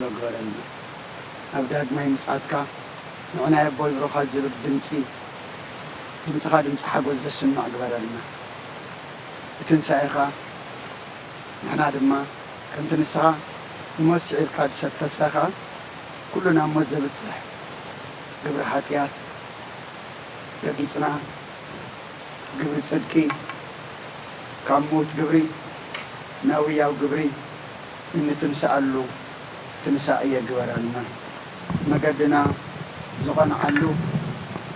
ግበረልና። ኣብ ዳግማይ ምጽኣትካ ንዑናይ ኣቦይ ብሩኻት ዝብል ድምጺ፣ ድምጽኻ ድምጺ ሓጎስ ዘስምዕ ግበረልና። ብትንሳኤኻ ንሕና ድማ ከምቲ ንስኻ ንሞት ስዒርካ ዝሰተሳ ኸኣ ኩሉ ናብ ሞት ዘብጽሕ ግብሪ ሓጢኣት ረጊጽና፣ ግብሪ ጽድቂ ካብ ምዉት ግብሪ ናብ ህያው ግብሪ እንትንስኣሉ ትንሳኤ ግበረልና። መገድና ዝቐንዓሉ፣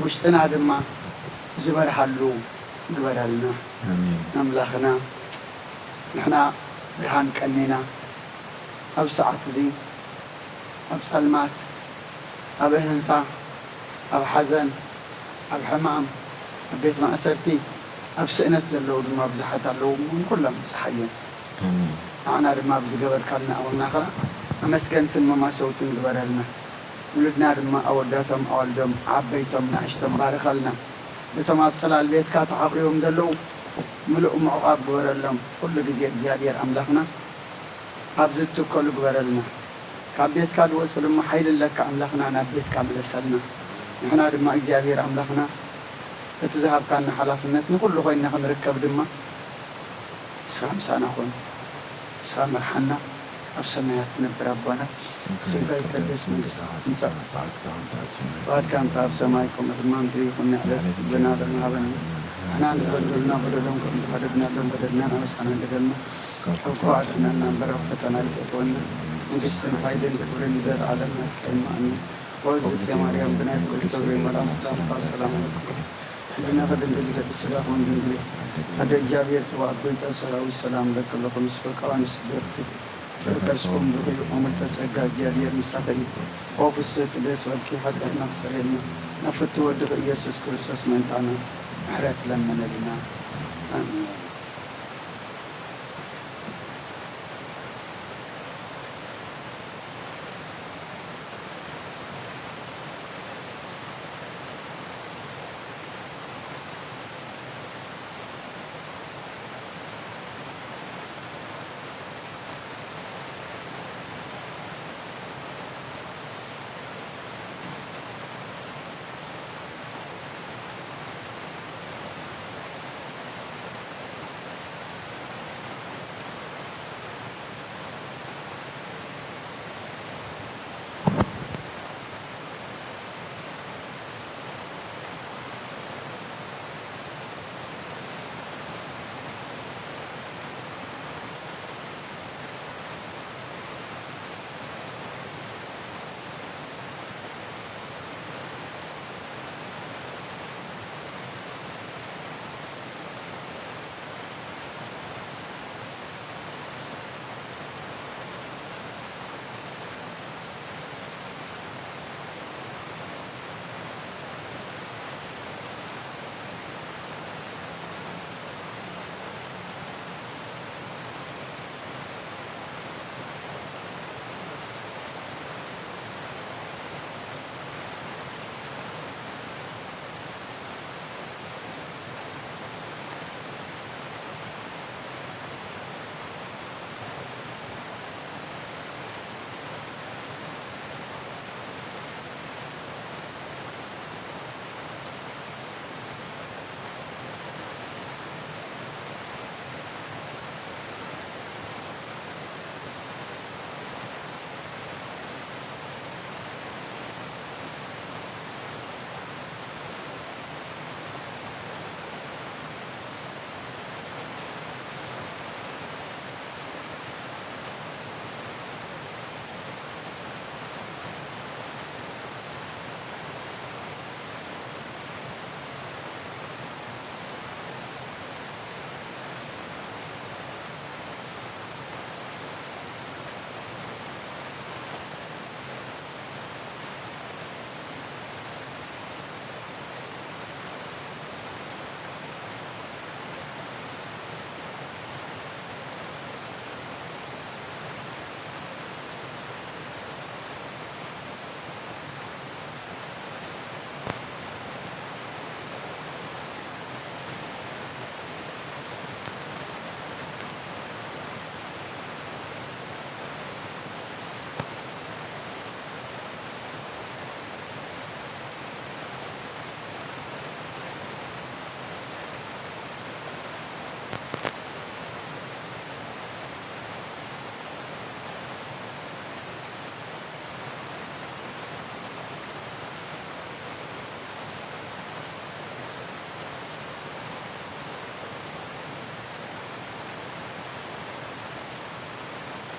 ውሽጥና ድማ ዝበርሃሉ ግበረልና። ኣሜን። ኣምላኽና፣ ንሕና ብርሃን ቀኒና፣ ኣብ ሰዓት እዚ ኣብ ጸልማት፣ ኣብ እህህታ፣ ኣብ ሓዘን፣ ኣብ ሕማም፣ ኣብ ቤት ማእሰርቲ፣ ኣብ ስእነት ዘለዉ ድማ ብዙሓት ኣለዉ እሞ፣ ንኹሎም ብጽሓዮም። ኣሜን። ንዓና ድማ ብዝገበርካልና ኣቕምና ኸኣ ኣመስገንትን መማሰውትን ግበረልና። ውሉድና ድማ ኣወዳቶም ኣዋልዶም፣ ዓበይቶም ንኣሽቶም ባርኸልና። ነቶም ኣብ ጽላል ቤትካ ተዓቑቦም ዘለዉ ምሉእ ምዕቋብ ግበረሎም። ኩሉ ግዜ እግዚኣብሔር ኣምላኽና ኣብ ዝትከሉ ግበረልና። ካብ ቤትካ ዝወጹ ድማ ሓይሊ ኣለካ ኣምላኽና ናብ ቤትካ ምለሰልና። ንሕና ድማ እግዚኣብሔር ኣምላኽና እቲ ዝሃብካና ሓላፍነት ንኹሉ ኮይንና ክንርከብ ድማ ንስኻ ምሳና ኩን። ንስኻ ምርሓና። ኣብ ሰማያት ትነብር ኣቦና፣ ስምካ ይቀደስ፣ መንግስትኻ ትምጻእ፣ ፍቓድካ ከምቲ ኣብ ሰማይ ከምኡ ድማ ምድሪ ይኹን። ንዕለት መግብና ሎሚ ሃበና። ንሕና ንዝበደሉና በደሎም ከም ዝበደልናሎም በደልና ንኣበሳና ንበደልና። ካብ ክፉ ኣድሕነና እምበር ኣብ ፈተና ኣይተእትወና። መንግስትን ሓይልን ክብርን ንዘለዓለም ናትካ እዩ። ኣሜን። ኦ እግዝእትየ ማርያም ብናይ ኩሉ ገብርኤል መልኣክ ሰላምታ ሰላም እልክልኪ። ሕሊናኺ ድንግል እዩ፣ ስጋኺ እውን ድንግል እዩ። ኣደ እግዚኣብሔር ጽባኦት ጎይታ ሰራዊት ሰላም እለኪ ኣለኹ። ምስ ደቂ ኣንስትዮ በርትዒ። ፍረ ከርስኺ እውን ብሩኽ እዩ። ኦ ምልዕተ ጸጋ እግዚኣብሔር ምሳኺ እዩ። ኦ ፍስሕቲ ደስ በልኪ፣ ሓጢኣትና ክሰርየልና ናብ ፍትው ወድኺ ኢየሱስ ክርስቶስ ምእንታና ምሕረት ለምነልና። ኣሜን።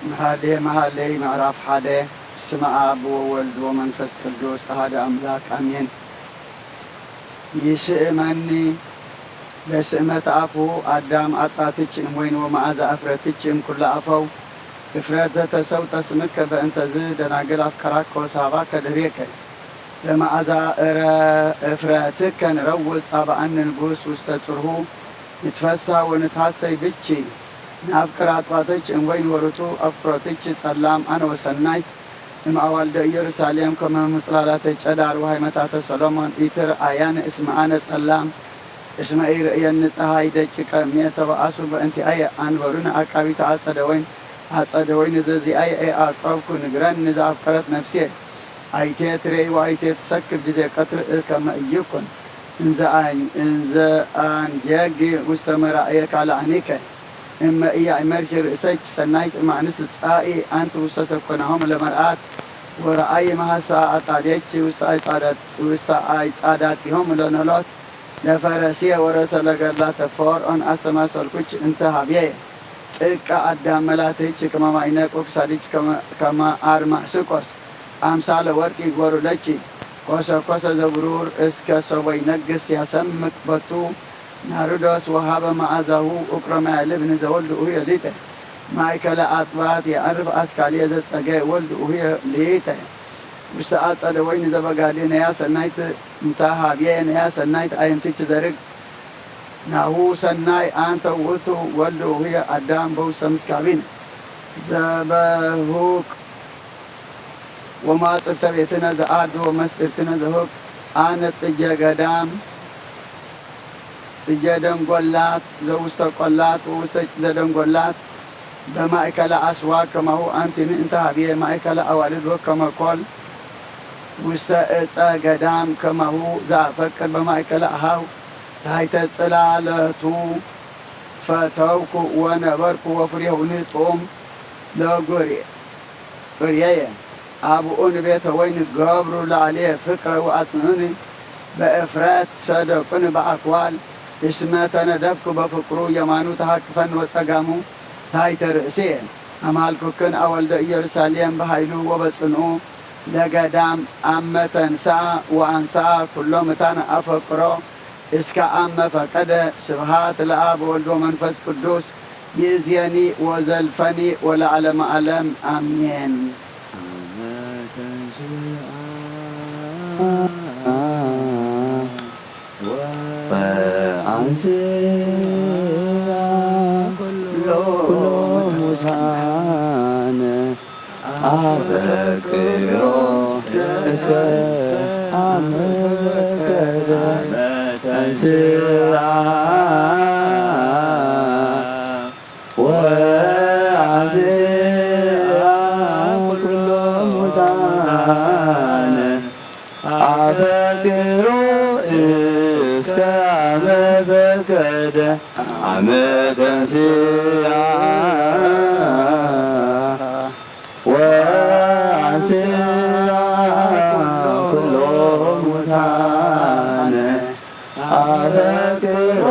መኃልየ መኃልይ ምዕራፍ ሓደ። በስመ አብ ወወልድ ወመንፈስ ቅዱስ አሐዱ አምላክ አሜን። ይስእመኒ ለስእመተ አፉሁ አዳም አጥባትኪ እምወይን ወመዓዛ እፍረትኪ እምኩሉ አፈው። እፍረት ዘተሰውጠ ስምከ በእንተዝ ደናግል አፍቀራከ ወሰሃባከ ድህሬከ። በመዓዛ እረ እፍረትከ ንረውጽ አበአነ ንጉስ ውስተ ጽርሁ። ንትፈሳ ወንትሐሰይ ብኪ። ንአፍቅር አጥባትኪ እምወይን ወርቱ አፍቅሮትኪ ጸላም አነ ወሰናይት እምአዋልደ ኢየሩሳሌም ከመ ምጽላላተ ጨዳር ወሃይመታተ ሰሎሞን ኢትርአያነ እስመ አነ ጸላም እስመ ኢርእየኒ ጸሃይ ደቂቀ እምየ ተበአሱ በእንቲአየ አንበሩኒ አቃቢተ አጸደ ወይን አጸደ ወይን ዘዚአየ ኢአቀብኩ ንግረኒ ዘአፍቀረት ነፍስየ። አይቴ ትሬይ ወአይቴ ትሰክብ ጊዜ ቀትር ከመ ኢይኩን እንዘ አን-፣ እንዘ አንጀጊ ውስተ መራእየ ካልአኒከ። እመ ኢያእመርኪ ርእሰኪ ሰናይት እማንስ ጻኢ አንቲ ውስተ ሰኮናሆም ለመርአት ወረአይ መሐሳ አጣዴኪ ውስተ አይጻዳት-፣ ውስተ አይጻዳቲሆም ለኖሎት ለፈረስየ ወረሰ ለገድላተ ፈርዖን አስተማሰልኩኪ እንተ ሀብየ። ጥቀ አዳም መላትኪ ከመ ማይነቅ ወክሳድኪ ከመ፣ ከመ አርማስቆስ አምሳለ ወርቅ ይግበሩ ለኪ። ኮሰኮሰ ዘብሩር እስከ ሰቦ ይነግስ ያሰምቅ በቱ ናርዶስ ወሃበ መዓዛሁ እቅረማያ ልብን ዘወልድ ውህየ ሊተ። ማእከለ አጥባት የዐርፍ አስካልየ ዘጸገ ወልድ ውህየ ሊተ። ውስተ አጸደ ወይን ዘበጋዴ ነያ ሰናይት እንተ ሀብየ ነያ ሰናይት አየንትች ዘርግ ናሁ ሰናይ አንተ ውእቱ ወልድ ውህየ አዳም በውስተ ምስካቢነ ዘበሁቅ ወማጽፍተ ቤትነ ዘአርድ ወመስእርትነ ዘሁቅ አነ ጽጌ ገዳም ጽጌ ደንጎላት ዘውስተ ቆላት ወውስተ ጽጌ ደንጎላት በማእከለ አስዋ ከማሁ አንቲኒ እንተ ሀብየ ማእከለ አዋልድ ወከመ ኮል ውስተ እፀ ገዳም ከማሁ ዘአፈቅር በማእከለ አሃው ታሕተ ጽላለቱ ፈተውኩ ወነበርኩ ወፍሬሁኒ ጥዑም ለጉርየ። አብኡን ቤተ ወይን ገብሩ ላዕሌ ፍቅረ ወአጽንዑኒ በእፍረት ሰደቁኒ በአክዋል እስመ ተነደፍኩ በፍቅሩ የማኑ ተሃቅፈን ወጸጋሙ ታሕተ ርእስየ። አማልኩክን አወልደ ኢየሩሳሌም በኃይሉ ወበጽንኡ ለገዳም አመ ተንሳ ወአንሳ ኩሎ ምታን አፈቅሮ እስከ አመ ፈቀደ። ስብሐት ለአብ ወወልድ ወመንፈስ ቅዱስ ይእዜኒ ወዘልፈኒ ወለዓለመ ዓለም አሜን። ወአንስአ ኩሎ ሙታነ አፈቅሮ እስከ አመ ፈቀደ። ተንስአ ወአንስአ ኩሎ ሙታነ አፈቅሮ እስከ አመ ፈቀደ። አመ ተንስአ ወአንስአ ኩሎ ሙታነ አፈቅሮ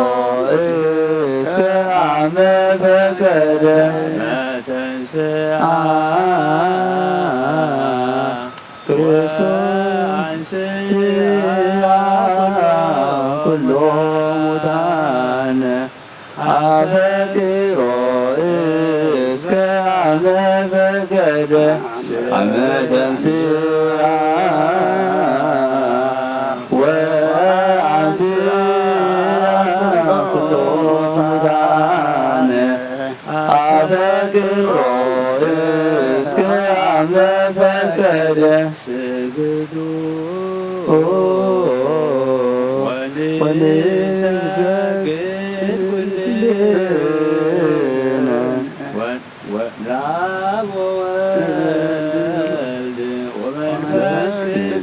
እስከ አመ ፈቀደ። ተንስአ ክርስቶስ አንስአ ኩሎ ሙታነ አፈቅሮ እስከ አመ ፈቀደ። አመ ተንስአ ወአንስአ ኩሎ ሙታነ አፈቅሮ እስከ አመ ፈቀደ። ስግዱ ወንሰግድ ኩልነ ለአብ ወወልድ ወመንፈስ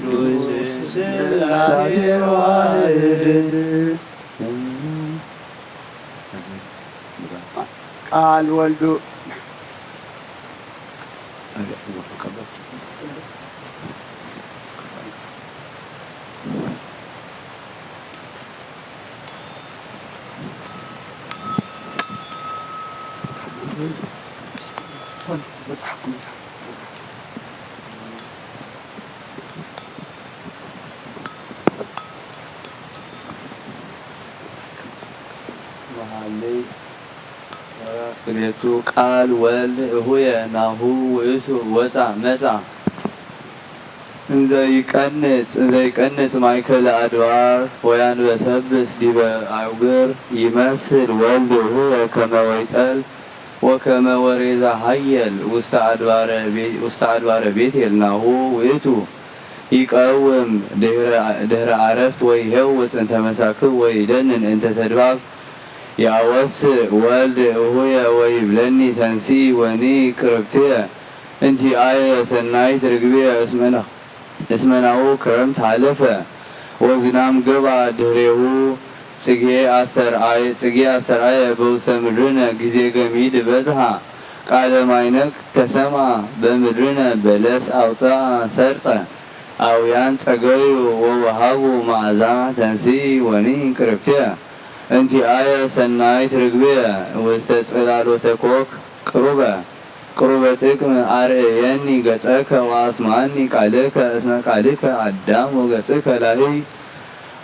ቅዱስ ሥላሴ ዋሕድ። ቃል ወልዱ ክልኤቱ ቃል ወልድ እሁየ ናሁ ውእቱ ወፃ መፃ። እንዘ ይቀንጽ፣ እንዘ ይቀንጽ ማእከለ ኣድባር ወያንበሰብስ ዲበ ኣውግር፣ ይመስል ወልድ እሁየ ከመ ወይጠል ወከመ ወሬዛ ሀየል ውስተ ኣድባረ ቤ-፣ ውስተ ኣድባረ ቤቴል ናሁ ውእቱ። ይቀውም ድህረ፣ ድህረ ዓረፍት ወይሄውፅ እንተ መሳክብ ወይደንን እንተ ተድባብ። ያወስእ ወልድ እሁየ ወይብለኒ ተንስኢ ወኒ ቅርብትየ እንቲአየ ሰናይት ርግብየ እስመና-፣ እስመናሁ ክረምት ሓለፈ ወዝናም ገብአ ድህሬሁ። ጽጌ ኣስተርአየ፣ ጽጌ ኣስተርአየ በውስተ ምድርነ ጊዜ ገሚድ በዝሃ ቃለ ማይነቅ ተሰምአ በምድርነ በለስ ኣውፅአ ሰርፀ። ኣውያን ጸገዩ ወወሃቡ መዓዛ ተንስኢ ወኒ ቅርብትየ። እንቲአየ ሰናይት ርግብየ ውስተ ጽላሎተ ኮክ ቅሩበ፣ ቅሩበ ጥቅም ኣርእየኒ ገጸከ ወኣስምዓኒ ቃልከ እስመ ቃልከ ኣዳም ወገጽከ ላህይ።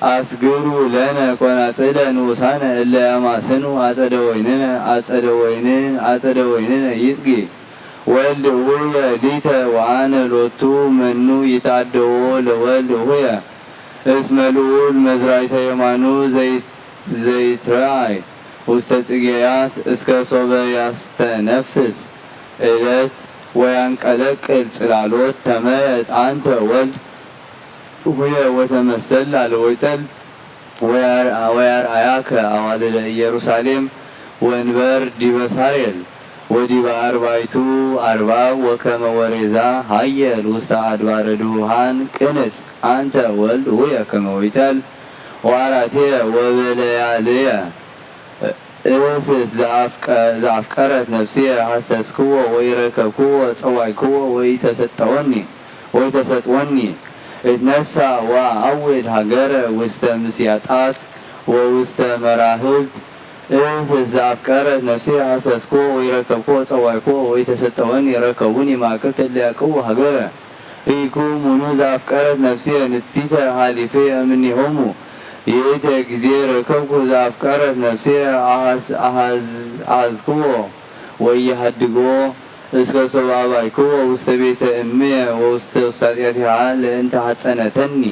አስግሩ ለነ ቆናጽለ ንኡሳነ እለ ያማስኑ አጸደ ወይንነ፣ አጸደ ወይንን፣ አጸደ ወይንነ ይጽጊ። ወልድ እሁየ ሊተ ወአነ ሎቱ መኑ ይትአደዎ ለወልድ እሁየ። እስመ ልዑል መዝራይተ የማኑ ዘይት-፣ ዘይትረአይ ውስተ ጽጌያት እስከ ሶበ ያስተነፍስ እለት ወያንቀለቅል ጽላሎት ተመየጥ አንተ ወልድ እሁየ ወተመሰላ ለወይጠል ወያር-፣ ወያርአያከ አዋልደ ኢየሩሳሌም ወንበር ዲበ ሳሬል ወዲበ አርባይቱ አርባብ ወከመ ወሬዛ ሀየል ውስተ አድባረ ድሁሃን ቅንጽ አንተ ወልድ ውየ ከመ ወይጠል ወአራትየ ወበለያልየ እህስስ ዘአፍቀ-፣ ዘአፍቀረት ነፍስየ ሐሰስክዎ ወኢረከብክዎ ጸዋይክዎ ወኢተሰጠወኒ ወኢተሰጥወኒ። እትነሳ ወአዐውድ ሀገረ ውስተ ምስያጣት ወውስተ መራህብት። እህስስ ዘአፍቀረት ነፍስየ ሐሰስክዎ ወኢረከብክዎ ጸዋይክዎ ወኢተሰጠወኒ። ረከቡኒ ማእከል ተለያቅቡ ሀገረ። ርኢኩ ሙኑ ዘአፍቀረት ነፍስየ ንስቲተ ሐሊፍየ እምኔሆሙ። ይእተ ጊዜ ረከብኩ ዘአፍቀረት ነፍስየ አሐዝ-፣ አሐዝ-፣ አሐዝክዎ ወኢየሐድግዎ እስከ ሶበ አብአይክዎ ውስተ ቤተ እምየ ወውስተ ውሳጢአቲሃ ለእንተ ሐጸነተኒ።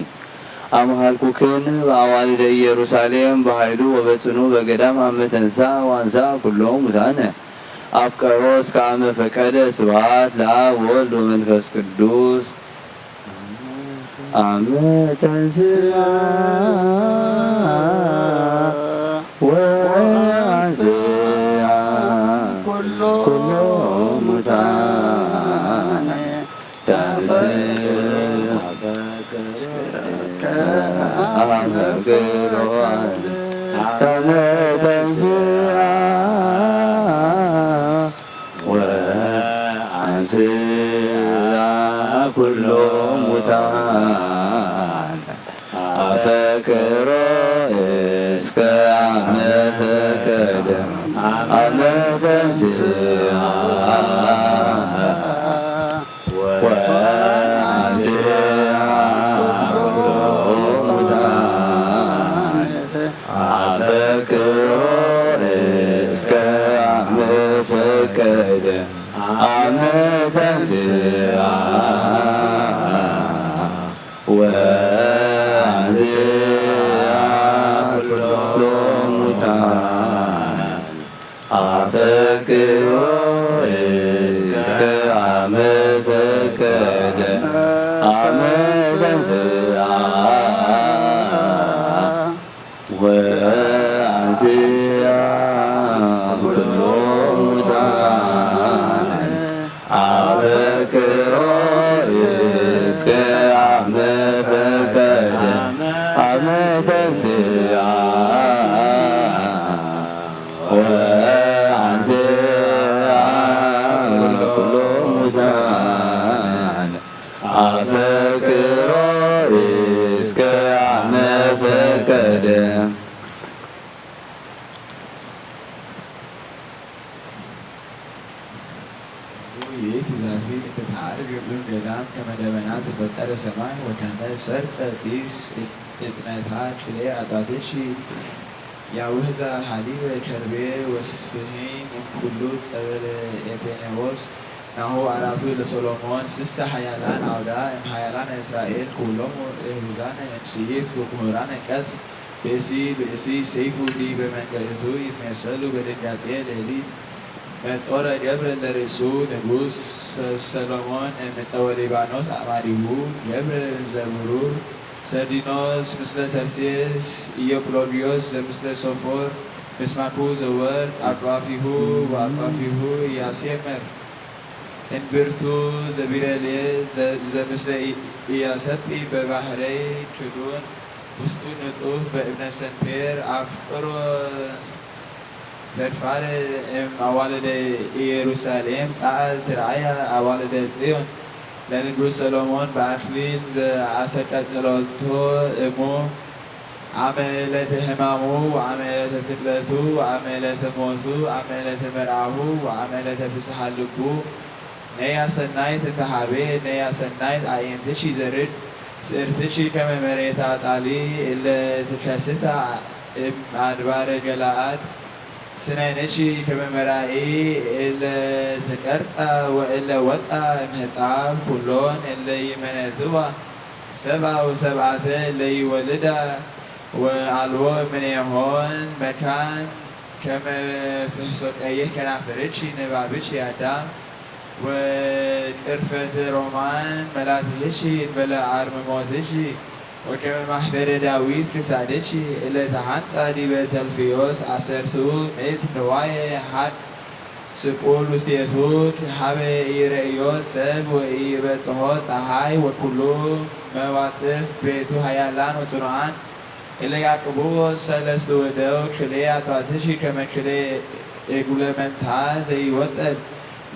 አምሃልኩክን በአዋልደ ኢየሩሳሌም በኃይሉ ወበጽኑ በገዳም አመ ተንሳ ወአንሳ ኩሎ ሙታነ አፍቀሮ እስከ አመ ፈቀደ። ስብሐት ለአብ ወወልድ ወመንፈስ ቅዱስ። አመ ተንሥአ ወአንሥአ ኩሎ ሙታነ ተንሥአ አመ ተንሥአ ወአንሥአ ኩሎ ሙታነ አፈቅሮ እስከ አመ ፈቀደ አመ ተንሥአ ወአንሥአ ኩሎ ሙታነ አፈቅሮ እስከ አመ ፈቀደ አመ ተንሥአ ወአንሥአ ኩሎ ሙታነ አፈቅሮ እስከ አመ ፈቀደ አመ ተንሥአ ወአንሥአ ኩሎ ሙታነ አፈቅሮ እስከ አመ ፈቀደ አመ ተንሥአ ወአንሥአ ኩሎ ሙታነ አፈቅሮ እስከ አመ ፈቀደ። ይእቲ ዛቲ እንተ ተዓርግ እም ገዳም ከመ ደመና ዘፈጠረ ሰማይ ወከመ ሰርጸ ጢስ እትነታ ክልኤ አጣትኪ ያውህዛ ሀሊበ ከርቤ ወስሂን እምኩሉ ጸበለ ኤፌኔዎስ ናሁ አራቱ ለሰሎሞን ስሳ ሀያላን አውዳ እምሀያላን እስራኤል ኩሎሙ እሁዛነ እምስይት ወኩሁራነ ቀት ብእሲ ብእሲ ሰይፉ ዲበ መንገእቱ ይትሜሰሉ በድንጋጼ ሌሊት መጾረ ገብረ ለርእሱ ንጉስ ሰሎሞን እምጸወ ሊባኖስ አማዲሁ ገብረ ዘብሩር ሰርዲኖስ ምስለ ተርሴስ ኢዮቅሎድዮስ ዘምስለ ሶፎር ምስማኩ ዘወርድ አቋፊሁ ወአቋፊሁ ኢያሴምር እንብርቱ ዘቢረሌ ዘምስለ ኢያሰጲ በባህረይ ክዱን ውስጡ ንጡፍ በእብነ ሰንፔር አፍቅሮ ፈድፋደ እም አዋልደ ኢየሩሳሌም ጸአት ርአያ አዋልደ ጽዮን ለንጉስ ሰሎሞን በአክሊል ዘአሰቀጸሎቶ እሙ አመ ዕለተ ሕማሙ ወአመ ዕለተ ስቅለቱ ወአመ ዕለተ ሞቱ አመ ዕለተ መርዓሁ ወአመ ዕለተ ፍስሓ ልቡ ነያ ሰናይት እንተሃቤ ነያ ሰናይት አዕይንትሽ ይዘርድ ስእርትሽ ከመ መሬታ ጣሊ እለ ትከስታ እም አድባረ ገላአድ ስነንሺ ከመ መራኢ እለ ተቀርጻ ወእለ ወጻ እምህጻብ ኩሎን እለ ይመነዝዋ ሰብአ ወሰብአተ እለ ይወልዳ ወአልቦ እምኔሆን መካን ከመ ፍሕሶ ቀይሕ ከናፍርኪ ንባብኪ የአዳም ወቅርፈተ ሮማን መላትህኪ እንበለ አርምሞትኪ ወከመ ማሕበረ ዳዊት ክሳድኪ እለ ተሃንጻ ዲበ ተልፍዮስ አሰርቱ ምእት ንዋየ ሐቅ ስቁል ውስቴቱ ሀበ ኢረእዮ ሰብ ወኢበጽሖ ጸሓይ ወኩሉ መዋጽፍ ቤቱ ሀያላን ወጽኑዓን እለ ያቅብዎ ሰለስቱ እደው ክልኤ አጥባትኪ ከመ ክልኤ እጉለ መንታ ዘይወጠል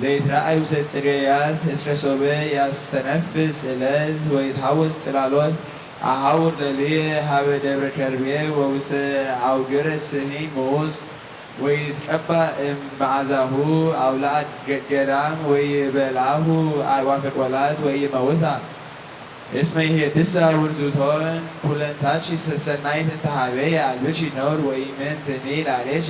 ዘይትረአይ ውስተ ጽርየያት እስረ ሶበ ያስተነፍስ እለት ወይትሃውስ ጽላሎት አሃውር ለልየ ሀበ ደብረ ከርቤ ወውስተ አውግረ ስሂን ምኡዝ ወይትቀባእ እም መዓዛሁ አውላድ ገዳም ወይበልዓሁ አዕዋፈ ቆላት ወይመውታ እስመ ይሄድሳ ውርዙቶን ኩለንታኪ ሰሰናይት እንተሃበየ አልብኪ ነውር ወኢምንትኒ ላዕሌኪ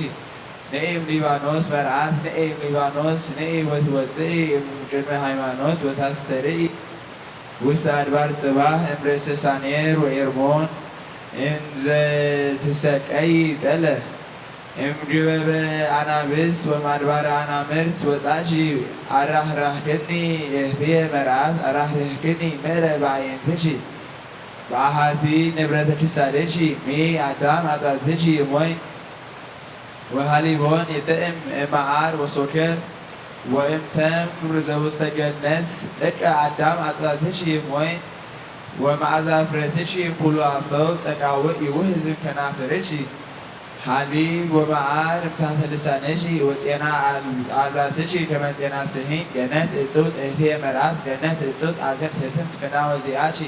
ንኢ እም ሊባኖስ መርዓት ንኢ እም ሊባኖስ ንኢ ወትወፅኢ እም ቅድመ ሃይማኖት ወታስተርኢ ውስተ አድባር ጽባህ እምርእሰ ሳኔር ወኤርሞን እንዘ ትሰቀይ ጠለ እምድበበ አናብስ ወማድባረ አናምርት ወጻሺ አራህራህክኒ እህትየ መርዓት አራህርህክኒ ምእረ በአይንትኪ በአሃቲ ንብረተ ክሳድኪ ሚ አዳም አጣትኪ እሞይ ወሃሊቦን ይጥዕም እመዓር ወሶከር ወእም ተምር ዘውስተ ገነት ጥቀ አዳም አጣትኪ እሞይ ወመዓዛ ፍረትኪ እምኩሉ አፈው ጸቃውዕ ይውህዝ እምከናፍርኪ ሐሊብ ወመዓር እምታሕተ ልሳንኪ ወጼና አልባስኪ ከመ ጼና ስሂን ገነት እጹብ እህቴ መርዓት ገነት እጹብ አዘቅት ህትምት ፍናወ ዚአኪ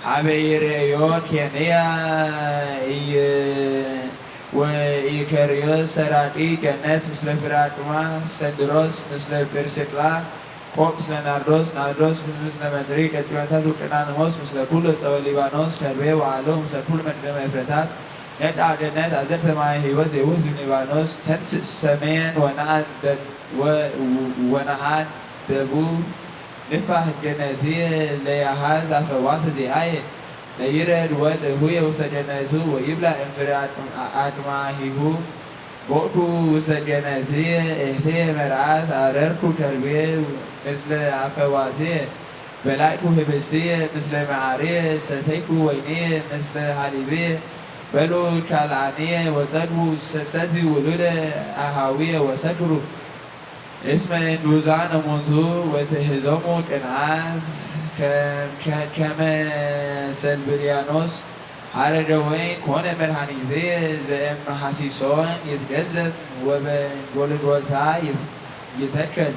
ሀበ ይርእዮ ኬንያ ወኢከርዮስ ሰራቂ ገነት ምስለ ፍራቅማ ሰንድሮስ ምስለ ጵርስቅላ ቆብ ምስለ ናርዶስ ናርዶስ ምስለ መጽሪ ቀጺባታት ውቅናንሞስ ምስለ ኩሉ ጸወ ሊባኖስ ከርቤ ወአሎ ምስለ ኩሉ መድገመ እፍረታት ነቃ ገነት አዘቅተ ማየ ሕይወት የውህዝ ሊባኖስ ተንስእ ሰሜን ወነአድ ደቡብ ንፋህ ገነትየ ለያሃዝ አፈዋት ዚአየ ለይረድ ወልድ እሁየ ውስተ ገነቱ ወይብላ እም ፍሬ አቅማሂሁ ቦእኩ ውስተ ገነትየ እህትየ መርዓት አረርኩ ከርቤ ምስለ አፈዋትየ በላዕኩ ህብስትየ ምስለ መዓርየ ሰተይኩ ወይንየ ምስለ ሐሊብየ በሉ ካልአንየ ወጸግቡ ሰሰቲ ውሉደ አሃውየ ወሰክሩ እስመ እንዱዛን እሙንቱ ወትሕዞሙ ቅንዓት ከመ ሰልብልያኖስ ሐረገ ወይን ኮነ መድኃኒትየ ዘእም ሐሲሶን ይትገዘብ ወበጎልጎታ ይተከል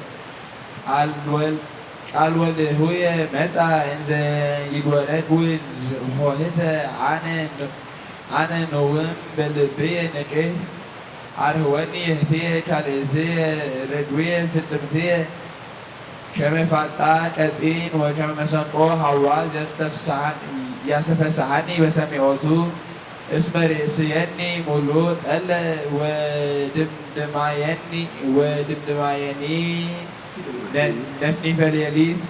ቃል ወልድ ሁየ መጻ እንዘ ይጎነጉን ሆህተ አነ ንውም በልብየ ንቅህ አርህወኒ ህትየ ካልእትየ ርግብየ ፍጽምትየ ከመ ፋጻ ቀጢን ወከመ መሰንቆ ሐዋ ያስተፈስሐኒ በሰሚዖቱ እስመ ርእስየኒ ሙሉእ ጠለ ወድምድማየኒ ወድምድማየኒ ነ-፣ ነፍኒፈ ሌሊት።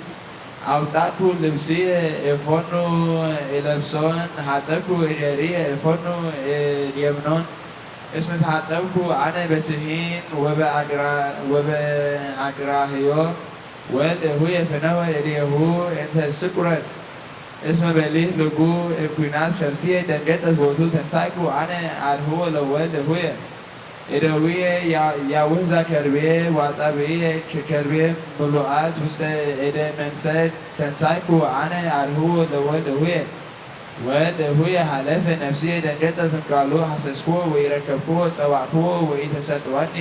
ኣውጻእኩ ልብስየ ኤፎኑ እለብሶን፣ ሓጸብኩ እደርየ ኤፎኑ እድየምኖን። እስመ ተሓጸብኩ ኣነ በስሒን ወበኣግራ-፣ ወበኣግራህዮ። ወልድ እሁየ ፍነወ እዴሁ እንተ ስቁረት። እስመ በሊህ ልቡ እብ ኲናት ከርስየ ደንገጸት ቦቱ ተንሳእኩ ኣነ ኣድህዎ ለወልድ እሁየ። እደውየ ያ-፣ ያውህዛ ከርቤ ዋጻብእየ ከርቤ ምሉኣት ውስተ እደ መንሰት ተንሳእኩ ኣነ ኣድህዎ ለወልድ እሁየ። ወልድ እሁየ ሀለፈ ነፍስየ ደንገጸት እምቃሉ ሐሰስክዎ ወኢረከብክዎ ጸዋዕክዎ ወኢተሰጥወኒ።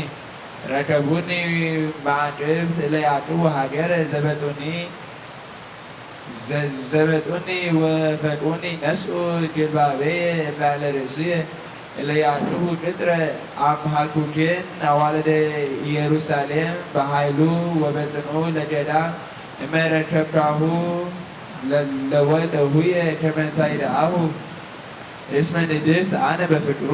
ረከቡኒ መዓቅብት እለ ያዕቅቡ ሀገረ ዘበጡኒ ዘ-፣ ዘበጡኒ ወፈቁኒ ነስኡ ጅልባበየ እምልዕለ ርእስየ እለ ያዕቅቡ ቅጽረ። አምሃልኩክን አዋልደ ኢየሩሳሌም በኃይሉ ወበጽንኡ ለገዳም እመ ረከብካሁ ለ-፣ ለወልድ እሁየ ከመ እንሳይደአሁ እስመ ንድፍት አነ በፍቅሩ።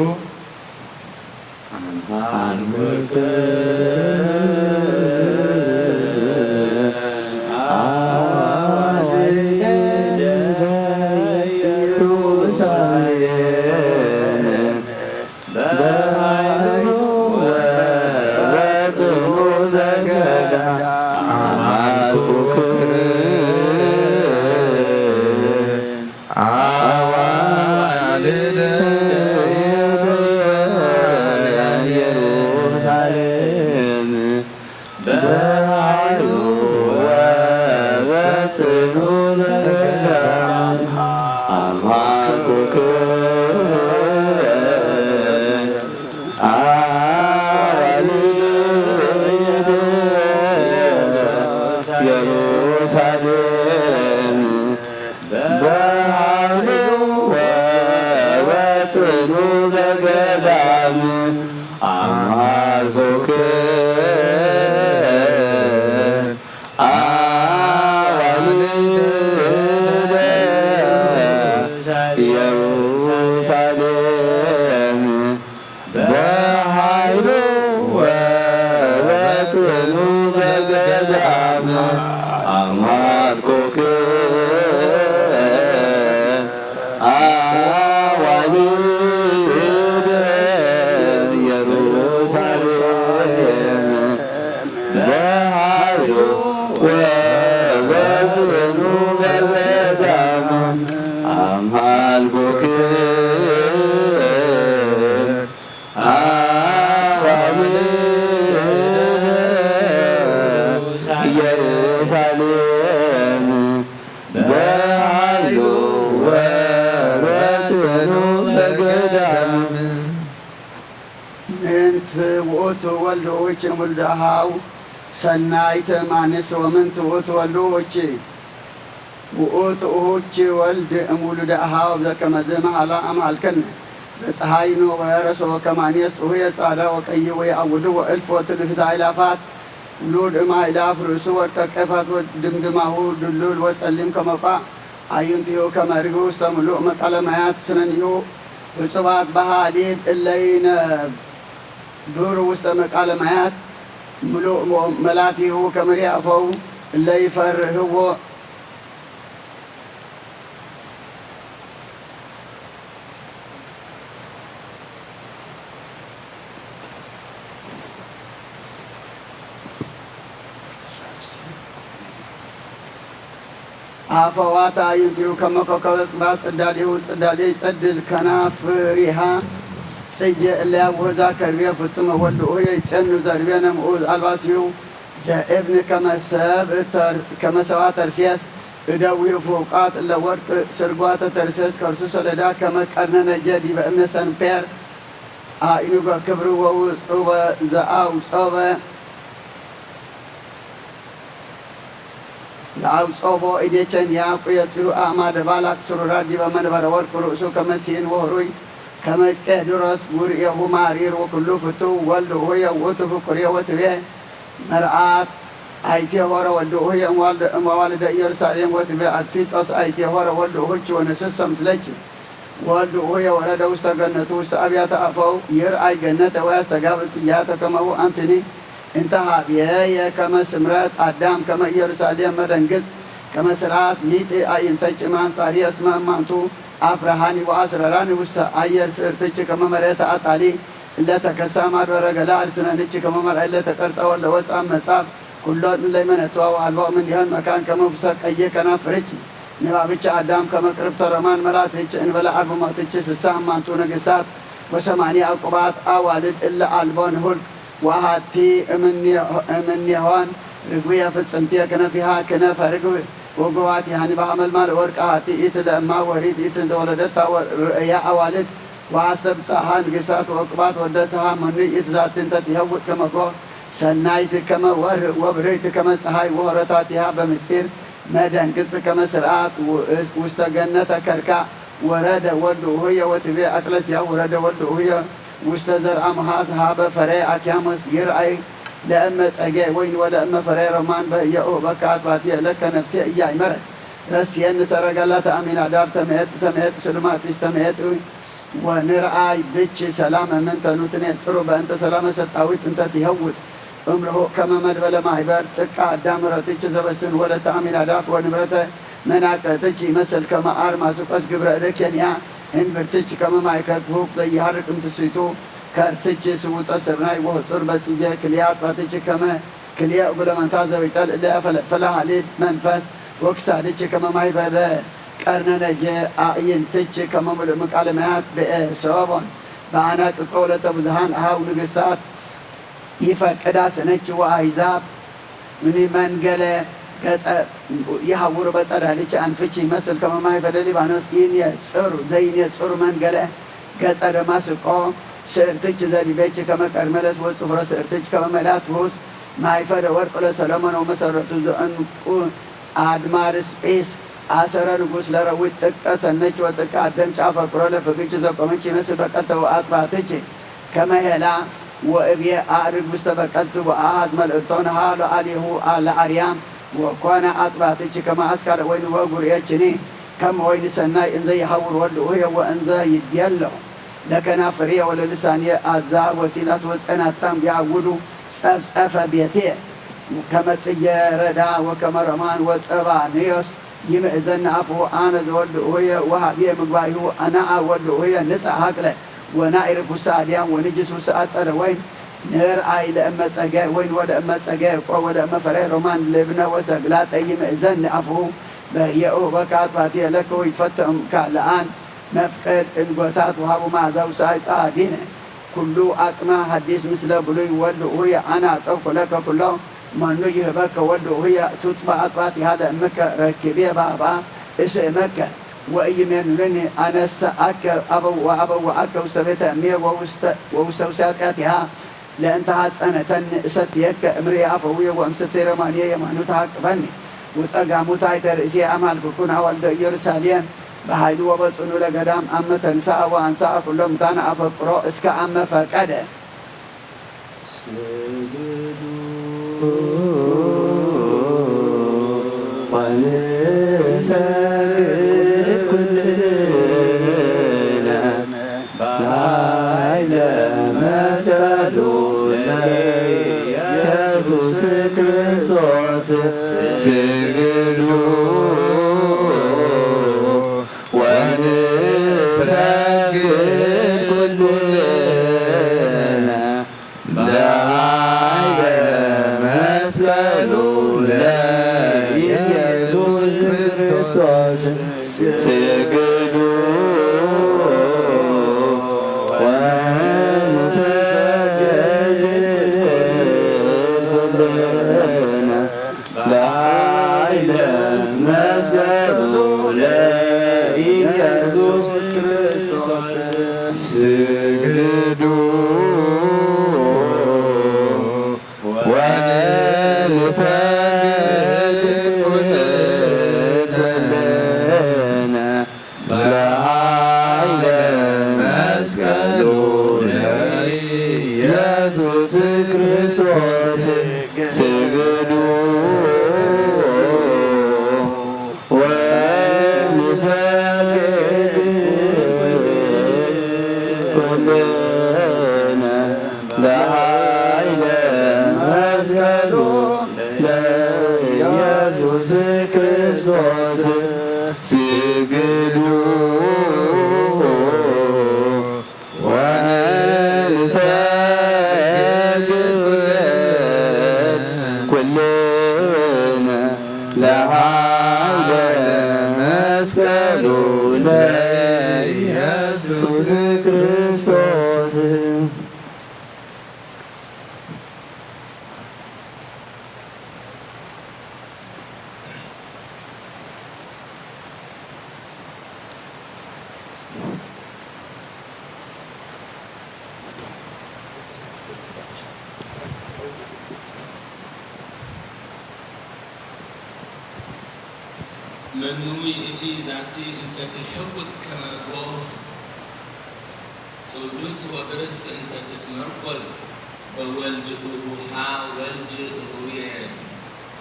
ምእንቲ ውእቱ ወልድ ኡኪ እምውሉደ አሃው ሰናይተ ማንስ ወምእንቲ ውእቱ ወልድ ኡኪ ውእቱ ኡኪ ወልድ እምውሉደ አሃው ዘከመዘ መሃላ አምሃልከነ። በፀሐይ ኖ ወረሶ ከማንየስ ኡሁየ ጻዳ ወቀይ ወየአውዱ ወእልፎ ትልፍት አይላፋት ውሉድ እም አይላፍ ርእሱ ወርቀ ቀፋት ወድምድማሁ ድሉል ወጸሊም ከመቋ አዩንቲሁ ከመ ርግብ ውስተ ምሉእ መቃለ ማያት ስነኒሁ እጹባት በሃሊብ እለይነ ዱር ውስተ መቃለ ማያት ምሉእ መላቲሁ ከመ ሪአፈው እለ ይፈርህዎ። አፈዋት አዕይንቲሁ ከመ ኮከበ ጽባሕ ጽዳሌሁ ጽዳሌ ይጸድል ከናፍሪሃ ጽጌ እለ ያውህዛ ከርቤ ፍጹመ ወልድ ኡየ ይጼኑ ዘርቤ ነምኡ አልባሲሁ ዘእብን ከመ ሰብ ተር-፣ ከመ ሰባ ተርሴስ እደዊሁ ፍውቃት እለ ወርቅ ስርጓተ ተርሴስ ከርሱ ሰለዳ ከመ ቀርነ ነጀ ዲበ እምነ ሰንፔር አእኑገ ክብር ወውጹበ ዘአውጾበ ዘአውጾቦ እዴቸን ያዕቆብ የጽሉ አእማደ ባላቅ ስሩራ ዲበ መንበረ ወርቅ ርእሱ ከመ ሲን ወህሩይ ከመ ቄድሮስ ጉርእየሁ ማሪር ወኩሉ ፍቱው ወልድ ሆየ ውእቱ ፍቁሬ ወትቤ መርዓት አይቴ ሆረ ወልድ ሆየ እምዋልደ-፣ እምዋልደ ኢየሩሳሌም ወትቤ አክሲጦስ አይቴ ሆረ ወልድ ሆች ወነስሶ ምስለች። ወልድ ኡየ ወረደ ውስተ ገነቱ ውስተ አብያተ አፈው ይርአይ ገነተ ወያስተጋብ ጽያተ ከመኡ አንትኒ እንተ ሀብየየ ከመ ስምረት አዳም ከመ ኢየሩሳሌም መደንግጽ ከመ ስርዓት ሚጢ አዕይንተ ጭማን ጻሪ እስመ እማንቱ አፍረሃኒ ወአስረራኒ ውስተ አየር ስእርትች ከመ መሬተ አጣሊ እለ ተከሳ ማድበረ ገላ አልስነንች ከመ መርአይ ለተቀርጸ ወለ ወፃ መጻብ ኩሎን እለ ይመነትዋ ወአልቦ እምኔሆን መካን ከመ ፍሰቀየ ከናፍርች ንባብች አዳም ከመ ቅርብተ ሮማን መላትች እንበለ አርብሞትች ስሳ እማንቱ ንግስታት ወሰማንያ ዕቁባት አዋልድ እለ አልቦን ሁልክ ወአሐቲ እምኔሆን ርግብየ ፍጽምትየ ክነፊሃ ክነፈ ርግብ ወጎባቲሃኒ በሐመልማል ወርቅ አሐቲ ኢት ለእማ ወሪት ኢት እንተወለደታ ርእያ አዋልድ ወአሰብጽሐ ንግስታት ወዕቁባት ወደስሃ መኑ ኢት ዛቲ እንተ ትሄውጽ ከመ ጎህ ሰናይት ከመ ወርህ ወብርህት ከመ ጸሓይ ወሆረታቲሃ በምስጢር መደንግጽ ከመ ስርዓት ውእስ-፣ ውስተ ገነተ ከርካ ወረደ ወልድ ኡህየ ወትቤ አክለስያ ወረደ ወልድ ኡህየ ውስተ ዘርአ ሙሃዝ ሀበ ፈሬ አክያሞስ ይርአይ ለእመ ጸጌ ወይን ወለእመ ፈሬ ሮማን በህየ ኡህበከ አትባትየ ለከ ነፍሴ እያይመረት ረስየኒ ሰረገላ ተአሚናዳብ ተመየጥ ተመየጥ ስሉማጢስ ተመየጥ ወንርአይ ብች ሰላም እምንተኑ ትኔጽሩ በእንተ ሰላመ ሰጣዊት እንተ ትሄውጽ እምርሁ ከመ መድበለ ማህበር ጥቀ አዳም ረትች ዘበስን ወለተ አሚናዳብ ወንብረተ መናቀትች ይመስል ከመ አርማስቆስ ግብረ እደ ኬንያ እንብርትች ከመ ማይከል ፍሁቅ ዘይሃርቅ እምትስይቱ ከርስች ስውጦ ስርናይ ወህጹር በጽየ ክልያት ባትች ከመ ክልኤ እጉለ መንታ ዘዊጠል እለ ፈለ-፣ ፈላሃሊድ መንፈስ ወክሳድች ከመ ማይ በደ ቀርነ ነጀ አዕይንትች ከመ ምሉእ ምቃለ ማያት ብኤ ሰበቦን በአናቅጸ ወለተ ብዙሃን አሃው ንግስታት ይፈቅዳ ስነች ወአሕዛብ ምን መንገለ ገጸ ይሃውሩ በጸዳልች አንፍች ይመስል ከመ ማይ በደ ሊባኖስ ይንየጽሩ ዘይንየጽሩ መንገለ ገጸ ደማስቆ ስእርትች ዘዲቤች ከመ ቀርሜሎስ ወጽፍሮ ስእርትች ከመ መላት ውሁስ ማይፈደ ወርቅ ለሰሎሞን ወመሰረቱ ዘእንቁ አድማርስ ጲስ አሰረ ንጉስ ለረዊት ጥቀ ሰነች ወጥቀ አደምች አፈቅሮ ለፍግች ዘቆመች ይመስል በቀልተ ወአጥባትች ከመ ሄላ ወእብየ አዕርግ ውስተ በቀልት ወአሃዝ መልእልቶን ሃሎ አሊሁ ለአርያም ወኮነ አጥባትች ከመ አስካለ ወይን ወጉርኤችኒ ከመ ወይን ሰናይ እንዘ ይሃውር ወልድ ኡየ ወእንዘ ይድየሎ ለከናፍርየ ወለልሳንየ አዛ ወሲላስ ወጸናታም ያውዱ ጸፍጸፈ ቤትየ ከመ ጽጌ ረዳ ወከመ ሮማን ወጸባንዮስ ይምእዘኒ አፉሁ አነ ዘወልድ ኡየ ወሃብየ ምግባይሁ ነአ ወልድ ኡየ ንጻ ሀቅለ ወናኢርፍ ውስተ አድያም ወንጅስ ውስተ አጸደ ወይን ንርአይ ለእመ ጸገ ወይን ወለእመ ጸገ ቆ ወለእመ ፈሬ ሮማን ልብነ ወሰግላጠ ይምእዘኒ አፉሁ በየኡ በካት ባትየ ለከ ወይትፈተም ካልአን መፍቅድ እንጎታት ወሃቡ መዓዛ ውሳይ ጻዲነ ኩሉ አቅመ ሐዲስ ምስለ ብሉይ ወልድ ኡየ አነ አቀብኩ ለከ ኩሎ መኑ ይህበከ ወልድ ኡየ ቱጥባ አጥባቲሃ ለእምከ ረክብየ ባባ እስእመከ ወኢይሜንኑኒ አነሰአከ አበው ወአበው ወአከ ውስተ ቤተ እምየ ወውስተ ውሳጢአቲሃ ለእንተ ሐጸነተኒ እሰትየከ እምርየ አፈውየ ወእምስቴ ረማንየ የማኑ ተሐቅፈኒ ወጸጋሙ ታሕተ ርእስየ አማልክኩን አዋልደ ኢየሩሳሌም በኃይሉ ወበጽኑ ለገዳም አመ ተንሥአ ወአንሥአ ኩሎ ሙታነ አፈቅሮ እስከ አመ ፈቀደ። ለኢየሱስ ክርስቶስ። መኑ ይእቲ ዛቲ እንተ ትሕውጽ ከመ ጎህ ጽውድት ወብርህት እንተ ትትመርኮዝ በወልድ እሁሃ ወልድ እሁየ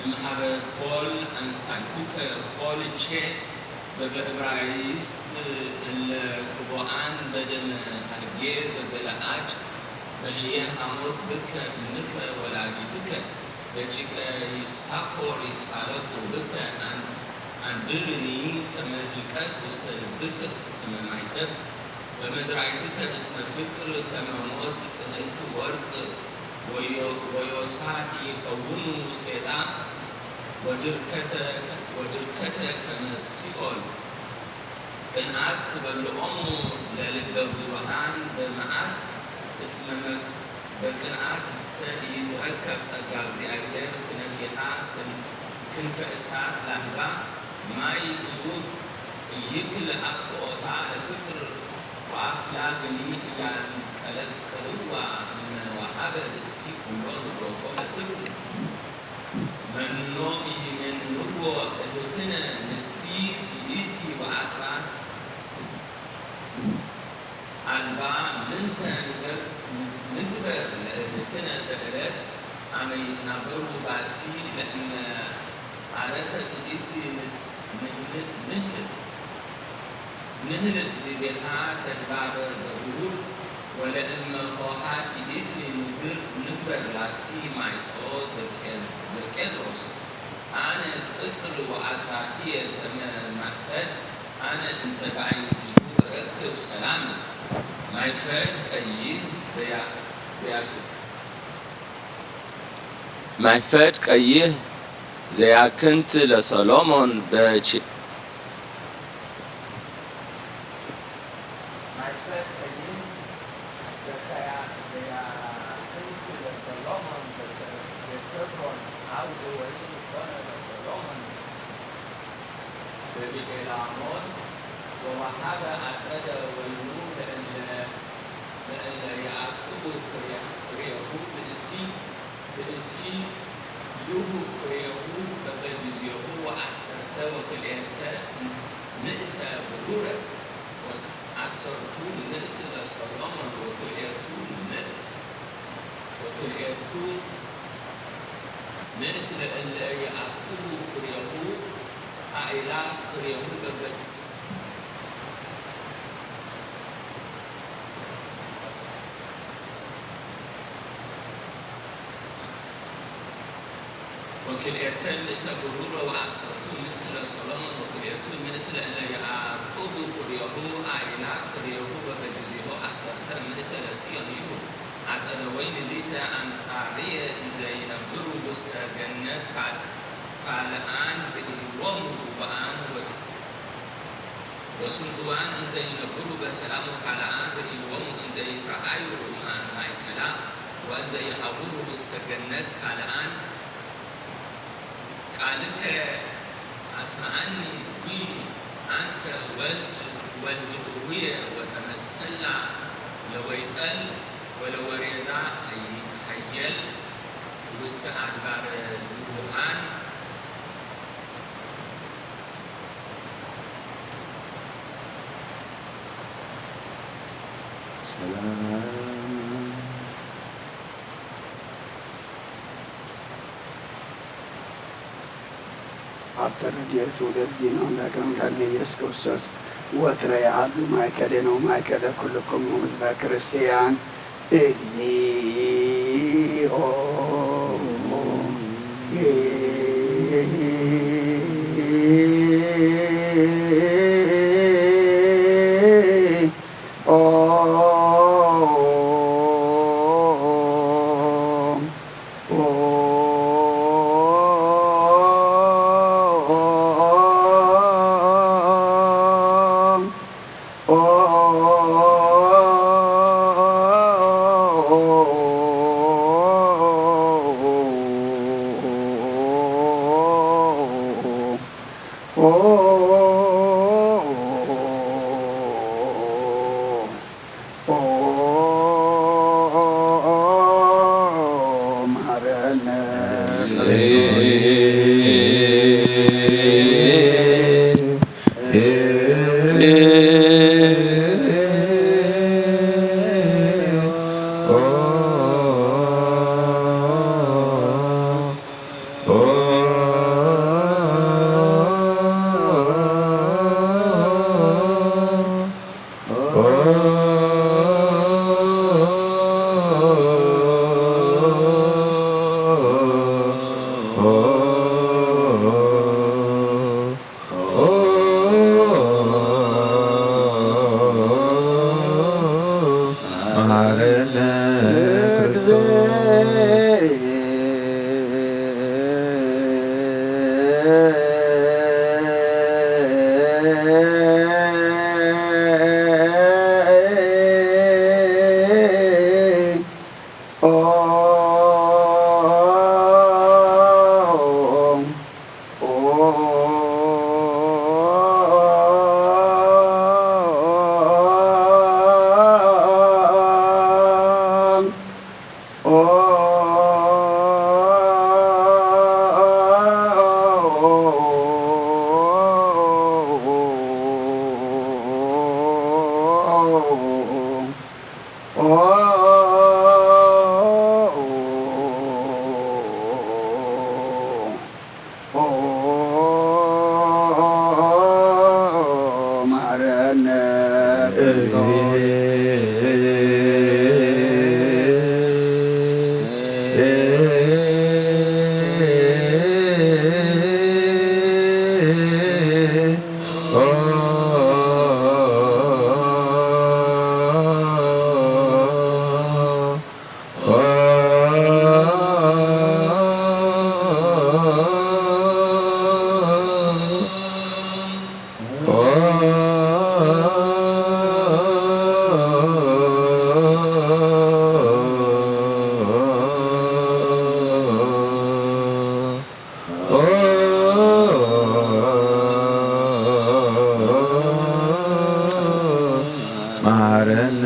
እምሃበ ኮል አንሳይኩከ ኮል ቼ ዘበእብራይስጥ እለ ክቡኣን በደመ ሀርጌ ዘገለዓድ በህየ ሐሞት ብከ እምከ ወላዲትከ ደቂቀ ይሳኮር ይሳለቁ ብከ አን-፣ አንድርኒ ከመ ህልቀት ውስተ ልብከ ከመ ማይተብ በመዝራዕትከ እስመ ፍቅር ከመ ሞት ጽንዕት ወርቅ ወዮ-፣ ወዮሳ ኢይከውኑ ሴጣ ወድርከተ፣ ወድርከተ ከመ ሲኦል ቅንዓት ትበልዖሙ ለልበ ብዙኃን በመዓት እስመ መ-፣ በቅንዓት እሰ ኢይትረከብ ጸጋ እግዚአብሔር ክነፊሃ ክን-፣ ክንፈ እሳት ላህባ ማይ ብዙህ ኢይክል አጥፍኦታ ለፍቅር ወአፍላ ግኒ ኢያንቀለቅልዋ እመ ወሀበ ብእሲ ኩሎ ንብረቶ ለፍቅር። መኑኖ ኢይሜንንዎ እህትነ ምስቲ ትኢቲ ወአጥባት አልባ ምንተ ንገ-፣ ንግበር ለእህትነ በዕለት አመ ይትናገሩ ባቲ ለእመ አረፈ ትኢቲ ንጽ-፣ ንህን-፣ ንህንጽ። ንህንጽ ዲቤሃ ተድባበ ዘብሁል ወለእመ ሆሃ ትኢቲ ንግር-፣ ንግበር ላቲ ማይጾ ዘቄ-፣ ዘቄድሮስ። አነ ቅጽር ወአጥባትየ ከመ ማይፈድ አነ እንተ በአይንቲሁ እረክብ ሰላመ። ማይፈድ ቀይህ ዘያ-፣ ዘያክ-፣ ማይፈድ ቀይህ ዘያክንት ለሰሎሞን በች-፣ በብኤላሞን ወወሃበ አጸደ ወይኑ ለእለ፣ ለእለ የአቅቡ ፍሬ-፣ ፍሬሁ ብእሲ፣ ብእሲ ይሁብ ፍሬሁ በበጊዜሁ ወአሰርተ ወክልኤተ ምእተ ብሩረ ወአሰርቱ ምእት ለሰሎሞን ወክልኤቱ ምእት ወክልኤቱ ምእት ለእለ የአቅቡ ፍሬሁ አእላፍ ፍሬሁ በበ ወክልኤተ ምእተ ብሩረ ወአሰርቱ ምእት ለሰሎሞን ወክልኤቱ ምእት ለእለ የአቅቡ ፍሬሁ አእላፍ ፍሬሁ በበጊዜሁ አሰርተ ምእተ ለጽዮን ይሁብ። አጸደ ወይን ሊተ አንጻርየ እንዘ ይነብሩ ውስተ ገነት ካል-፣ ካልአን ርእይዎሙ ጉቡአን ወስ-፣ ወስንኡዋን እንዘ ይነብሩ በሰላም ወካልአን ርእይዎሙ እንዘ ይትረአዩ ማእከላ ወእንዘ ይሃውሩ ውስተ ገነት ካልአን ቃልከ አስምዓኒ ዊኑ አንተ ወልድ ወልድ እቡየ ወተመሰላ ለወይጠል ወለወሬዛ ሀይ-፣ ሀየል ውስተ አድባረ ድቡሃን። ሰላም። አብ ተረድኤቱ ለእግዚእነ አምላክነ መድኃኒነ ኢየሱስ ክርስቶስ ወትረ ያሃሉ ማእከሌነ ወማእከለ ኩልክሙ ህዝበ ክርስቲያን። እግዚኦ። መሐረነ ክርስቶስ። መሐረነ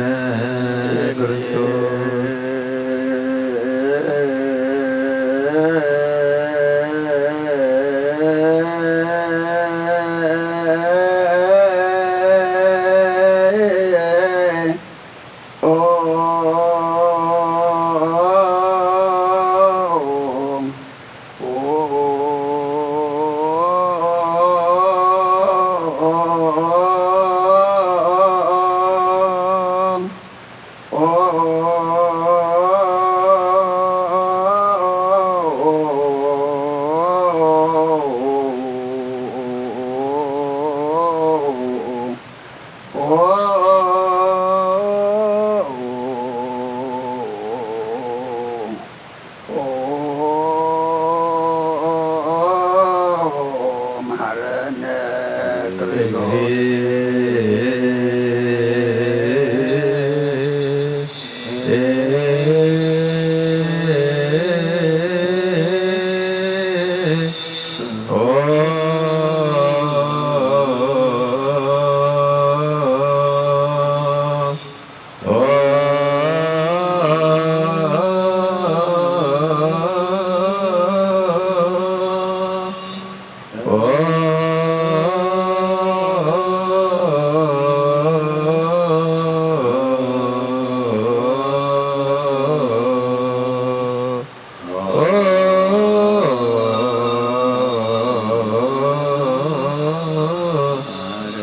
ክርስቶስ። መሐረነ ክርስቶስ።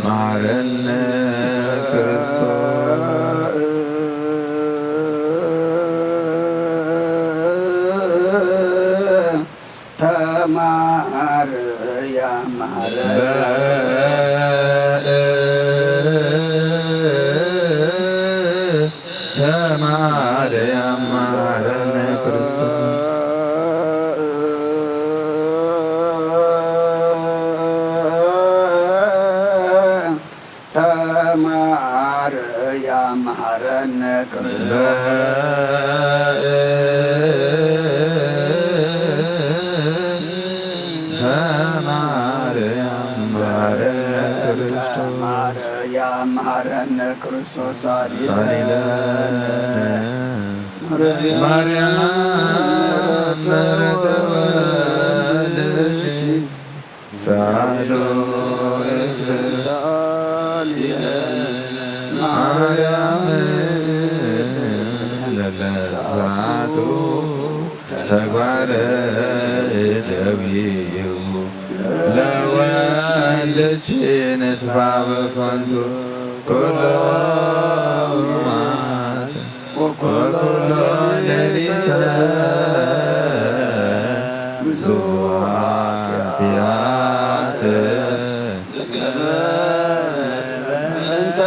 መሐረነ ክርስቶስ። ተማርያም መሐረነ። ተማርያም መሐረነ ክርስቶስ። ተማርያም መሐረነ ክርስቶስ። ተማርያም መሐረነ ክርስቶስ። ተማርያም መሐረነ ክርስቶስ። ሳሊለነ። ሳሊለነ። ማርያም ምሕረት ተወልድኪ። ሳሉ ሳሊለነ ማርያም ለለሳቱ ተግባረ እደዊሁ ለወልድኪ ንጥፋ በከንቱ ኩሎ መዓት ወኩሎ ሌሊተ ብዙ ኃጢአት ዝገበረ እንተ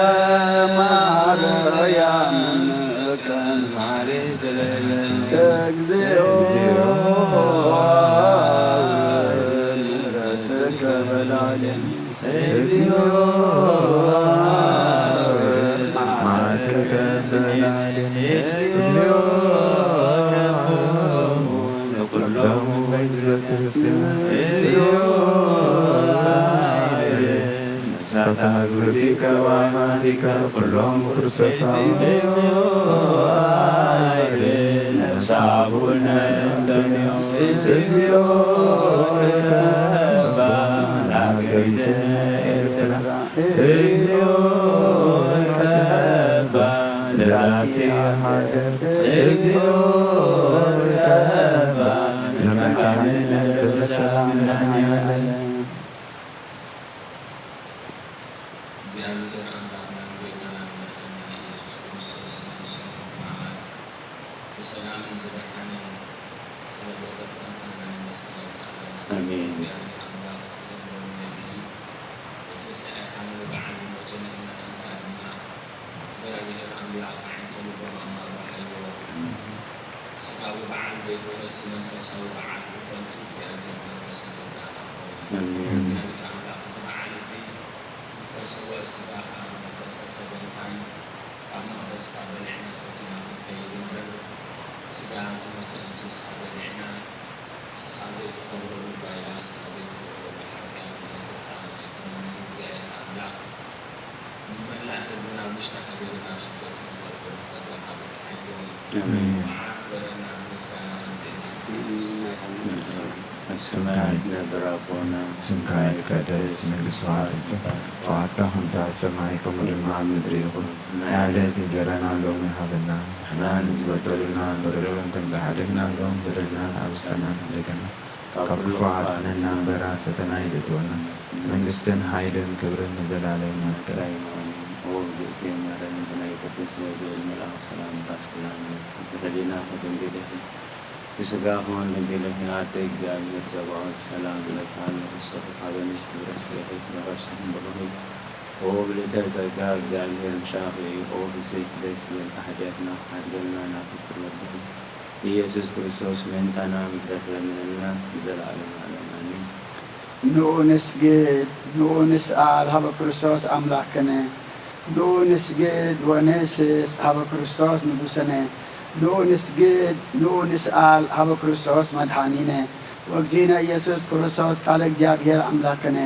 ማርያም እከን እግዚኦ ምሕረትከ በላዕሌነ። እግዚኦ መዓትከ በላዕሌነ። እግዚኦ ኩሎም ህዝበ ክርስቲያን። እግዚኦ ነፍሳተ አግብርቲከ ወአማቲከ ኩሎም ክርስቶሳውያን። እግዚኦ ነፍሰ አቡነ እንጠንዮስ። እግዚኦ ለከባ ለሀገሪትነ ኤርትራ። እግዚኦ ለከባ እግዚኦ ጸባ ለመድኃኒነ ክብር ሰላም ለዓለም። እግዚኣብሔር ኣምላኽናን ጐይታናን መድሓኒና ኢየሱስ ክርስቶስ ነቲ ስሙን ሕማማት ብሰላምን ብደሓንን ስለ ዘፈጸምካና ነመስግነካ ኣለና። ኣሜን። እግዚኣብሔር ኣምላኽ እዞም ሎሚ ለይቲ ንትንሳኤኻን ንበዓል ሞትን ንእመናንካ ድማ እግዚኣብሔር ኣምላኽ ኣዒንተ ልቦም ኣማርባሓዮ። ስጋዊ በዓል ዘይኮነስ መንፈሳዊ በዓል ክፈልጡ እግዚኣብሔር መንፈስ ኣረዳእካ። ኣሜን። እግዚኣብሔር ኣምላኽ እዚ በዓል እዚ ዝተሰወ ስጋኻ ዝፈሰሰ ደምካን ካብ መቕደስካ በሊዕና ሰቲና ክንከይድ እምበር ስጋ ዝሞተ እንስሳ በሊዕና ንስኻ ዘይትኸብረሉ ባይላ፣ ንስኻ ዘይትኸብረሉ ሓጢኣት ንምፍጻም ኣይኮነን። እግዚኣብሔር ኣምላኽ ንመላእ ህዝብና ኣብ ውሽጢ ሃገርና ኣብ ስደት ንዘለዉ ብጸጋኻ ብጽሓዮም። ኣሜን። መዓት ክበረና ብምስጋና ከምዚ ኢልና ክንጽሊ። ስምካ ይትነብር ኣቦና፣ ስምካ ይትቀደስ፣ መንግስትኻ ትምጻእ፣ ፍቓድካ ከምቲ ኣብ ሰማይ ከምኡ ድማ ኣብ ምድሪ ይኹን። ናይ ዕለት እንጀራና ሎሚ ሃበና፣ ንሕና ንዝበደሉና በደሎም ከም ዝሓለፍና እዞም በደልና ንኣበሳና ንደገና ካብ ክፉእ ኣድሕነና እምበር ኣብ ፈተና ኣይተእትወና። መንግስትን ሓይልን ክብርን ንዘለኣለም ናትካ እዩ። ኣሜን። ኦ እግዝእትየ ማረኒ፣ ብናይ ቅዱስ ገብርኤል መልኣኽ ሰላምታ ሰላም ይብዛሕልኪ። ብሕሊናኺ ድንግል ኢኺ፣ ብስጋኺ እውን ድንግል ኢኺ። ኣደ እግዚኣብሔር ጸባኦት ሰላም እብለኪ ኣለኹ። ንስኺ ካብ ኣንስቲ ብርኽቲ ኢኺ፣ ፍረ ከርሥኺ ብሩኽ እዩ። ኦ ምልዕተ ጸጋ፣ እግዚኣብሔር ምሻኺ እዩ። ኦ ፍስሕቲ ደስ ይበልኪ፣ ሓጢኣትና ክሓድገልና ናብ ፍቁር ወድኺ ኢየሱስ ክርስቶስ ምእንታና ምሕረት ለምንልና ንዘለዓለመ ዓለም ኣሜን። ንኡ ንስግድ ንኡ ንስኣል ሀበ ክርስቶስ ኣምላክነ። ንኡ ንስግድ ወንህስስ ሀበ ክርስቶስ ንጉስነ። ንኡ ንስግድ ንኡ ንስኣል ሀበ ክርስቶስ መድሓኒነ። ወእግዚእነ ኢየሱስ ክርስቶስ ቃለ እግዚኣብሔር ኣምላክነ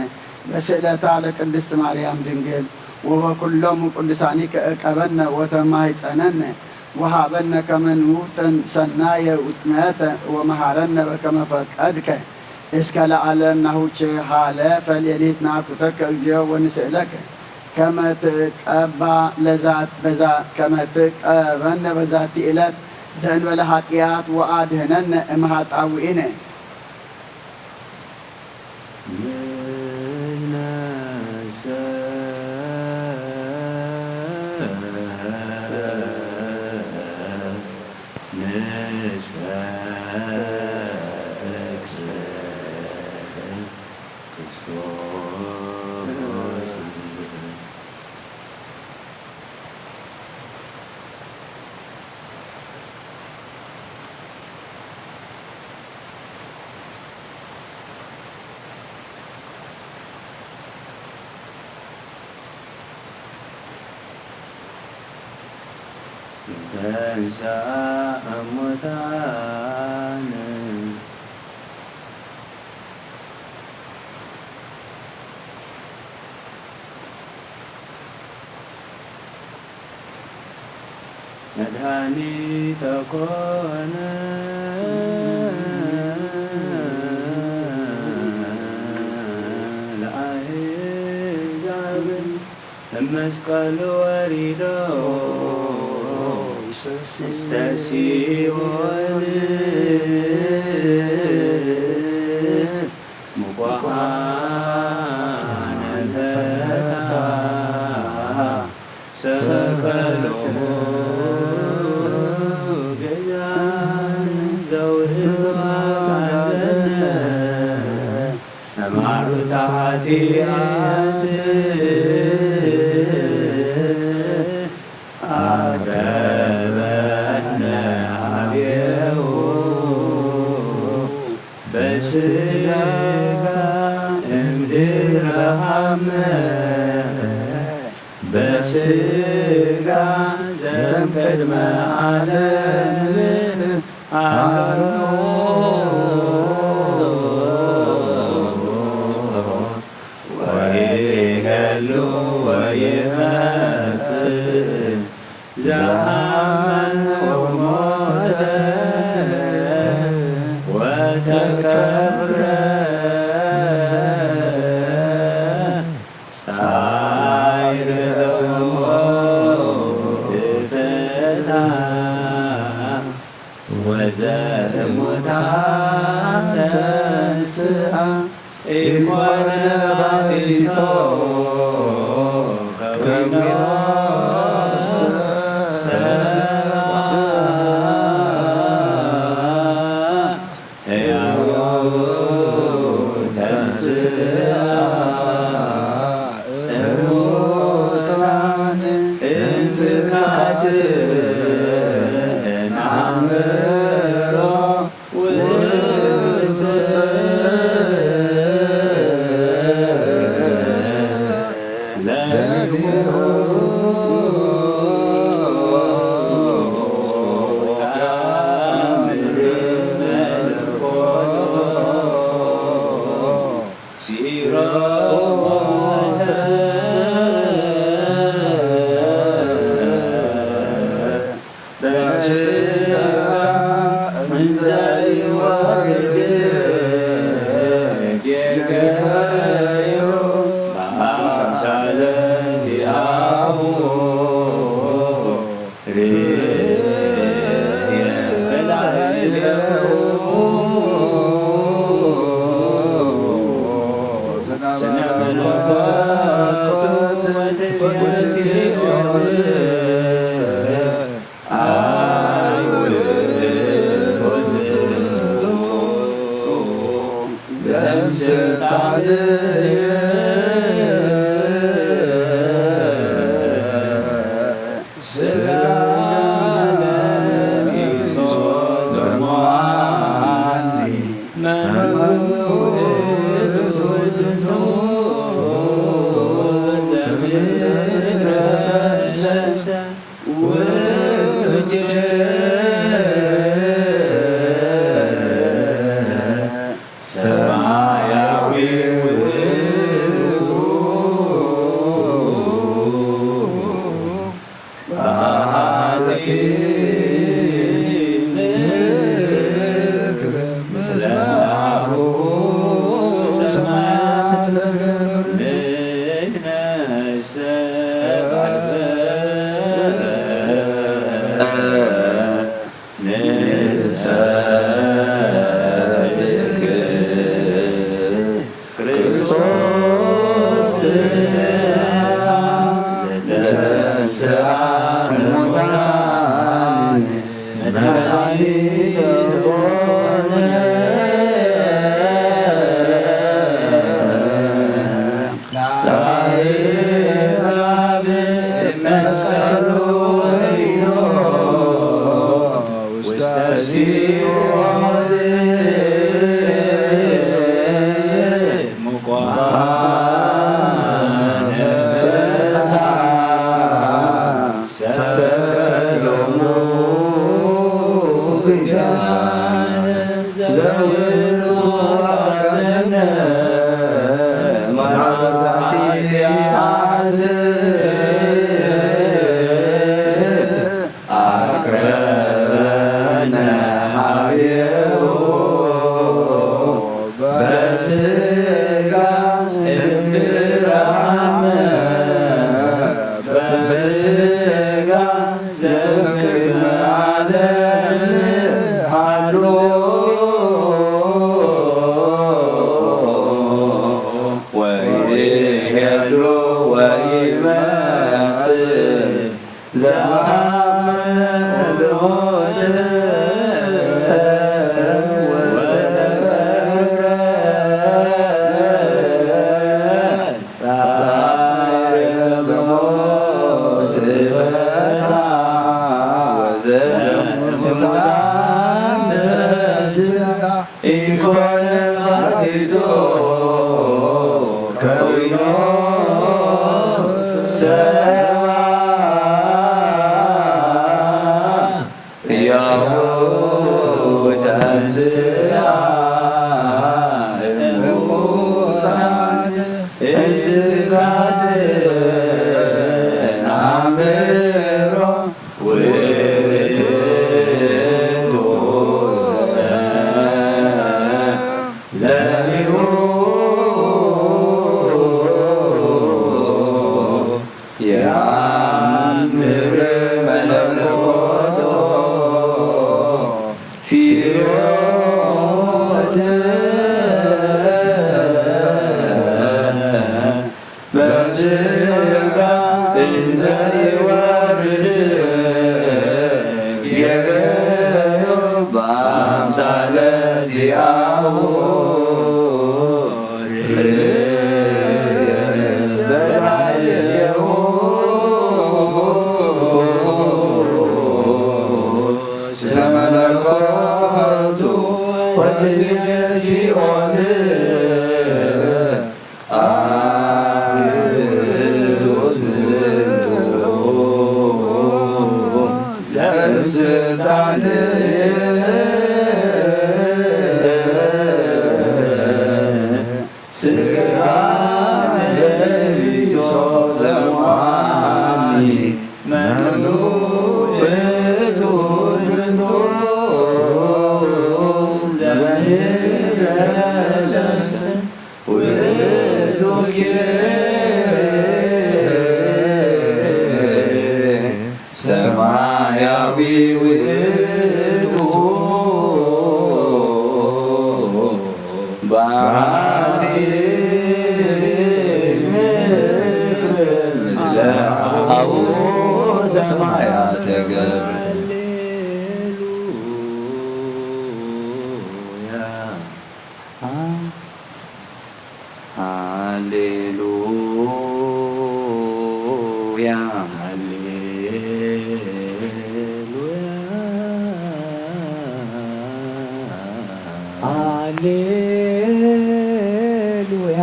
በስእለታ ለቅድስት ማርያም ድንግል ወበኩሎሙ ቅዱሳኒከ እቀበነ ወተማህፀነነ ወሃበነ ከመ ንውጥን ሰናየ ውጥነተ ወመሃረነ በከመ ፈቀድከ እስከ ለዓለም ናሁቼ ሃለፈ ሌሊት ናኩተከ እግዚኦ ወንስእለከ ከመ ትቀባ ለዛት በዛ ከመ ትቀበነ በዛቲ እለት ዘእንበለ ኃጢአት ወአድህነነ እምኃጣውኢነ። ንሕናሰ ንሰብክ ክርስቶስ። ተንሥአ እሙታን። መድኃኒተ ኮነ ለአሕዛብ እመስቀሉ ወሪዶ ውስተ ሲኦል ሙቋነ ፈታ ሰቀሎ ገዛን ዘውህባ ዘነ ማሩታ ኃጢአት አቅረበነ ሀቤሁ በስጋ እምድረ ሀመ በስጋ ዘእምቅድመ ዓለም አሎ ወይገሉ ወይመጽእ ዘአመ ወሞተ ወተቀብረ ጻይረ ዘሞት ፍታ ሰብአ ሕያው ተንሥአ እሙታን እምትካት ንኣምሮ ውስተ ለሊሁ ሰማያዊ ውእቱ በሃለኪ ምክር ምስለ ሰማያት ተገብር ንሕነሰ ንሰብክ ክርስቶስ ዘተንሥአ እሙታን መድኃኒት ኮነ። ለአሕዛብ መስቀሉ ርኢዮ ውስተ ሲኦል ሙቋነ ፈታ ሰቀሎሙ ግዳነ ዘውቱ አዘነ ማርዛቲ አት አቅረበነ ሀቤሁ በስጋ እምብርሃነ በስጋ ዘእምቅድመ ዓለም ሃሎ ወይሄሎ ወይመጽእ ዘአብ ሞት ወተቀብረ ጻድቅ በሞት ፈታ ወዘእሙታን ተንሥአ ኢኮነ ባቲቶ ከዊኖ ሰባ ያሁ ተንሥአ እሙታን እምትካት አምሮ ውእቱ ለሊሁ የአምር መለኮቶ ሲዮት በስጋ መኑ ውእቱ ዝንቱ ዘንበለ ነፍስ ውእቱ ሰማያዊ ውእቱ ባቲ ምስለ አቡ ሰማያት ገብርኤል። ሃሌሉያ፣ ሃሌሉያ፣ ሃሌሉያ።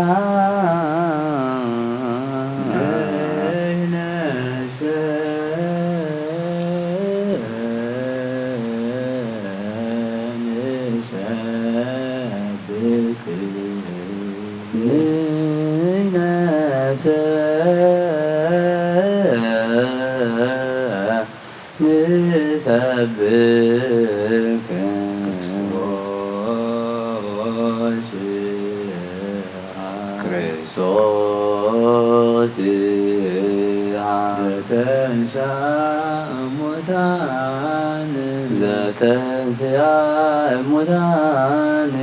ንሕነሰ ንሰብክ ንሕነሰ ንሰብክ ክርስቶስ ክርስቶስ ዘተንሳ እሙታን ዘተንስአ እሙታን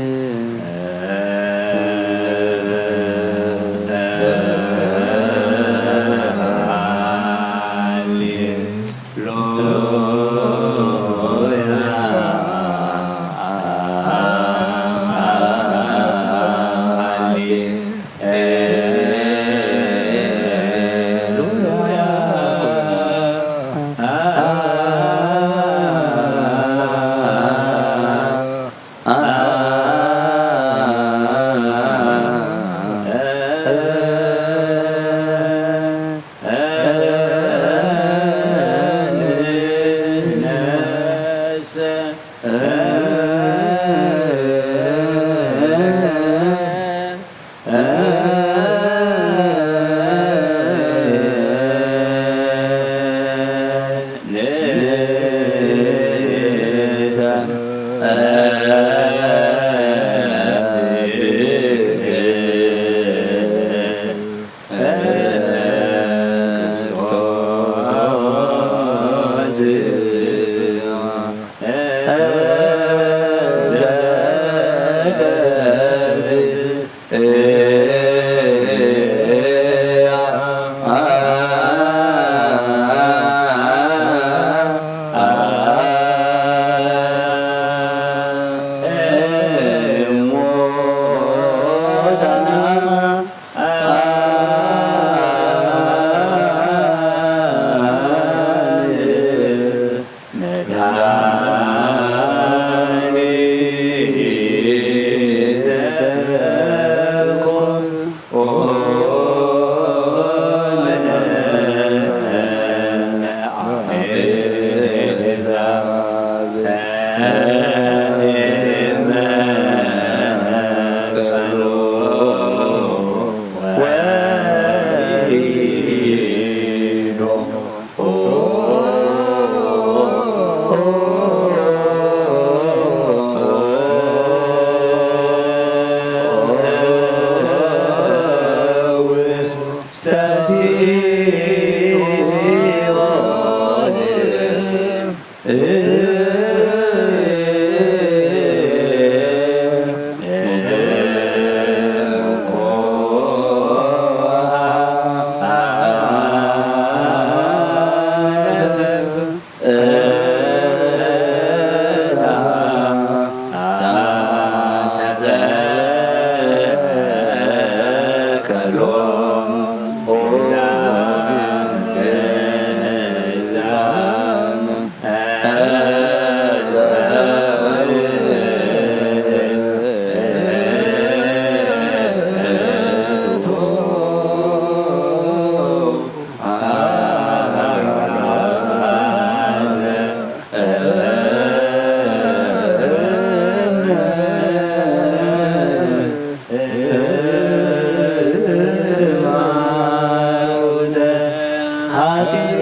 ኃጢአት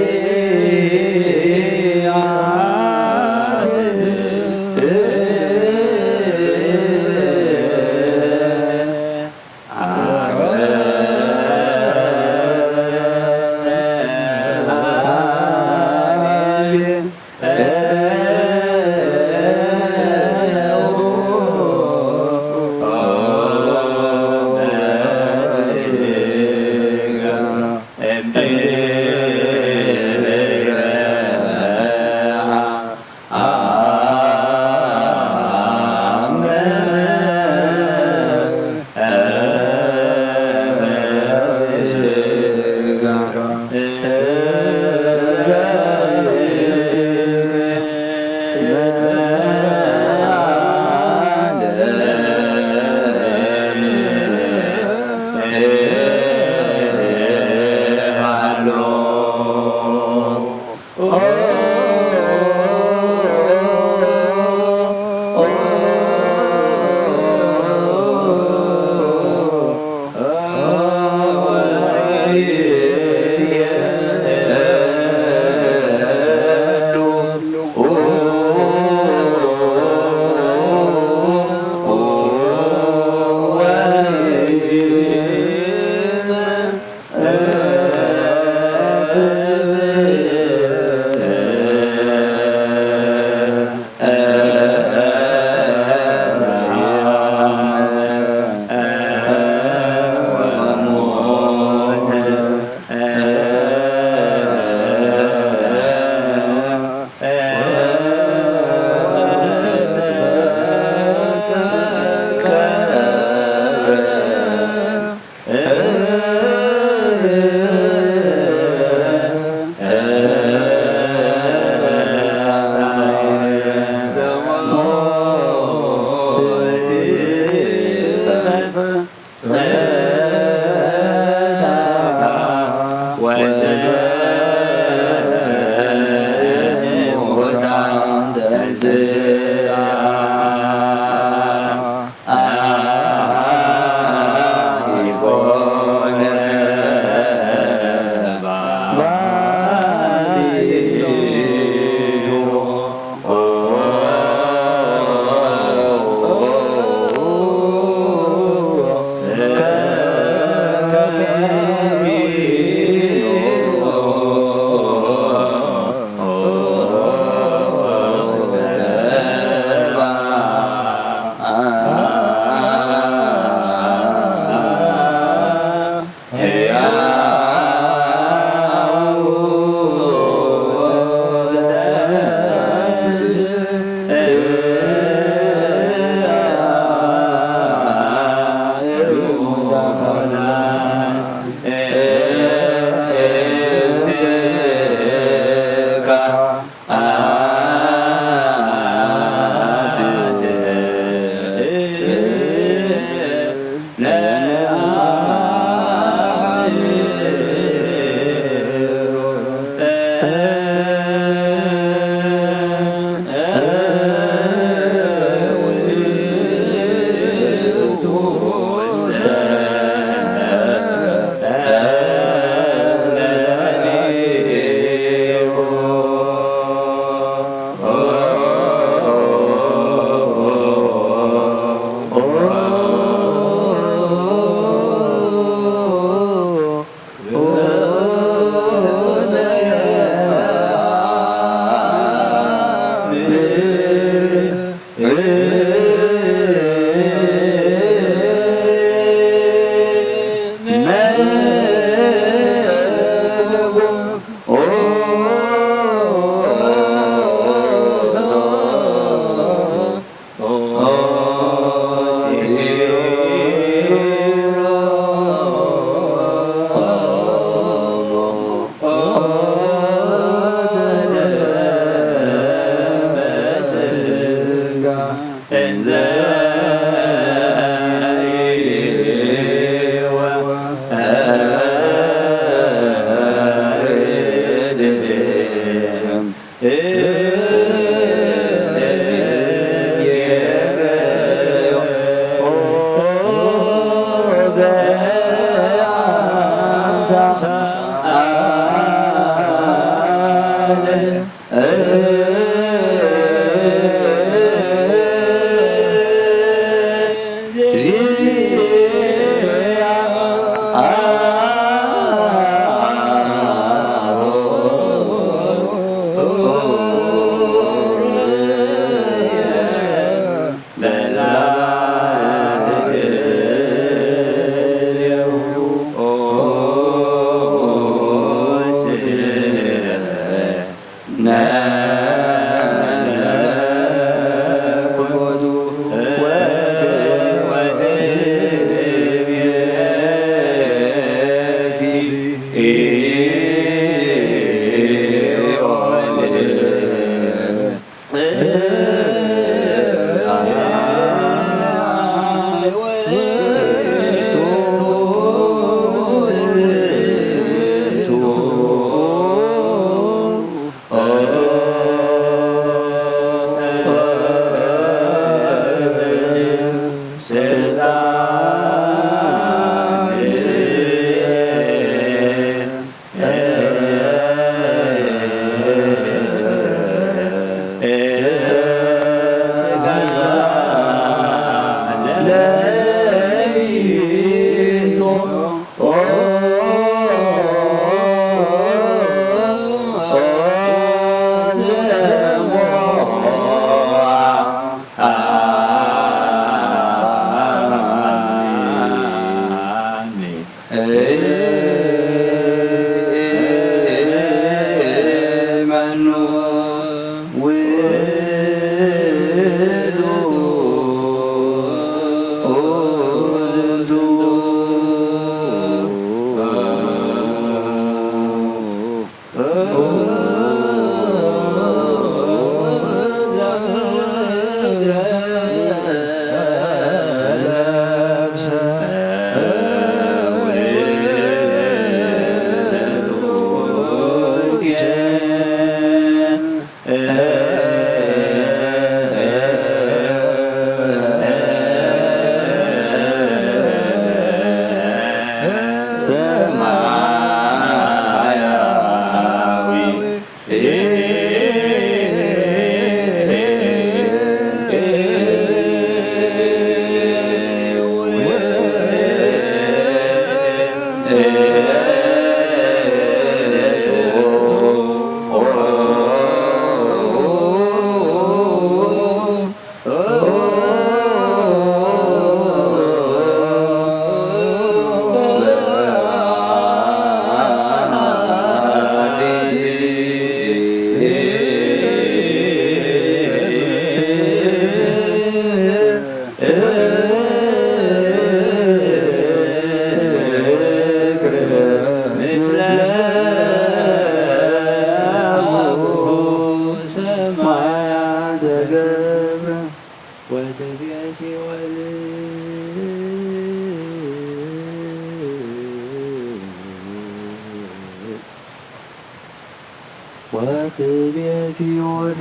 ወትቤ ሲኦል፣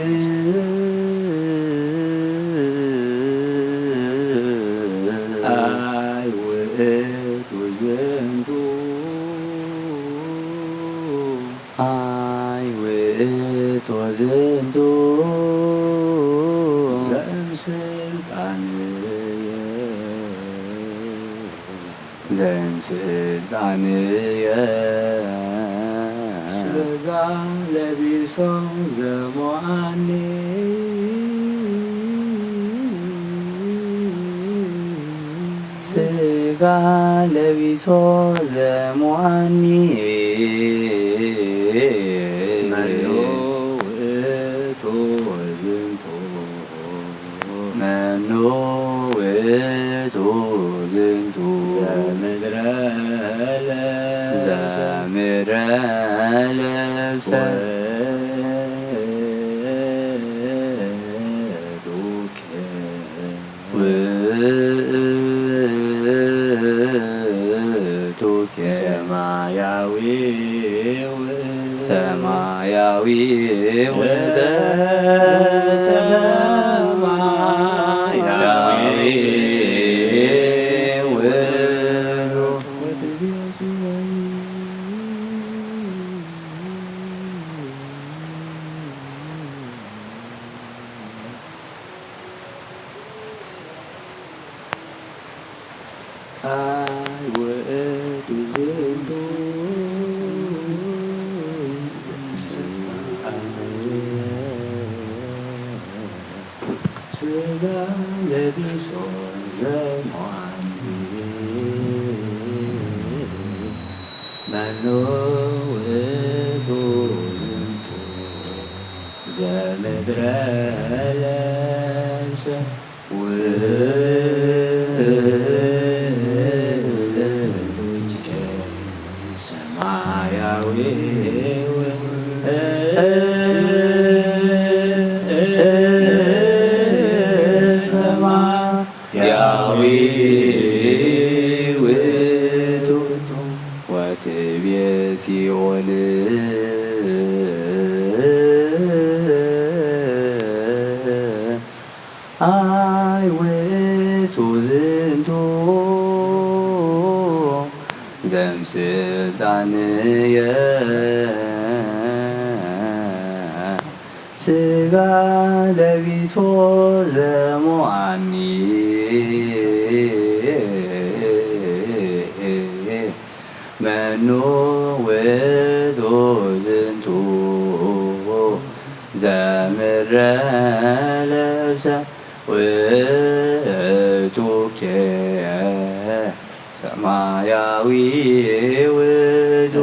ኣይ ውእቱ ዝንቱ፣ ኣይ ውእቱ ዝንቱ፣ ዘእምስልጣንየ፣ ዘእምስልጣንየ፣ ሥጋ ለቢሶ ዘሞአኒ፣ ሥጋ ለቢሶ ዘሞአኒ፣ መኑ ውእቱ ዝንቱ፣ መኑ ውእቱ ዝንቱ፣ ዘምድረ ለብሰ፣ ዘምድረ ለብሰ፣ ውእቱ ውእቱኬ፣ ሰማያዊ ውእቱ፣ ሰማያዊ ውእቱ፣ ሰማያዊ ውእቱ። ኣይ ውእቱ ዝንቱ፣ ሥጋ ለቢሶ ዘሞአኒ፣ መኑ ውእቱ ዝንቱ፣ ዘምድረ ለብሰ፣ ውእቱኬ ሰማያዊ፣ ሰማያዊ ውእቱ። ወትቤ ሲኦል፣ ኣይ ውእቱ ዝንቱ፣ ዘምስልጣንየ፣ ሥጋ ለቢሶ ዘሞአኒ፣ መኑ ውእቱ ዝንቱ፣ ዘምድረ ለብሰ፣ ውእቱኬ ሰማያዊ ውእቱ።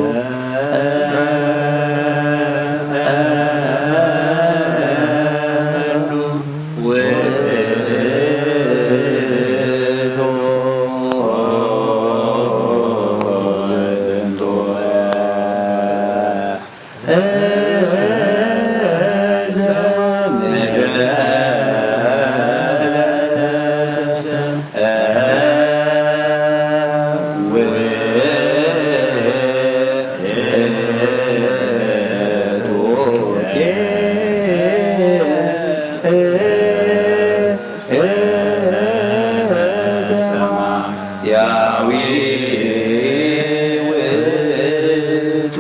ሰማያዊ ውእቱ።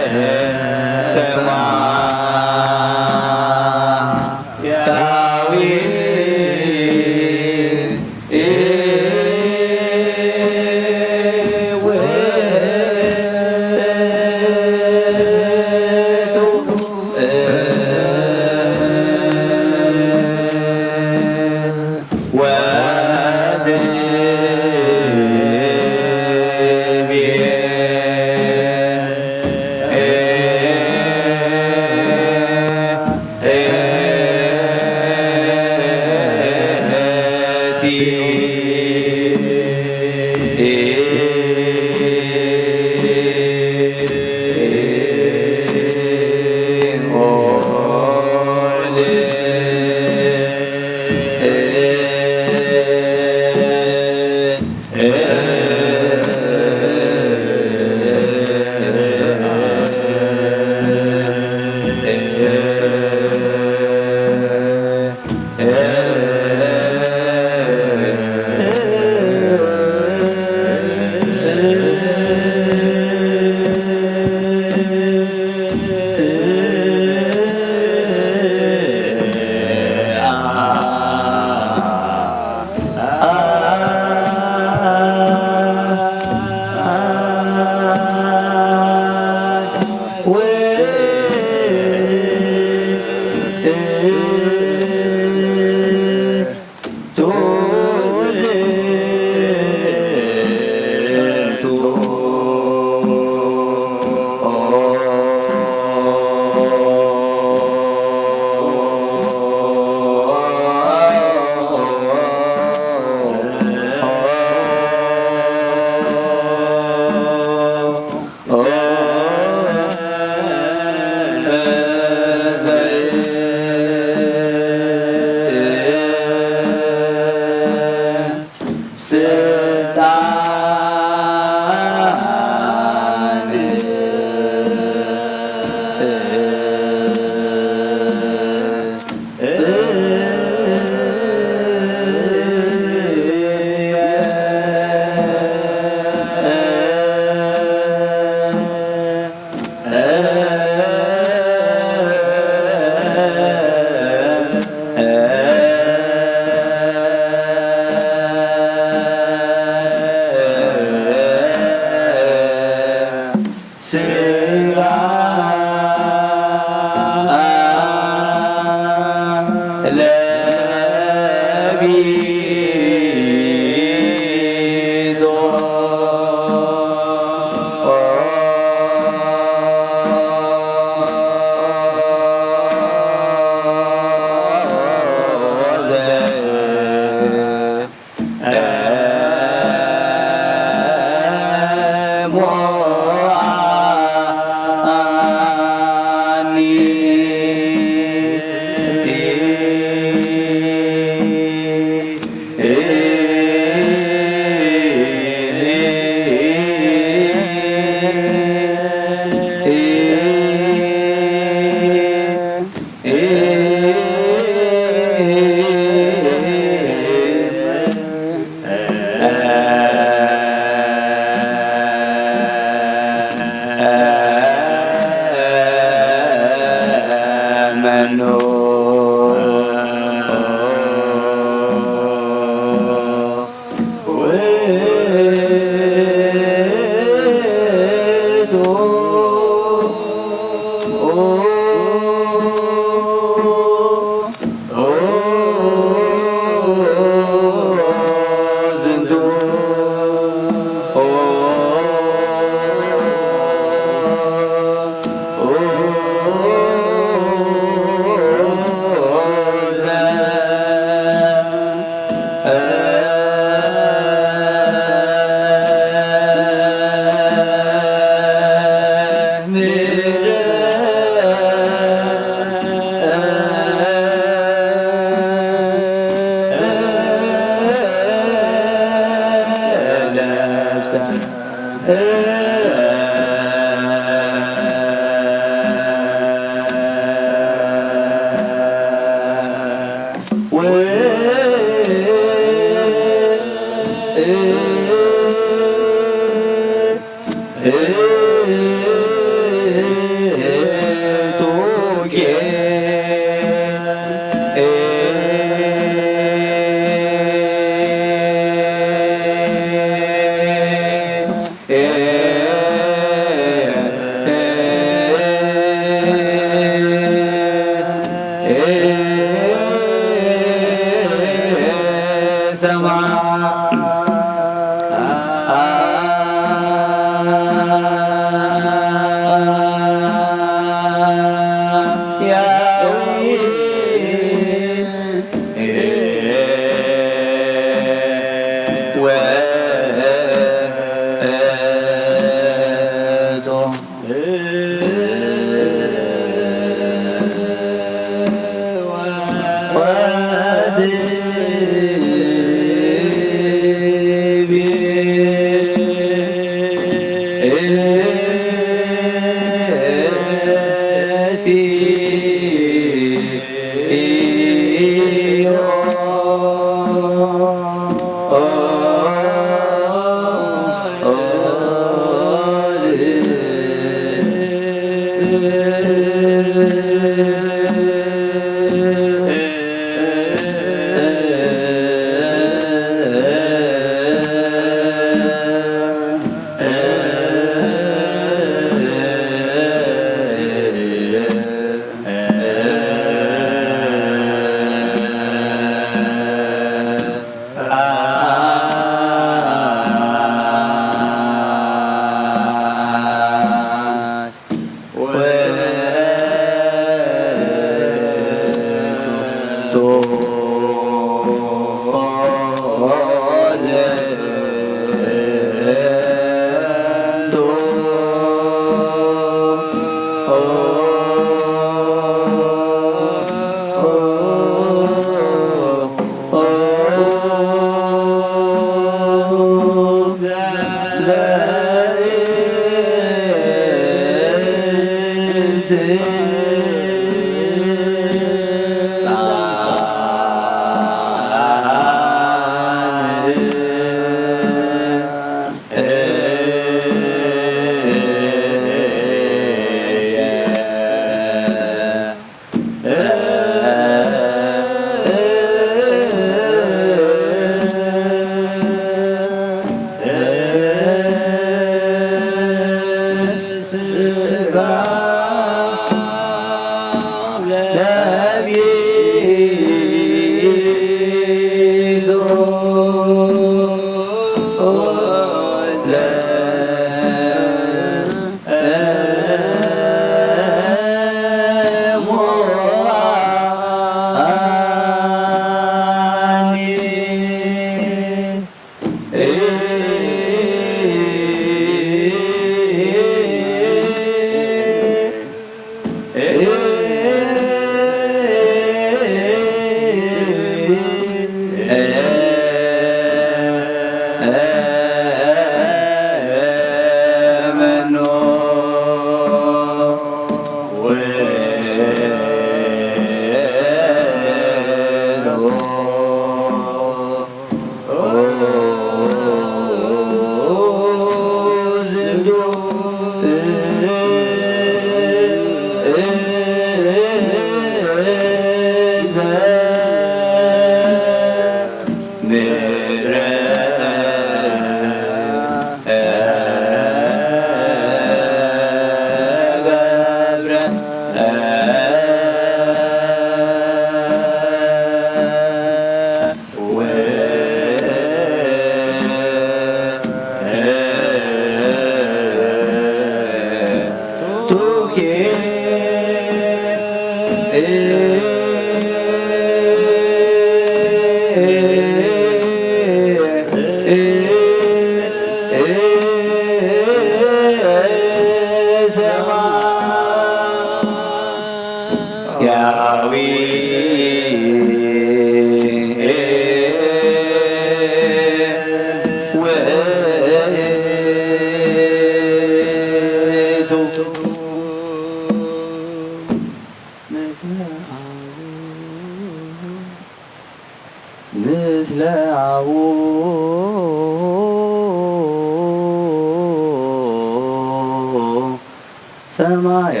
ሰማያ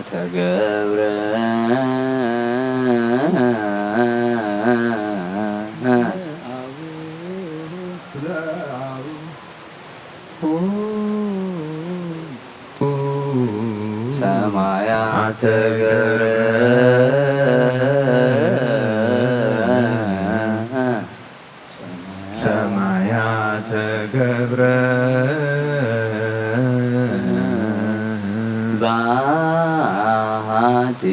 ተገብረ። ሰማያ ተገብረ። ሰማያ ተገብረ። በአሐቲ።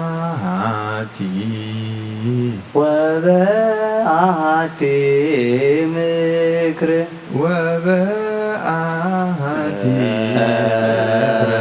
በአሐቲ። ወበአሐቲ ምክር። ወበአሐቲ ምክር።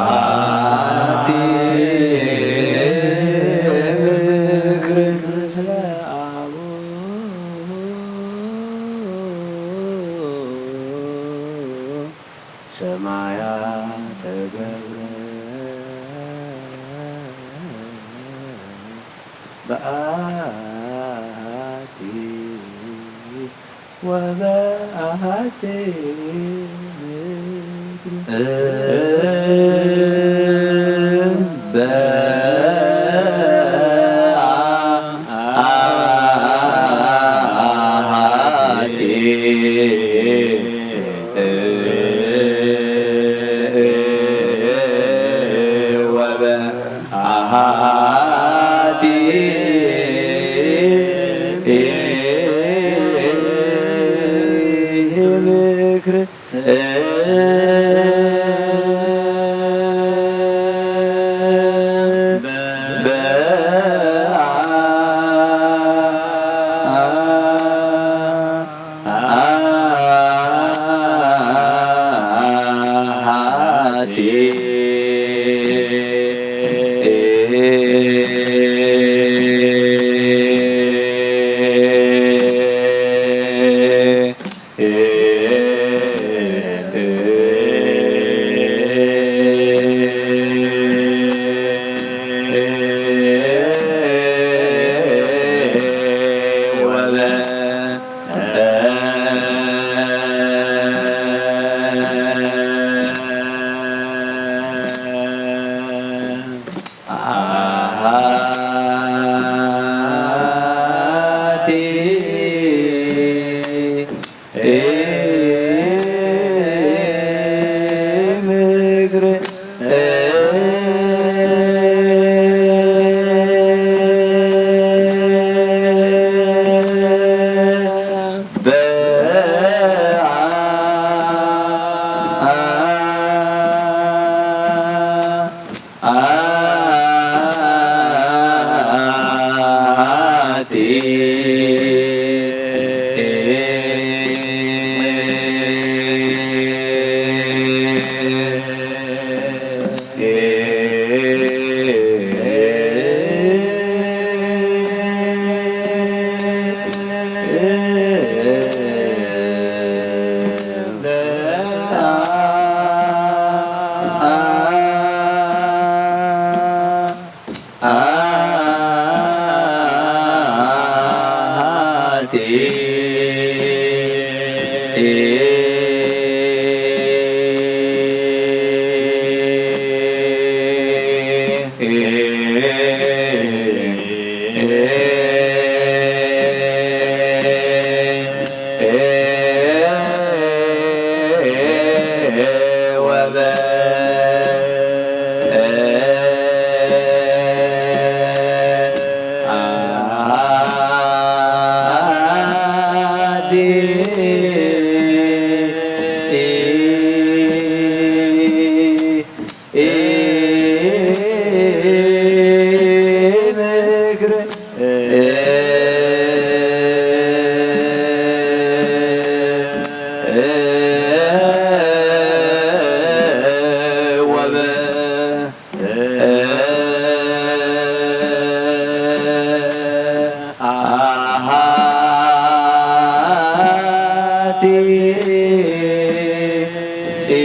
ወበአሐቲ ምክር። ሰማያ ተገብረ። በአሐቲ ወበአሐቲ ምድር። በአሐቲ ወበአሐቲ ምክር። ምክር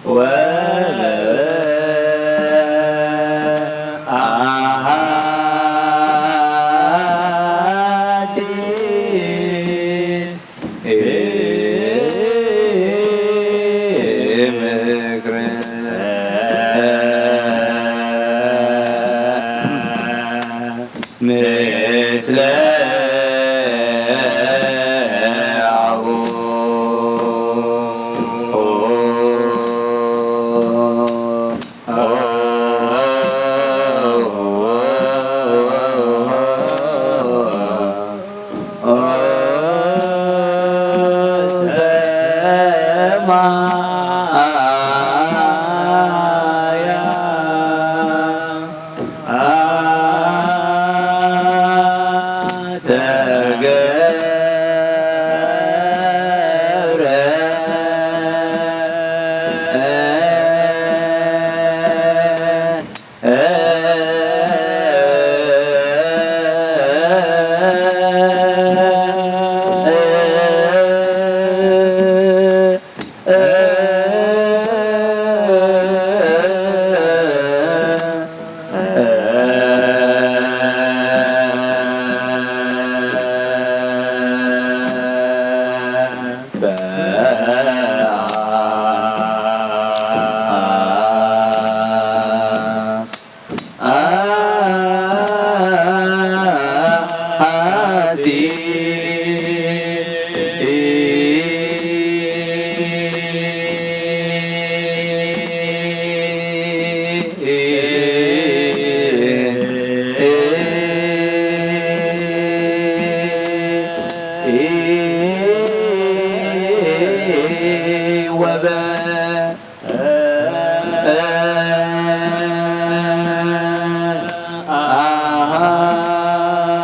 ወአ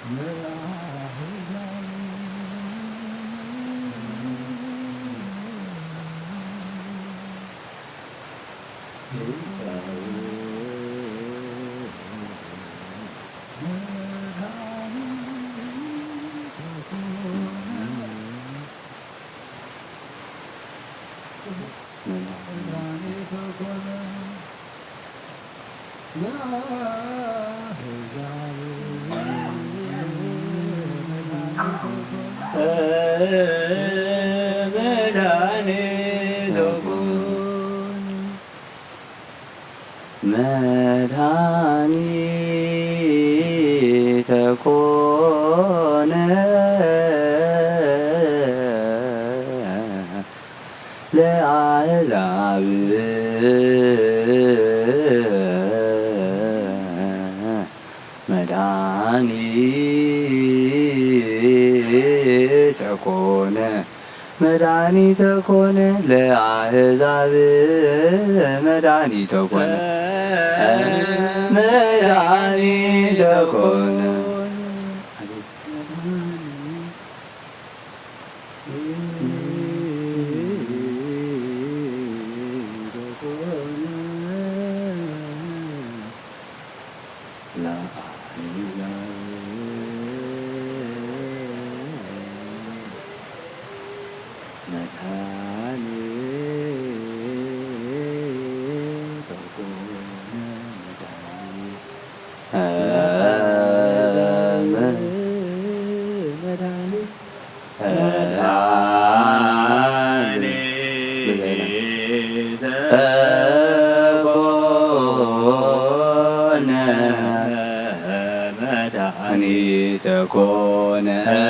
መድኃኒተ ኮነ መድኃኒተ ኮነ ለአሕዛብ መድኃኒተ ኮነ መድኃኒተ ኮነ ለአሕዛብ መድኃኒተ ኮነ መድኃኒተ ኮነ መድኃኒተ ኮነ ለአሕዛብ መድኃኒተ ኮነ መድኃኒተ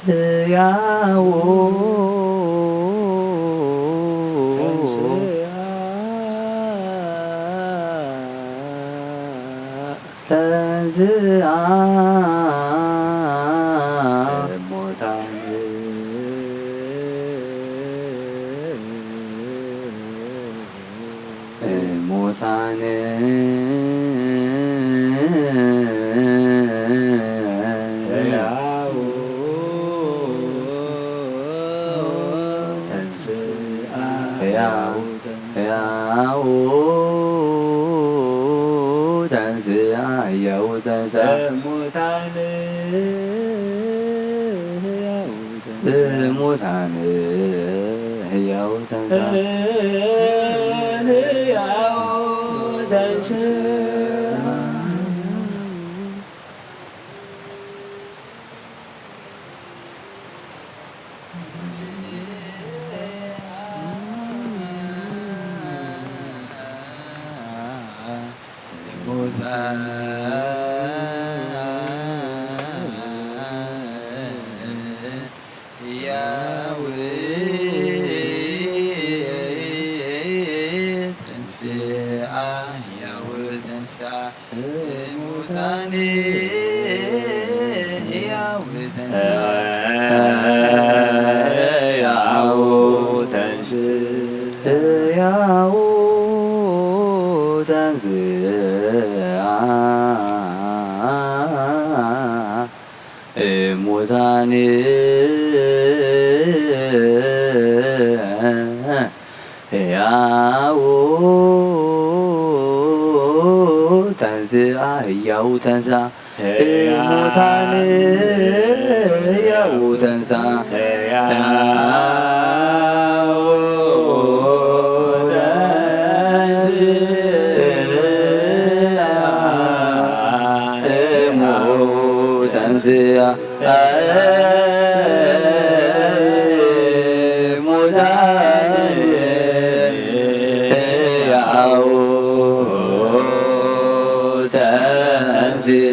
ሕያው ተንስኣ ተንስኣ እሙታን እሙታን ሕያው ተንስኣ ሕያው ሕያው ተንስኣ ሕያው ተንስኣ እሙታን ሕያው ተንስኣ እሙታን ሕያው ተንስኣ ሕያው ተንስኣ ሕያው ተንስኣ፣ ሕያው ተንስኣ እሙታን፣ ሕያው ተንስኣ፣ ሕያው ተንስኣ፣ ሕያው ተንስኣ እሙታን ሕያው ተንስኣ ሕያው ተንሳ፣ ሕያው ሙታን ሕያው ተንሳ፣ ሕያው ተንስአ፣ ሕያው ተንስአ። ሙታን ሕያው ተንሥአ።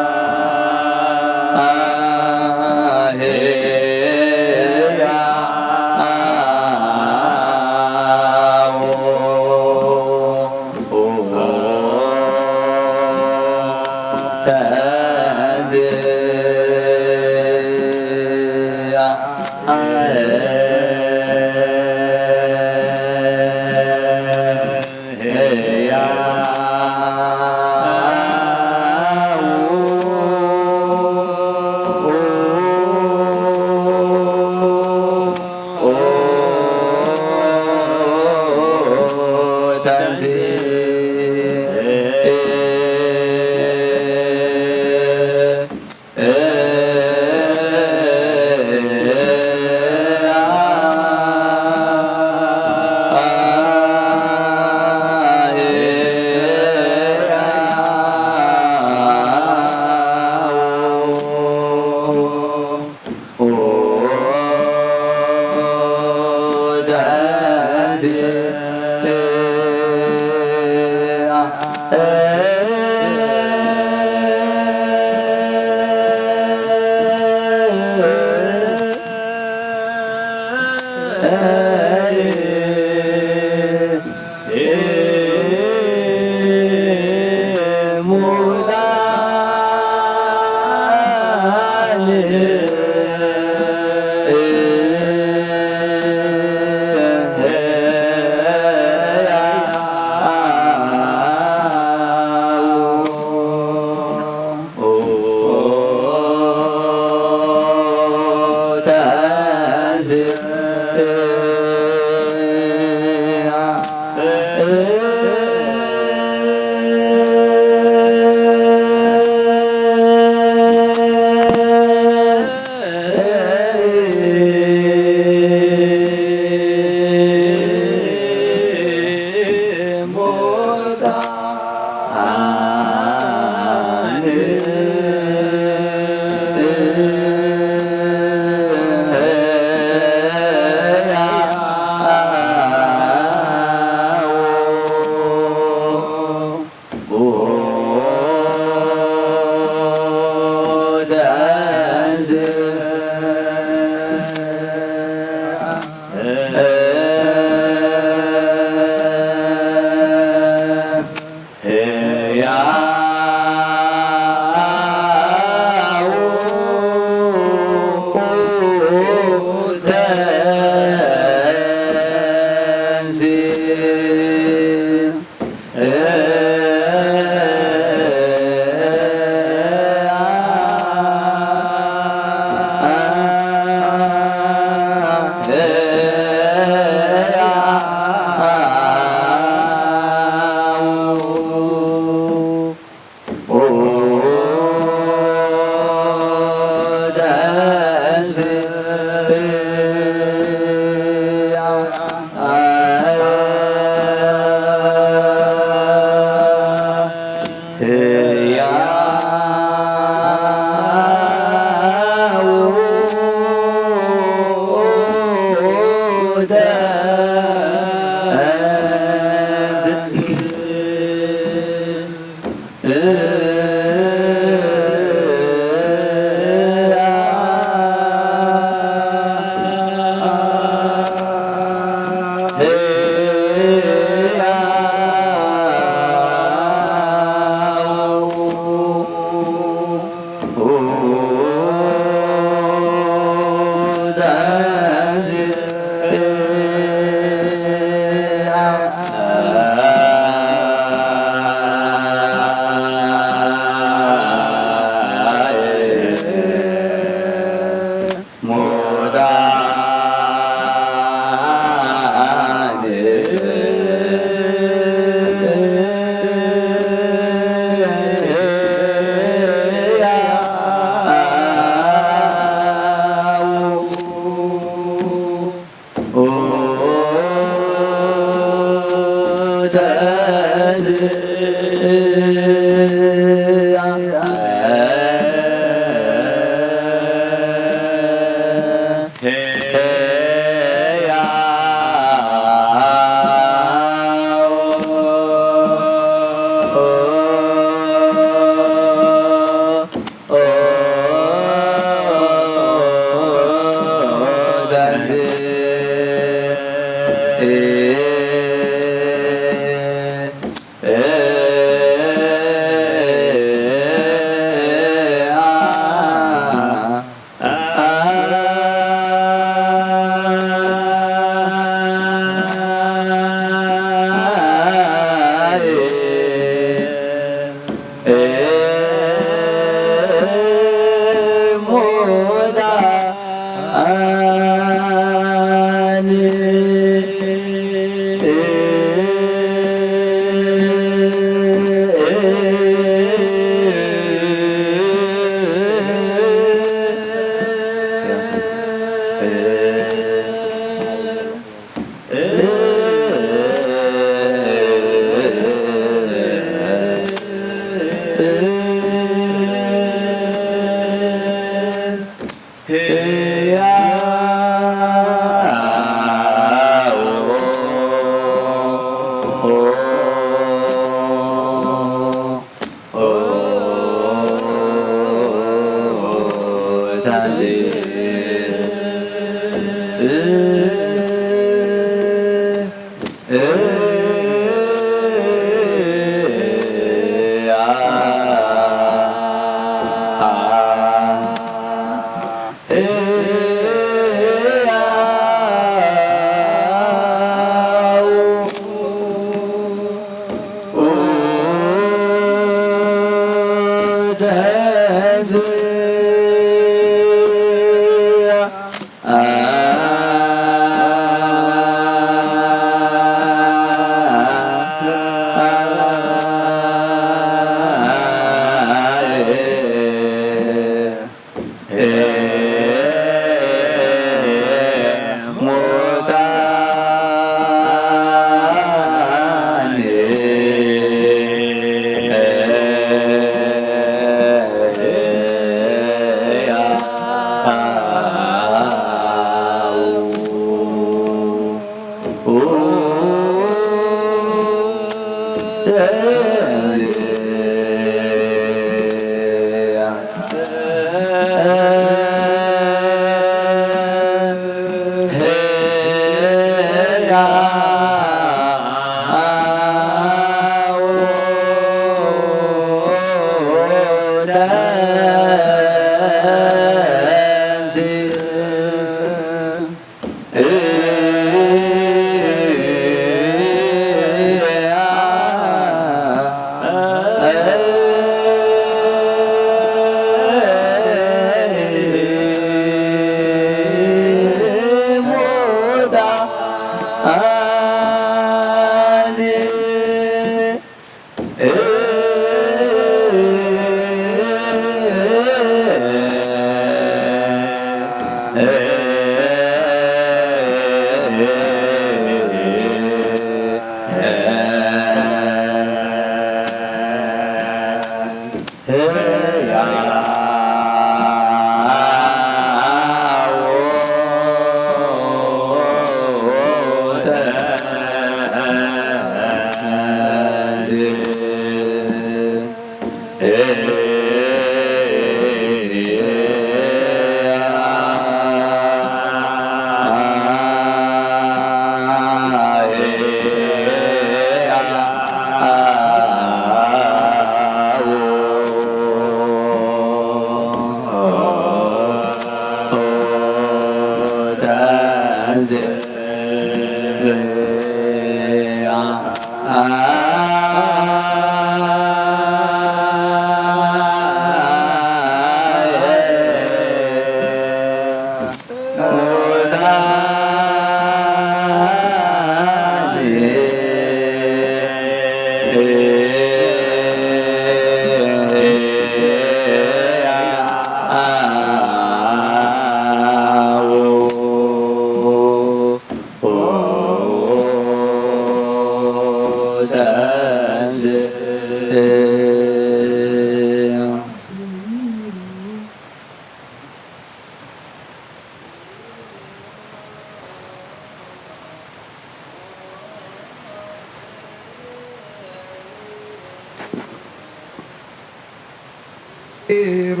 ሮ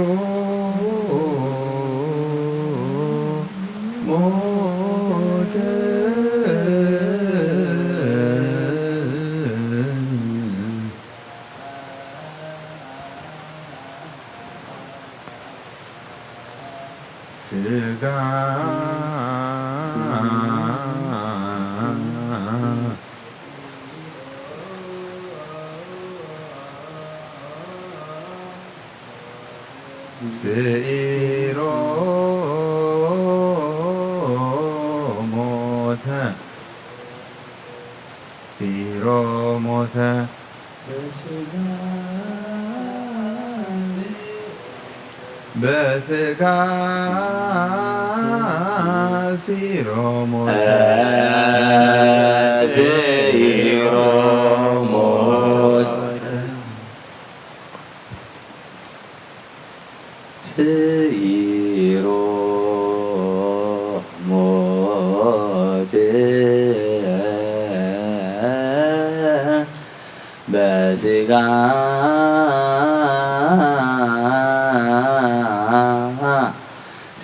ሞተ ስጋ ስኢሮ ሞተ ስኢሮ ሞተ በስጋ ስኢሮ ሞተ ስኢሮ ሞተ ስኢሮ ሞተ በስጋ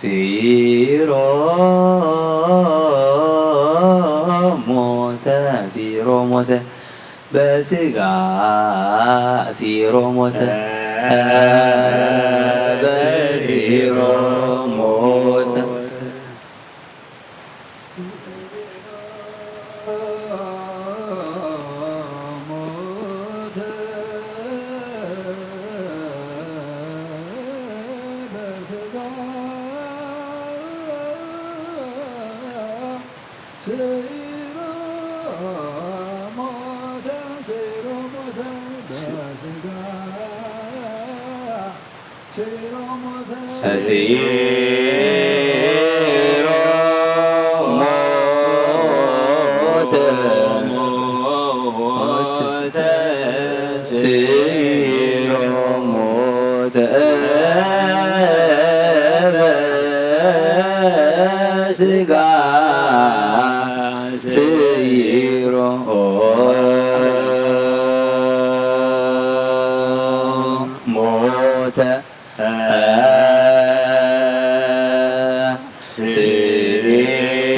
ስኢሮ ሞተ ስኢሮ ሞተ በስጋ ስኢሮ ሞተ በስኢሮ ሞተ ስኢሮ ሞተ ስኢሮ ሞተ ስጋ ስኢሮ ሞተ ስኢሮ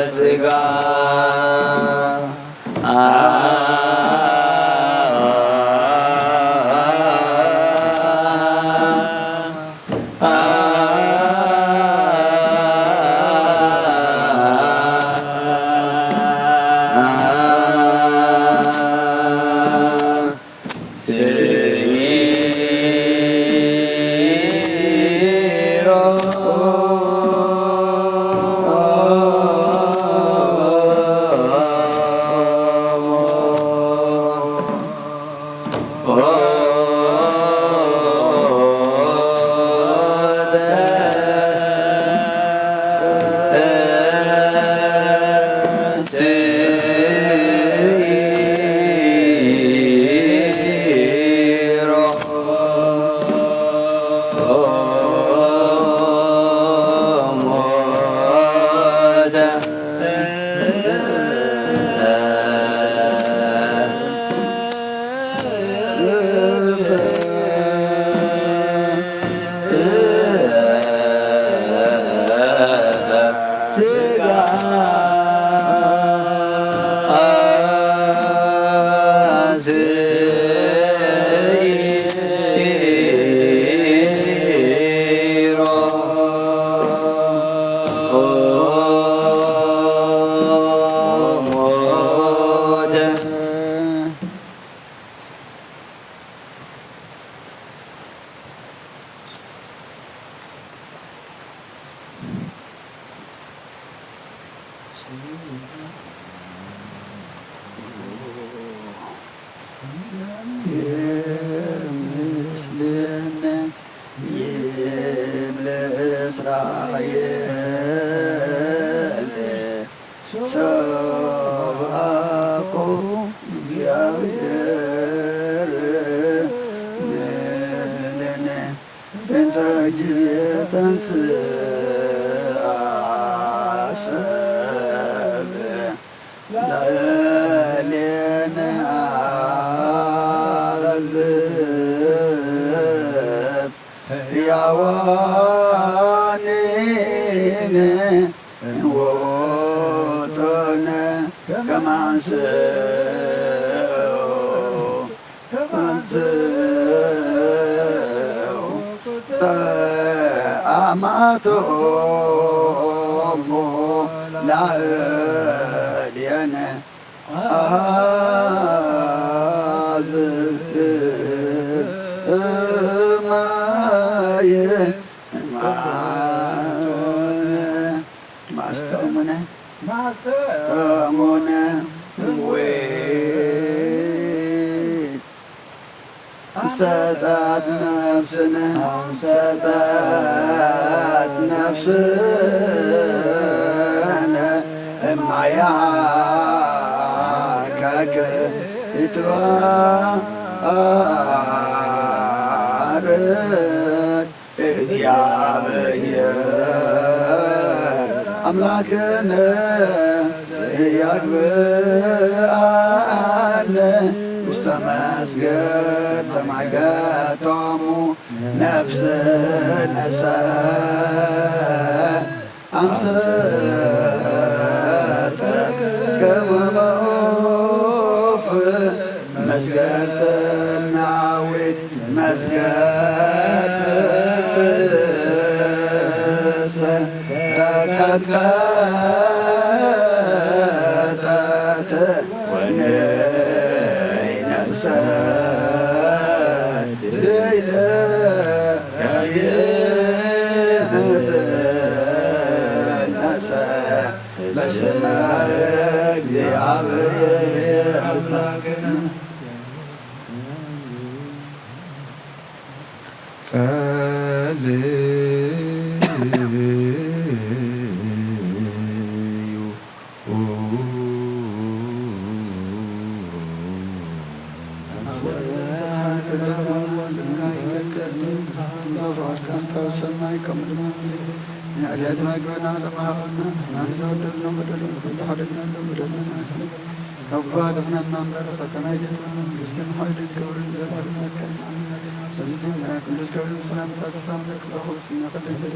ስጋ ምስልን ይብል እስራኤል ሰብኣኮ እግዚኣብሔር ምስልን እንተ ጊዜ ተንሥእ አሰብ ላዕሌነ አዘብ ሕያዋኒነ ወውእቶነ ከመ አንሥኡ ተንሥኡ አማቶሙ ላዕሌነ አዝብእ ማየ ማስጠሙነ ማስጠሙነ ወይ ሰጣት ነፍስነ ሰጣት ነፍስነ እማያከክ ይትባረክ። እግዚኣብሔር አምላክነ ያግብአነ ውስተ መስገድ ተማገቶሙ ነፍስነሰ አምሰጠት ከመ ወፍ መስገድ ተናዊት መስገድ ተቀጥቀጠት ወነይነሰ ድይለ ነሰ በስመ እግዚአብሔር አምላክነ። ጸልዩ። ካብ ክፉ ኣድሕነና እምበር፣ ፈተና ኣይተእትወና። መንግስትን ሓይልን ክብርን ዘላለሙ ናትካ እዩ። ኣሜን። በዚህ ጀምራ ቅዱስ ገብርኤል ሰላምታ ሰላም ለኪ በኩርኪ እምነ ቅድስት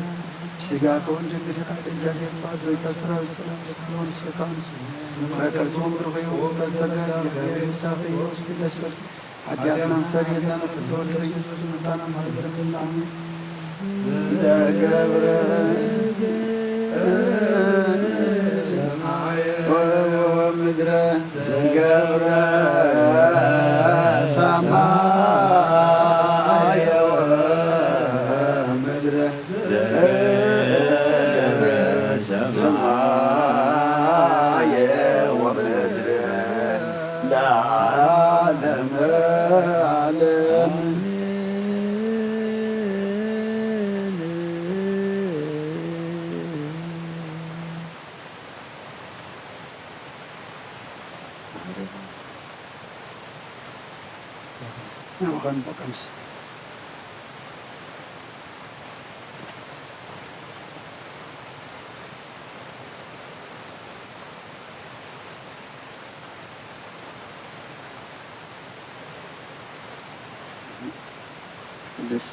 ስጋኪ ወልድኪ ብሩክ። እግዚአብሔር ተዋሕዶ ሰራዊት ሰላም ለኪ በኩርኪ። ከርሱም ብሩክ እዩ ተጸጋ እግዚአብሔር ምሳኺ ወስደስበል ኃጢአትና ሰሪልና ለፍትወልድ ኢየሱስ ክርስቶስ መታና ማለት ለምንላምን ዘገብረ ሰማየ ወምድረ ዘገብረ ሰማየ ወምድረ ዘገብረ ሰማየ ወምድረ ለዓለመ ዓለም። ደስ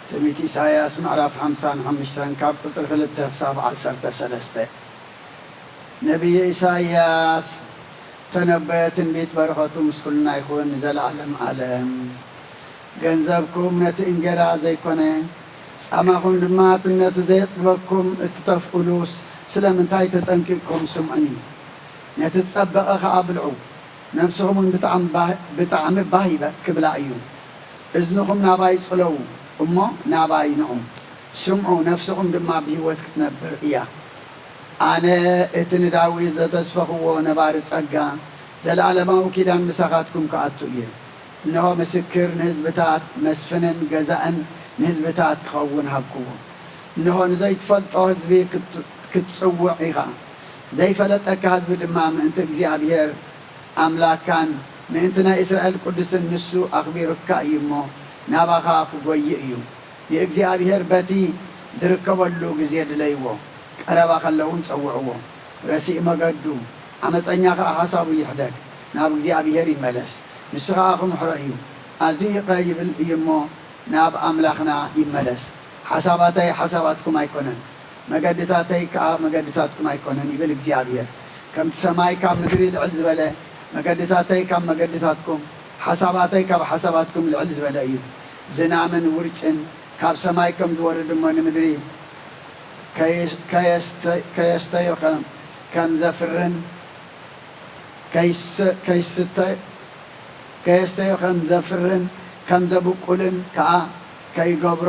ትንቢት ኢሳይያስ ምዕራፍ ሓምሳን ሓሙሽተን ካብ ቁጽሪ ክልተ ክሳብ ዓሰርተ ሰለስተ። ነቢይ ኢሳይያስ ተነበየ ትንቢት በረኸቱ ምስ ኩልና ይኹን ንዘለዓለም ዓለም። ገንዘብኩም ነቲ እንጌራ ዘይኮነ፣ ጻማኹም ድማ ነቲ ዘየጽግበኩም እትተፍኡሉስ ስለምንታይ ተጠንቂቕኩም ስምዑኒ። ነቲ ዝጸበቐ ኸኣ ብልዑ፣ ነፍስኹም እውን ብጣዕሚ ባህ-፣ ብጣዕሚ ባህ ይበ-፣ ክብላ እዩ። እዝንኹም ናባይ ጽለዉ እሞ ናባይ ንዑ፣ ስምዑ፣ ነፍስኹም ድማ ብህይወት ክትነብር እያ። ኣነ እቲ ንዳዊት ዘተስፈኽዎ ነባሪ ጸጋ፣ ዘለኣለማዊ ኪዳን ምሳኻትኩም ክኣቱ እየ። እንሆ፣ ምስክር ንህዝብታት፣ መስፍንን ገዛእን ንህዝብታት ክኸውን ሃብክዎ። እንሆ፣ ንዘይትፈልጦ ህዝቢ ክት-፣ ክትጽውዕ ኢኻ። ዘይፈለጠካ ህዝቢ ድማ ምእንቲ እግዚኣብሔር ኣምላክካን ምእንቲ ናይ እስራኤል ቅዱስን ንሱ ኣኽቢሩካ እዩ እሞ፣ ናባኻ ክጎዪ እዩ። ንእግዚኣብሔር በቲ ዝርከበሉ ግዜ ድለይዎ፣ ቀረባ ከሎ እውን ጸውዕዎ። ረሲእ መገዱ፣ ዓመጸኛ ኸኣ ሓሳቡ ይሕደግ፣ ናብ እግዚኣብሔር ይመለስ፣ ንሱ ኸኣ ክምሕሮ እዩ። ኣዝዩ ይቕረ ይብል እዩ እሞ፣ ናብ ኣምላኽና ይመለስ። ሓሳባተይ ሓሳባትኩም ኣይኮነን፣ መገድታተይ ከኣ መገድታትኩም ኣይኮነን ይብል እግዚኣብሔር። ከምቲ ሰማይ ካብ ምድሪ ልዕል ዝበለ፣ መገድታተይ ካብ መገድታትኩም፣ ሓሳባተይ ካብ ሓሳባትኩም ልዕል ዝበለ እዩ። ዝናምን ውርጭን ካብ ሰማይ ከም ዝወርድ እሞ ንምድሪ ከየ-፣ ከየስተ-፣ ከየስተዮ ከም፣ ከም ዘፍርን ከይስ-፣ ከይስተ-፣ ከየስተዮ ከም ዘፍርን ከም ዘብቁልን ከኣ ከይገብሮ፣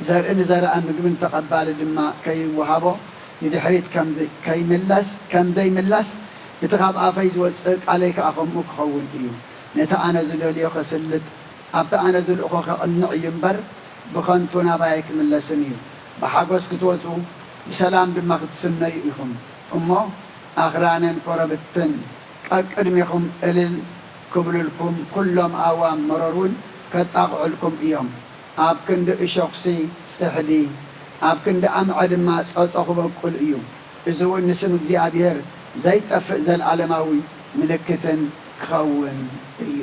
ዘርኢ ንዘርኣ ምግብን ተቐባሊ ድማ ከይወሃቦ፣ ንድሕሪት ከም ዘይ-፣ ከይምለስ፣ ከም ዘይምለስ፣ እቲ ካብ ኣፈይ ዝወጽእ ቃለይ ከኣ ከምኡ ክኸውን እዩ። ነቲ ኣነ ዝደልዮ ከስልጥ፣ ኣብቲ ኣነ ዝልእኾ ከቕንዕ እዩ እምበር፣ ብኸንቱ ናባይ ኣይክምለስን እዩ። ብሓጎስ ክትወጹ፣ ብሰላም ድማ ክትስነዩ ኢኹም። እሞ ኣኽራንን ኮረብትን ቀቅድሜኹም እልል ክብሉልኩም፣ ኩሎም ኣእዋም መሮር እውን ከጣቕዑልኩም እዮም። ኣብ ክንዲ እሾኽሲ ጽሕዲ፣ ኣብ ክንዲ ኣምዐ ድማ ጸጾ ክበቁል እዩ። እዚ እውን ንስም እግዚኣብሔር ዘይጠፍእ ዘለዓለማዊ ምልክትን ክኸውን እዩ።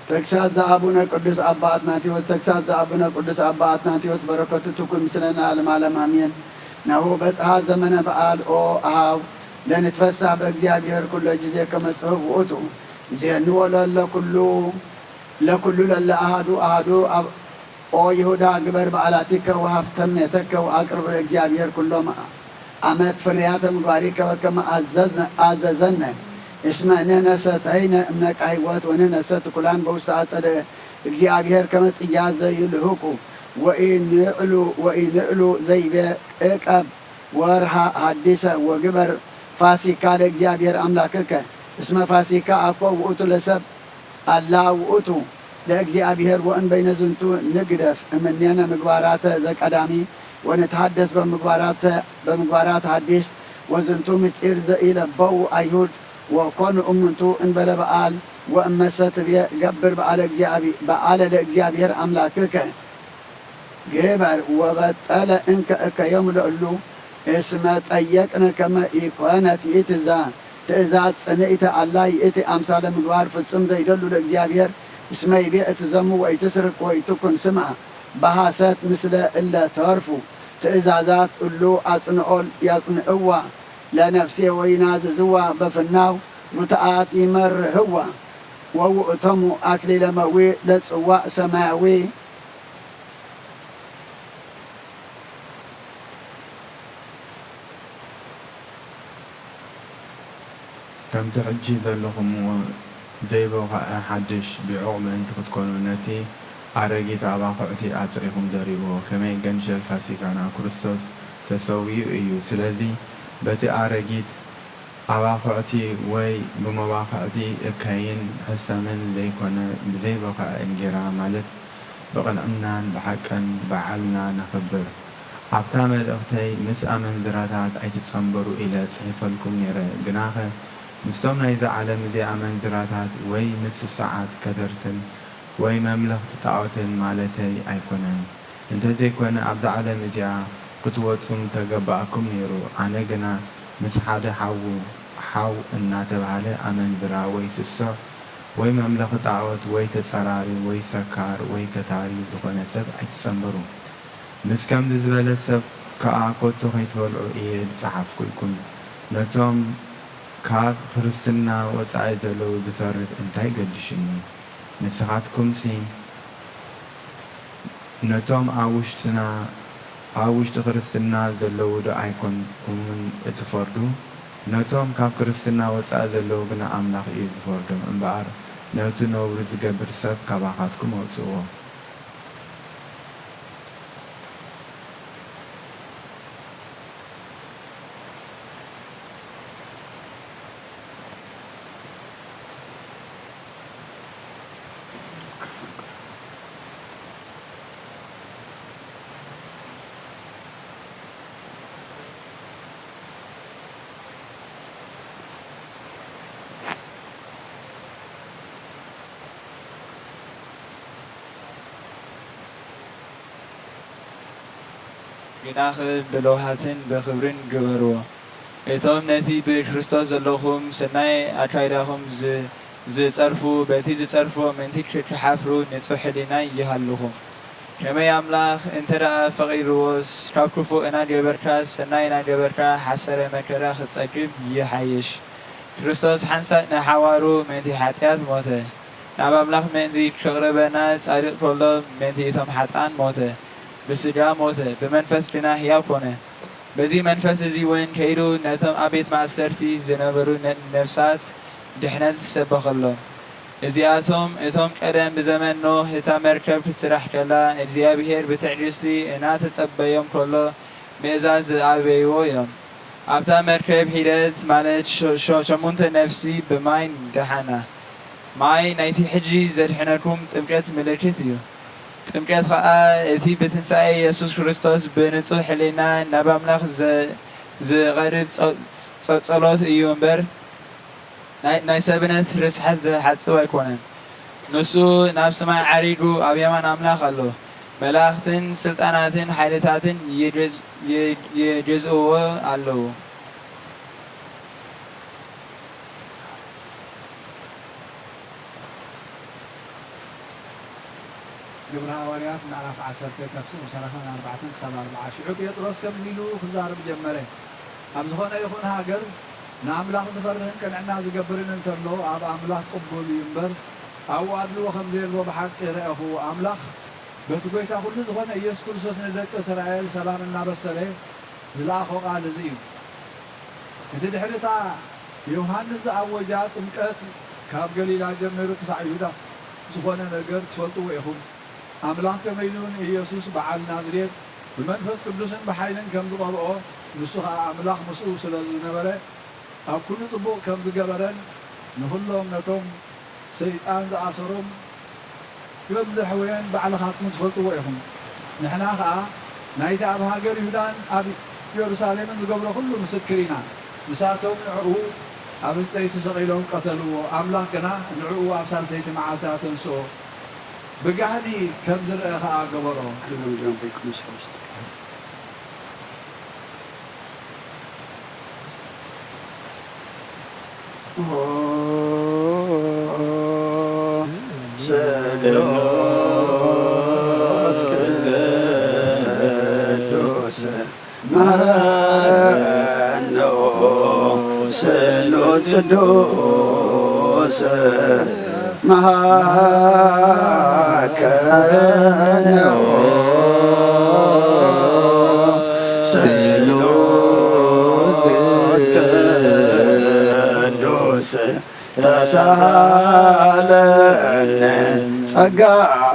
ተግሳጽ ዘኣቡነ ቅዱስ ኣባ ኣትናቴዎስ። ተግሳጽ ዘኣቡነ ቅዱስ ኣባ ኣትናቴዎስ። በረከቱ ትኩን ምስለ ለዓለመ ዓለም ኣሜን። ናሁ በጽሐ ዘመነ በዓል። ኦ አሃው ለንትፈሳ በእግዚአብሔር ኩሎ ጊዜ ከመ ጽሑፍ ውእቱ። ዜንዎ ለለ ኩሉ ለኩሉ ለለ አሃዱ አሃዱ። ኦ ይሁዳ፣ ግበር በዓላቲከ ወሀብ ተምኔተከ ወአቅርብ ለእግዚአብሔር ኩሎም አመት ፍርያተ ምግባሪከ በከመ አዘዘ-፣ አዘዘነ። እስመ ንሕነሰ ተይነ እምነቃ ሕይወት ወንሕነሰ ትኩላን በውስተ አጸደ እግዚአብሔር ከመ ጽያ ዘይልህቁ ወኢንዕሉ ወኢንዕሉ ዘይቤ ዕቀብ ወርሃ ሐዲሰ ወግበር ፋሲካ ለእግዚአብሔር አምላክከ። እስመ ፋሲካ አኮ ውእቱ ለሰብ አላ ውእቱ ለእግዚአብሔር ወእንበይነ ዝንቱ ንግደፍ እምኔነ ምግባራተ ዘቀዳሚ ወንትሐደስ በምግባራተ-፣ በምግባራት ሐዲስ። ወዝንቱ ምስጢር ዘኢለበው አይሁድ ወኮኑ እሙንቱ እንበለ በዓል። ወእመሰ ትቤ ገብር በዓለ እግዚአብሔር፣ በዓለ ለእግዚአብሔር አምላክከ ግበር ወበጠለ እንከ እከዮም ለእሉ እስመ ጠየቅነ ከመ ኢኮነት ይእቲ እዛ ትእዛዝ ጽንዕተ አላ ይእቲ አምሳለ ምግባር ፍጹም ዘይደሉ ለእግዚአብሔር። እስመ ይቤ እትዘሙ ወኢትስርቅ ወኢትኩን ስምዐ በሐሰት ምስለ እለ ተርፉ ትእዛዛት እሉ አጽንኦ ያጽንዕዋ ለነፍሴ ወይናዝዝዋ በፍናው ርቱዓት ይመርህዋ። ወውእቶሙ አክሊለ መዊ ለጽዋዕ ሰማያዊ። ከምቲ ሕጂ ዘለኹምዎ ዘይበኹዐ ሓድሽ ቢዑቕ ምእንቲ ክትኮኑ፣ ነቲ ኣረጊት ኣባኹዕቲ ኣጽሪኹም ደርብዎ። ከመይ ገንሸል ፋሲካና ክርስቶስ ተሰዊኡ እዩ። ስለዚ በቲ ኣረጊት ኣባኹዕቲ ወይ ብመባኹዕቲ እከይን ሕሰምን ዘይኮነ፣ ብዘይበኹዐ እንጌራ ማለት ብቕንዕናን ብሓቅን በዓልና ነኽብር። ኣብታ መልእኽተይ ምስ ኣመንዝራታት ኣይትጸንበሩ ኢለ ጽሒፈልኩም ነይረ፣ ግናኸ ምስቶም ናይዛ ዓለም እዚኣ ኣመንዝራታት ወይ ምስ ስሱዓት ከተርትን ወይ መምለኽቲ ጣኦትን ማለተይ ኣይኮነን። እንተዘይኮነ ኣብዛ ዓለም እዚኣ ክትወጹ ምተገባኣኩም ነይሩ። ኣነ ግና ምስ ሓደ ሓዉ ሓው እናተባህለ ኣመንዝራ ወይ ስሱዕ ወይ መምለኺ ጣኦት ወይ ተጸራሪ ወይ ሰካር ወይ ከታሪ ዝኾነ ሰብ ኣይትጸንበሩ። ምስ ከምዚ ዝበለ ሰብ ከኣ ኮቶ ከይትበልዑ እየ ዝጸሓፍኩልኩም። ነቶም ካብ ክርስትና ወጻኢ ዘለዉ ዝፈርድ እንታይ ገድሽኒ? ንስኻትኩምሲ ነቶም ኣብ ውሽጥና ኣብ ውሽጢ ክርስትና ዘለዉ ዶ ኣይኮንኩምን እትፈርዱ? ነቶም ካብ ክርስትና ወጻኢ ዘለዉ ግና ኣምላኽ እዩ ዝፈርዶም እምበኣር ነቲ ነውሪ ዝገብር ሰብ ካባኻትኩም ኣውጽእዎ። ግናኽ ብለውሃትን ብኽብርን ግበርዎ። እቶም ነቲ ብክርስቶስ ዘለኹም ሰናይ ኣካይዳኹም ዝ-፣ ዝጸርፉ፣ በቲ ዝጸርፍዎ ምእንቲ ክሓፍሩ ንጹሕ ሕሊና ይሃልኹም። ከመይ ኣምላኽ እንተ ደኣ ፈቒድዎስ፣ ካብ ክፉእ እናገበርካ ሰናይ እናገበርካ ሓሰረ መከራ ክትጸግብ ይሓይሽ። ክርስቶስ ሓንሳእ ንሓዋሩ ምእንቲ ሓጢኣት ሞተ። ናብ ኣምላኽ ምእንቲ ከቕርበና ጻድቕ ከሎ ምእንቲ እቶም ሓጥኣን ሞተ። ብስጋ ሞተ፣ ብመንፈስ ግና ህያው ኮነ። በዚ መንፈስ እዚ እውን ከይዱ ነቶም ኣብ ቤት ማእሰርቲ ዝነበሩ ነፍሳት ድሕነት ሰበኸሎም። እዚኣቶም እቶም ቀደም ብዘመን ኖህ እታ መርከብ ክትስራሕ ከላ እግዚኣብሄር ብትዕግስቲ እናተጸበዮም ከሎ ምእዛዝ ዝኣበይዎ እዮም። ኣብታ መርከብ ሒደት ማለት ሸሙንተ ነፍሲ ብማይ ደሓና። ማይ ናይቲ ሕጂ ዘድሕነኩም ጥምቀት ምልክት እዩ። ጥምቀት ኸኣ እቲ ብትንሳኤ የሱስ ክርስቶስ ብንጹህ ሕሊና ናብ ኣምላኽ ዝቐርብ ጸሎት እዩ እምበር ናይ፣ ናይ ሰብነት ርስሓት ዝሓጽብ ኣይኮነን። ንሱ ናብ ሰማይ ዓሪጉ ኣብ የማን ኣምላኽ ኣሎ። መላእኽትን ስልጣናትን ሓይልታትን የድዝ-፣ የ-፣ የድዝእዎ ኣለዉ። ግብሪ ሃዋርያት ምዕራፍ ዓሰርተ ካብ ስዑር ሰላሳን ኣርባዕተን ክሳብ ኣርብዓ። ሽዑ ጴጥሮስ ከምዚ ኢሉ ክዛረብ ጀመረ፣ ኣብ ዝኾነ ይኹን ሃገር ንኣምላኽ ዝፈርህን ቅንዕና ዝገብርን እንተሎ ኣብ ኣምላኽ ቅቡል እዩ እምበር ኣብኡ ኣድልዎ ከም ዘየልቦ ብሓቂ ረኣኹ። ኣምላኽ በቲ ጐይታ ኩሉ ዝኾነ ኢየሱስ ክርስቶስ ንደቂ እስራኤል ሰላም እናበሰረ ዝለኣኾ ቃል እዚ እዩ። እቲ ድሕሪ እታ ዮሃንስ ዝኣወጃ ጥምቀት ካብ ገሊላ ጀሚሩ ክሳዕ ይሁዳ ዝኾነ ነገር ትፈልጥዎ ኢኹም። ኣምላኽ ከመይ ኢሉ ንኢየሱስ በዓል ናዝሬት ብመንፈስ ቅዱስን ብሓይልን ከም ዝቐብኦ፣ ንሱ ኸኣ ኣምላኽ ምስኡ ስለ ዝነበረ፣ ኣብ ኩሉ ጽቡቕ ከም ዝገበረን ንኹሎም ነቶም ሰይጣን ዝኣሰሮም ከም ዘሕወየን ባዕልኻትኩም ትፈልጥዎ ኢኹም። ንሕና ኸኣ ናይቲ ኣብ ሃገር ይሁዳን ኣብ የሩሳሌምን ዝገብሮ ኩሉ ምስክር ኢና። ንሳቶም ንዕኡ ኣብ ዕንጸይቲ ሰቒሎም ቀተልዎ፣ ኣምላኽ ግና ንዕኡ ኣብ ሳልሰይቲ መዓልቲ ኣተንስኦ። ብጋህዲ ከም ዝርአ ኸኣ ገበሮ። ስሉስ ቅዱስ መሃረነ፣ ስሉስ ቅዱስ መሃከነ፣ ስሉስ ቅዱስ ተሳሃለነ። ጸጋ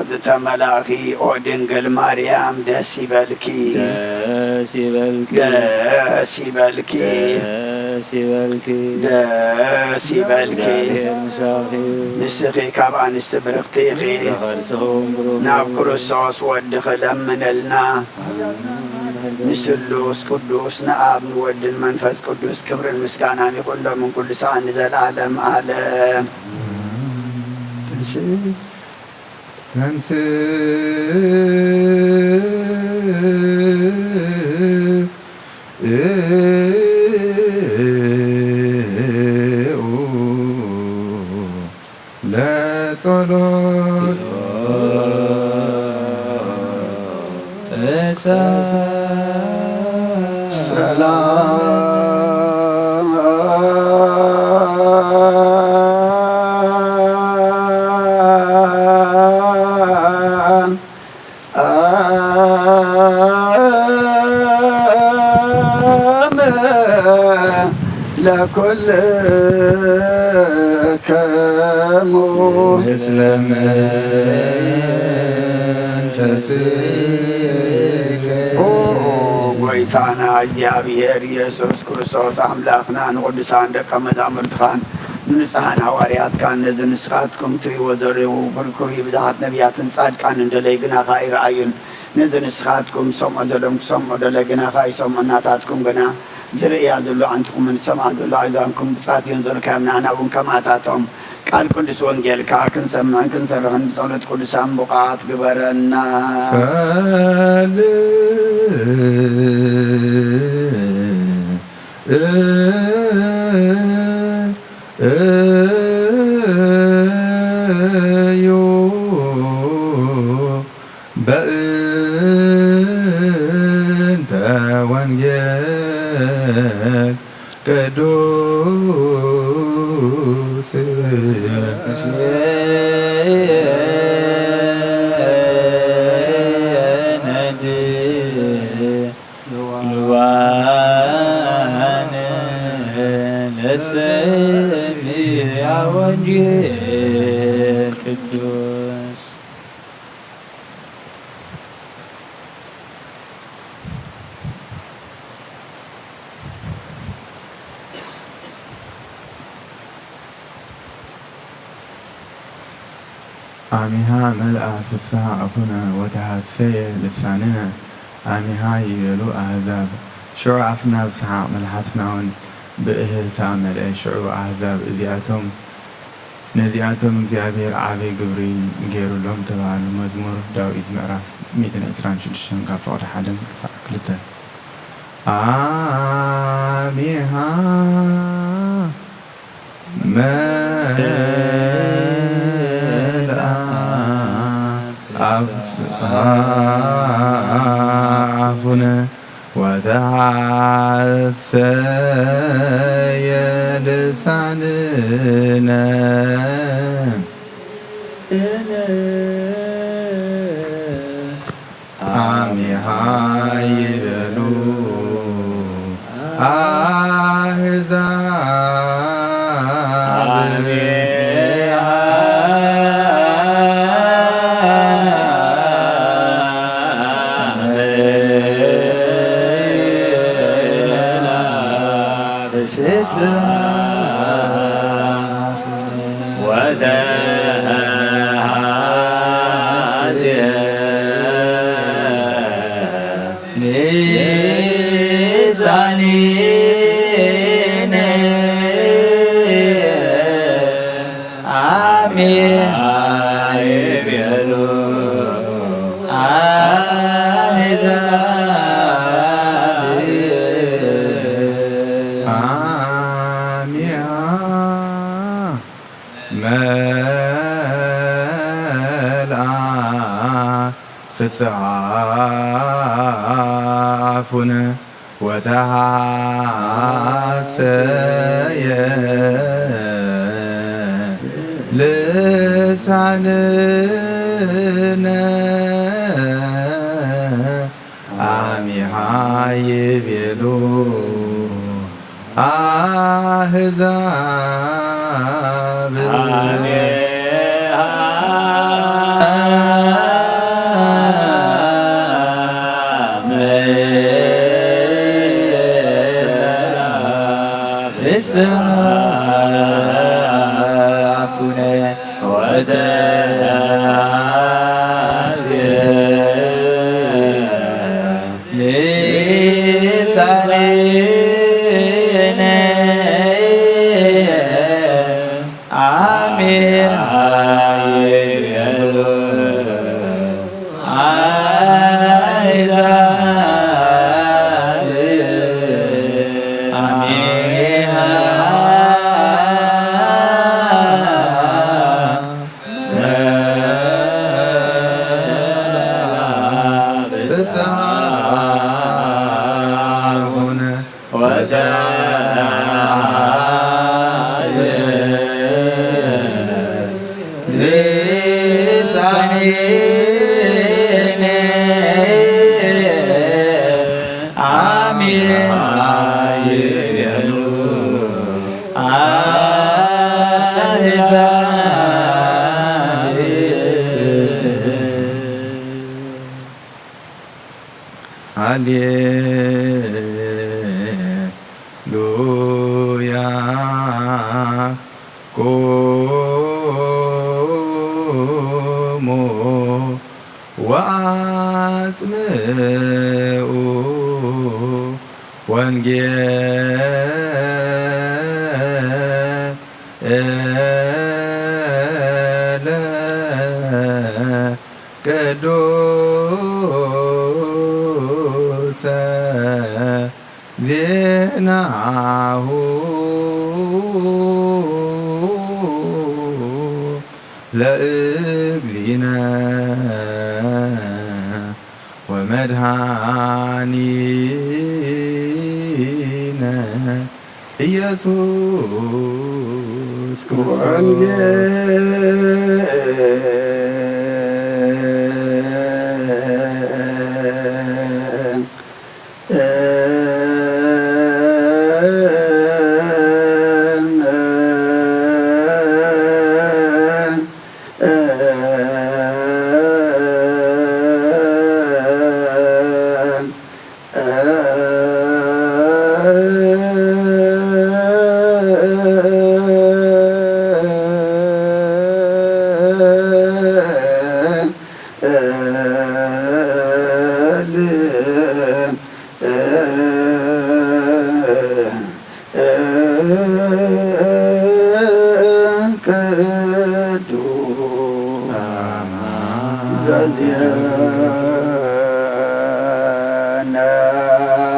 ዝተመላእኪ ኦ ድንግል ማርያም ደስ ይበልኪ። ደስ ይበልኪ። ደስ ይበልኪ። ደስ ይበልኪ። ደስ ይበልኪ። እግዚኣብሔር ምሳኺ እዩ። ንስኺ ካብ ኣንስቲ ብርኽቲ ኢኺ። ብኻልስኹም ብሩኽ ናብ እዩ። ክርስቶስ ወድኺ ለምንልና። ንስሉስ ቅዱስ ንኣብ ንወልድን መንፈስ ቅዱስ ክብርን ምስጋናን ይኹን ሎምን ኩሉ ሰዓት ንዘለዓለም ዓለም። ተንስ-፣ ተንስ-፣ ለጸሎት። ሰላም ለኩልክሙ። ምስለ መንፈስከ። ኦ ጎይታና እግዚኣብሔር ኢየሱስ ክርስቶስ ኣምላኽና ንቅዱሳን ደቀ መዛሙርትኻን ንንጹሓን ሃዋርያትካን ነዚ ንስኻትኩም ትሪእዎ ዘለዉ ክርኩር ብዝሓት ነቢያትን ጻድቃንን ደለይ ግናኻ ኣይረኣዩን። ነዚ ንስኻትኩም ትሰምዖ ዘለኹም ክሰምዑ ደለ ግናኻ ይሰምዑ፣ ናታትኩም ግና ዝርእያ ዘሎ ኣዕንትኹምን ዝሰምዓ ዘሎ ኣእዛንኩም ብጻት እየን ዘልካዮም፣ ንዓና እውን ከምኣታቶም ቃል ቅዱስ ወንጌልካ ክንሰምዕን ክንሰርሕን ብጸሎት ቅዱሳን ብቑዓት ግበረና። ሰል-፣ እ-፣ እዩ። በእንተ ወንጌል ቅዱስ። ሉባነ ለሰሚዐ ወንጌል ቅዱስ። አሚሃ መልአ ፍስሐ አፉነ ወተሐሰየ ልሳንነ፣ አሚሃ ይቤሉ አሕዛብ። ሽዑ አፍና ብሰሓቕ መልሓስናውን ብእህህታ መልአ። ሽዑ ኣህዛብ እዚኣቶም ነዚኣቶም እግዚኣብሔር ዓቢ ግብሪ ገይሩሎም ተባህሉ። መዝሙር ዳዊት ምዕራፍ ሚእትን ዕስራን ሽዱሽተን ካብ ፍቕዲ ሓደን ክሳዕ ክልተ። ኣሚሃ መልኣ ኣፍ-፣ ኣፉነ ወተሐሰየ ልሳንነ። ኣሚሃ ይበሉ ኣህዛብ። ኣሚሃ መልኣ ፍስሓ ኣፉነ ወተሓሰየ ልሳንነ። ኣሚሃ ይቤሉ ኣህዛብ። ፍስሓ ኣፉነ ወተሐስየ ልሳንነ። ኣሚሃ ይቤሉ ኣህዛብ። ኣሚሃ ፍስሓ ኣፉነ ወተሐስየ ልሳንነ። ኣሚሃ ይቤሉ ኣህዛብ። ሃሌሉያ። ቁሙ ወአጽምዑ ወንጌለ ቅዱሰ ዜናሁ ለእግዚእነ ወመድኃኒነ ኢየሱስ ክርስቶስ።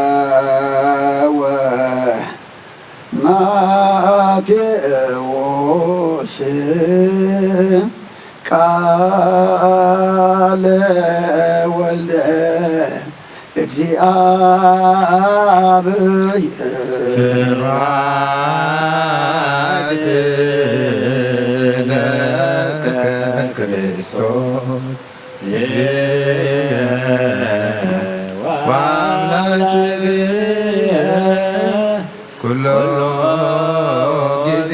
ዘዜነወ ማቴዎስ ቃለ ወልደ እግዚኣብሔር። ስብሐት ለከ ክርስቶስ ወአምላክየ ኩሎ ጊዜ።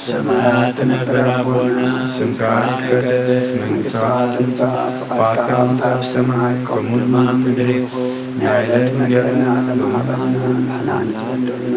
ሰማያት ትነብር ኣቦና፣ ስምካ ይትቀደስ፣ መንግስትካ ትምጻእ፣ ፍቃድካ ከምቲ ኣብ ሰማይ ከምኡ ድማ ኣብ ምድሪ ይኹን። ናይ ዕለት መግብና ሎሚ ሃበና፣ ንሕና ንዝበደሉና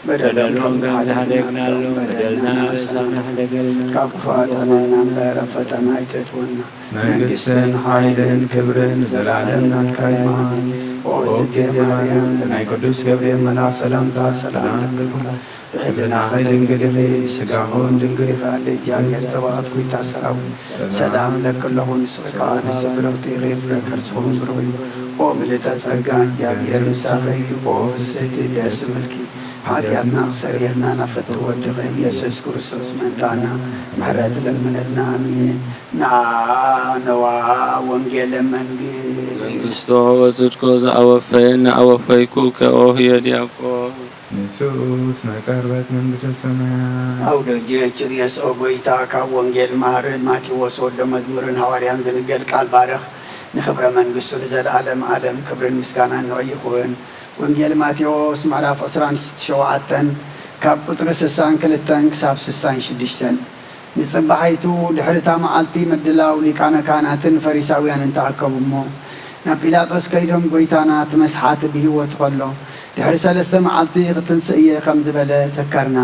በደሎም ከም ዝሓደግና ንበደልና፣ በደልና ንስሓደገልና፣ ካብ ክፉእ ኣድሕነና እምበር ኣብ ፈተና ኣይተእትወና። መንግስትን ሓይልን ክብርን ንዘለኣለም ናትካ እዩ። ኣሜን። ኦ እግዝእትየ ማርያም፣ ብናይ ቅዱስ ገብርኤል መልኣኽ ሰላምታ ሰላም እልክልኪ። ብሕልናኺ ድንግል ኢኺ፣ ብስጋኺ እውን ድንግል ኢኺ። ኣደ እግዚኣብሔር ጸባኦት፣ ጐይታ ሰራዊት፣ ሰላም እለኪ ኣለኹ። ንስኺ ከኣ ንስብ ብርኽቲ ኢኺ፣ ፍረ ከርስኺ እውን ብሩኽ እዩ። ኦ ምልእተ ጸጋ፣ እግዚኣብሔር ምሳኺ እዩ። ኦ ፍስሕቲ ደስ ይበልኪ፣ ሓጢኣትና ክሰርየልና ናብ ፈትዎ ወድኺ ኢየሱስ ክርስቶስ ምእንታና ምሕረት ለምነልና። ኣሜን። ናነዋ ወንጌለ መንግስት። መንግስቶ ወጽድቆ ዘአወፈየኒ አወፈይኩከ ኦ ህየ ዲያቆን። ንሱስ መቀርበት መንግስተ ሰማያት። አውደጀ ችርየስ ኦ ጎይታ፣ ካብ ወንጌል ማር ማቴዎስ ወደ መዝሙርን ሃዋርያን ዝንገር ቃል ባረኽ። ንኽብረ መንግስቱ ንዘለዓለም ዓለም ክብርን ምስጋናን ንዑ ይኹን። ወንጌል ማቴዎስ ምዕራፍ ዕስራን ሸውዓተን ካብ ቁጽሪ ስሳን ክልተን ክሳብ ስሳን ሽዱሽተን። ንጽባሒቱ ድሕሪ እታ መዓልቲ ምድላው ሊቃነ ካህናትን ፈሪሳውያንን ተኣከቡ እሞ፣ ናብ ጲላጦስ ከይዶም፣ "ጐይታና እቲ መስሓቲ ብህይወቱ ኸሎ፣ ድሕሪ ሰለስተ መዓልቲ ክትንስእ እየ ከም ዝበለ ዘከርና።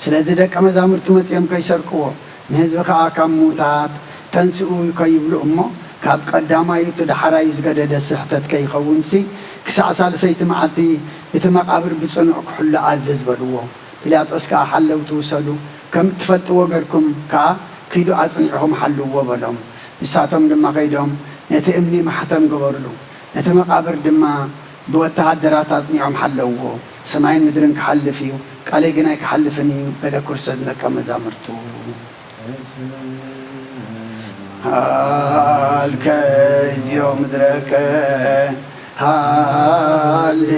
ስለዚ ደቀ መዛሙርቱ መጺኦም ከይሰርቅዎ፣ ንህዝቢ ኸኣ ካብ ምዉታት ተንስኡ ከይብሉ እሞ፣ ካብ ቀዳማዩ እቲ ደሓራዩ ዝገደደ ስሕተት ከይኸውንሲ፣ ክሳዕ ሳልሰይቲ መዓልቲ እቲ መቓብር ብጽኑዕ ክሕሎ ኣዝዝ" በልዎ። ጲላጦስ ከኣ ሓለውቲ ውሰዱ፣ ከም እትፈልጥዎ ገርኩም ከኣ ኪዱ ኣጽኒዕኹም ሓልውዎ በሎም። ንሳቶም ድማ ከይዶም ነቲ እምኒ ማሕተም ገበርሉ። ነቲ መቓብር ድማ ብወተሃደራት ኣጽኒዖም ሓለውዎ። ሰማይን ምድርን ክሓልፍ እዩ፣ ቃለይ ግን ኣይክሓልፍን እዩ በለ ክርስቶስ ንደቀ መዛሙርቱ። ሃልከ እግዚኦ ምድረከ ሃሌ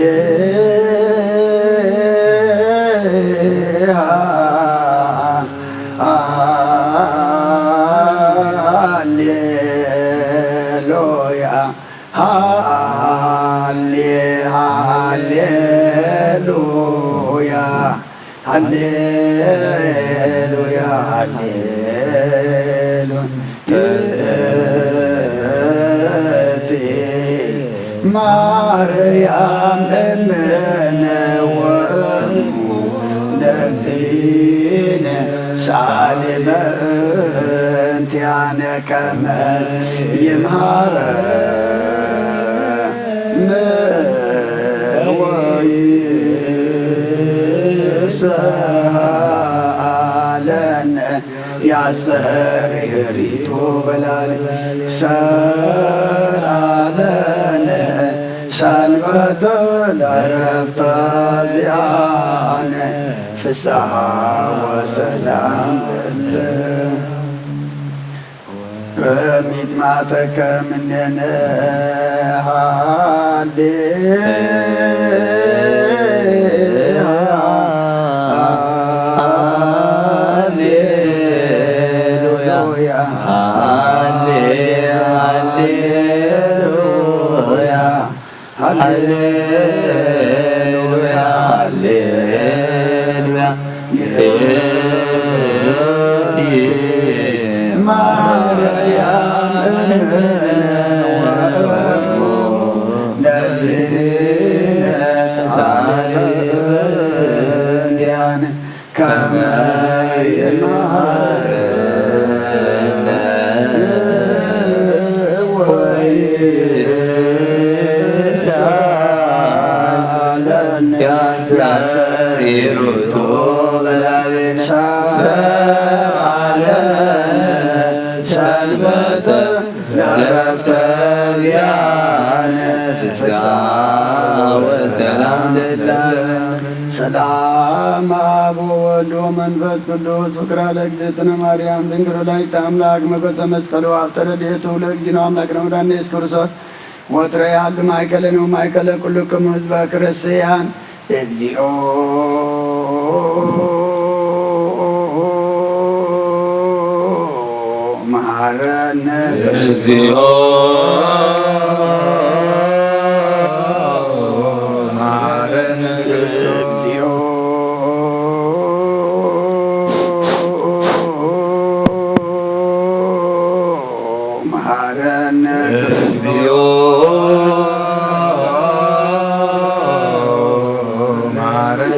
ሃሌሉያ ሃሌ ሃሌሉያ ሃሌሉያ ሃሌሉያ። እትይ ማርያም እምነ ወእሙ ለእግዚእነ ሳሊ በእንቲአነ ከመ ይምሃረነ ወይስሃለነ። ያስተርእይ ሪቱ በላል ሰርዓለነ ሰንበተ ለረፍታ ዚኣነ ፍስሓ ወሰላም እለ። በሚጥማተከ ምኔነ ሃሌ ሃሌሉያ ሃሌ ሃሌሉያ ሃሌሉያ ሃሌሉያ። ማርያም እምነ ወእሙ ለእግዚእነ ሳሊ በእንቲአነ ከመ ይምሃረነ ሰንበተ ለዕረፍተ ዚአነ ፍስሐ ወሰላም ለዓለመ። ሰላም አብ ወወልድ ወመንፈስ ቅዱስ ፍቅራ ለእግዝእትነ ማርያም ድንግል ወላዲተ አምላክ መገሰ መስቀሉ አብ ተረድኤቱ ለእግዚእነ አምላክነ ወመድኃኒነ ኢየሱስ ክርስቶስ ወትረ ያሉ ማእከለነ ወማእከለ ኩልክሙ ህዝበ ክርስቲያን። እግዚኦ መሐረነ። እግዚኦ መሐረነ። እግዚኦ መሐረነ። እግዚኦ መሐረነ።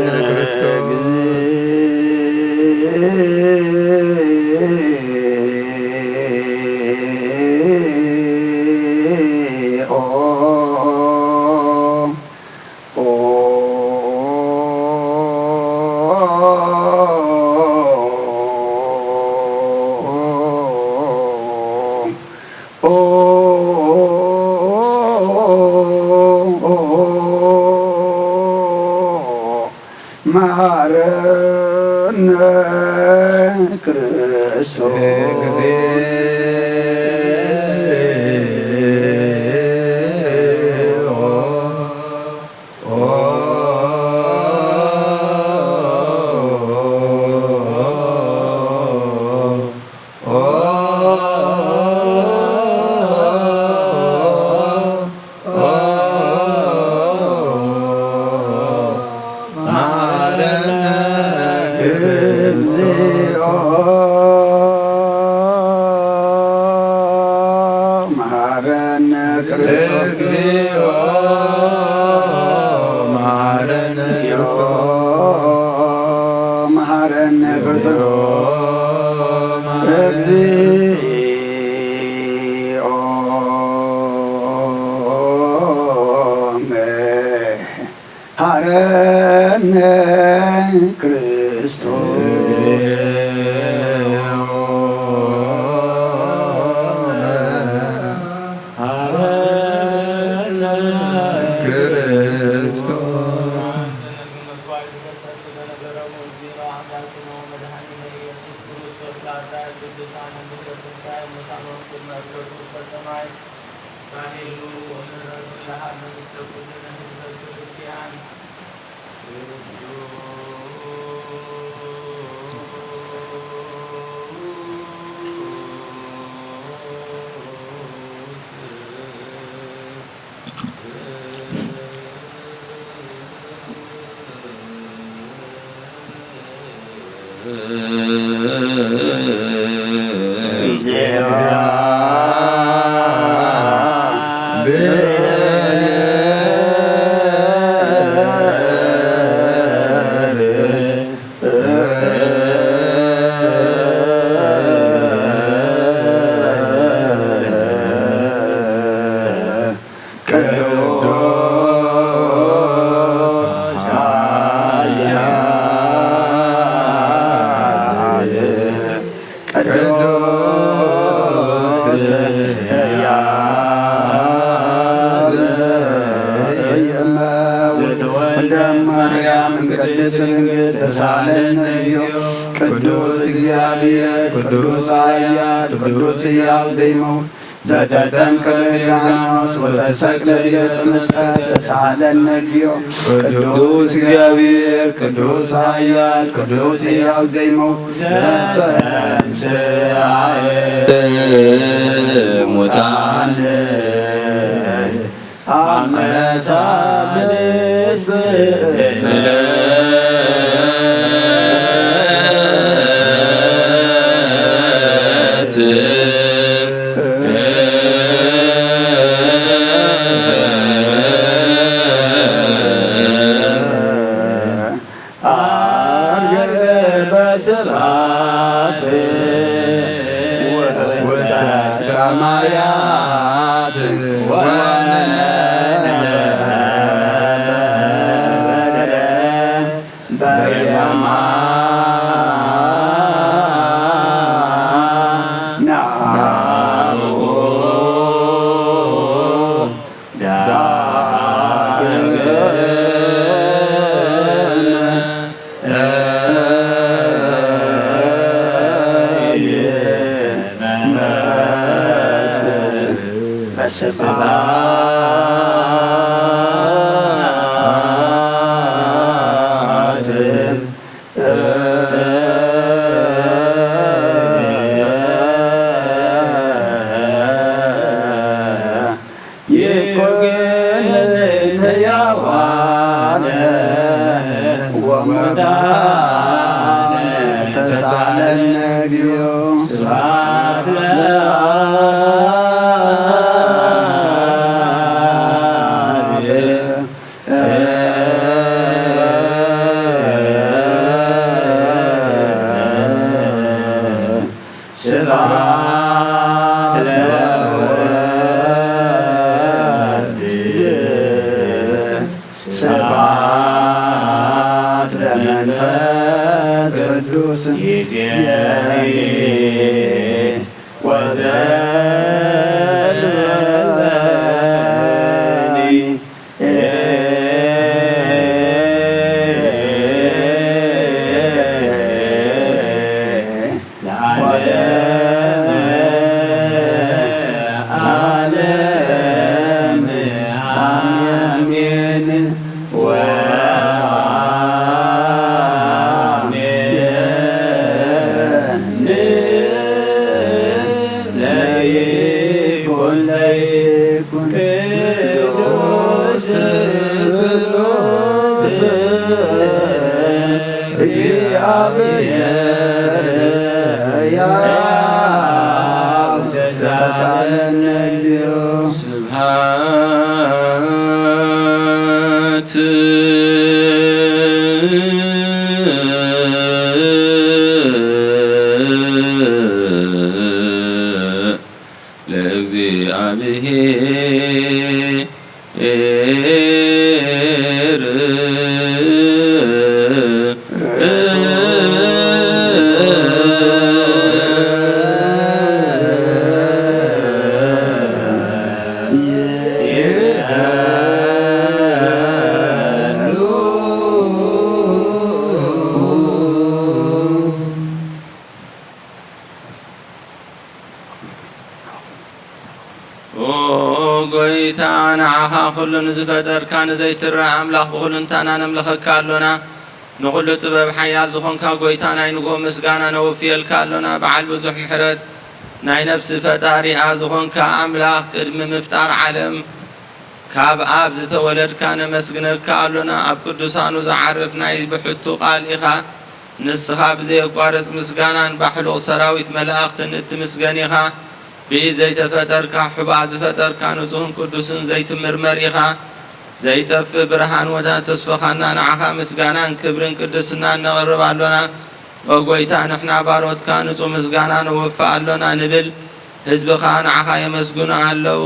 መሐረነ ክርስቶስ። መሐረነ። እግዚኦ መሐረነ ክርስቶስ። እግዚኦ መሐረነ። እግዚኦ መሐረነ ክርስቶስ። እግዚኦ መሐረነ ክርስቶስ። ሳሌሉ ወምህረቱ ለሃብ ምስለ ኩልነ ህዝበ ክርስቲያን። ቅዱስ ኃያል ቅዱስ ሕያው ዘእመ ወልደ ማርያም እምቅድስት ድንግል ተሳለን እግዚኦ። ቅዱስ እግዚአብሔር ቅዱስ ኃያል ቅዱስ ሕያው ዘይመውት ዘተጠምቀ በዮርዳኖስ ወተሰቅለ ዲበ ዕፀ መስቀል ተሳሃለነ እግዚኦ። ቅዱስ እግዚአብሔር ቅዱስ ኃያል ቅዱስ ሕያው ዘይመውት ዘተንሥአ እሙታን አመ ሳልስት ዕለት አርገ በስብሐት ውስተ ሰማያት ወነበረ በየማነ ስብሐት ይኩን ለሕያዋን ወሙታን ተሳለነ እግዚኦ። ስብሐት ለአብ። ስብሐት ለወልድ፣ ስብሐት ለመንፈስ ቅዱስ፣ ይዜኒ ወዘልፈኒ። ለዓለመ ዓለም አሜን። ወአሜን። ለይኩን ለይኩን ቅዱስ ስሉስ እግዚአብሔር ያብ ተሳለነ እግዚኦ። ስብሐት ለእግዚአብሔር። ኦ ጎይታ፣ ንዓኻ ኩሉ ንዝፈጠርካ ንዘይትረኣ ኣምላኽ ብኹልንታና ነምልኸካ ኣሎና። ንኹሉ ጥበብ ሓያል ዝኾንካ ጎይታ፣ ናይ ንግሆ ምስጋና ነወፍየልካ ኣሎና። በዓል ብዙሕ ምሕረት፣ ናይ ነፍሲ ፈጣሪኣ ዝኾንካ ኣምላኽ፣ ቅድሚ ምፍጣር ዓለም ካብ ኣብ ዝተወለድካ ነመስግነካ ኣሎና። ኣብ ቅዱሳኑ ዝዓርፍ ናይ ብሕቱ ቃል ኢኻ። ንስኻ ብዘየቋርጽ ምስጋናን ባሕሉቕ ሰራዊት መላእኽትን እትምስገን ኢኻ። ብኢድ ዘይተፈጠርካ፣ ሑባ ዝፈጠርካ፣ ንጹህን ቅዱስን ዘይትምርመር ኢኻ። ዘይጠፍእ ብርሃን ወዳ ተስፋኻና፣ ንዓኻ ምስጋናን ክብርን ቅድስናን ነቕርብ ኣሎና። ኦ ጎይታ፣ ንሕና ባሮትካ ንጹህ ምስጋና ነወፍእ ኣሎና ንብል። ህዝብኻ ንዓኻ የመስግኑ ኣለዉ።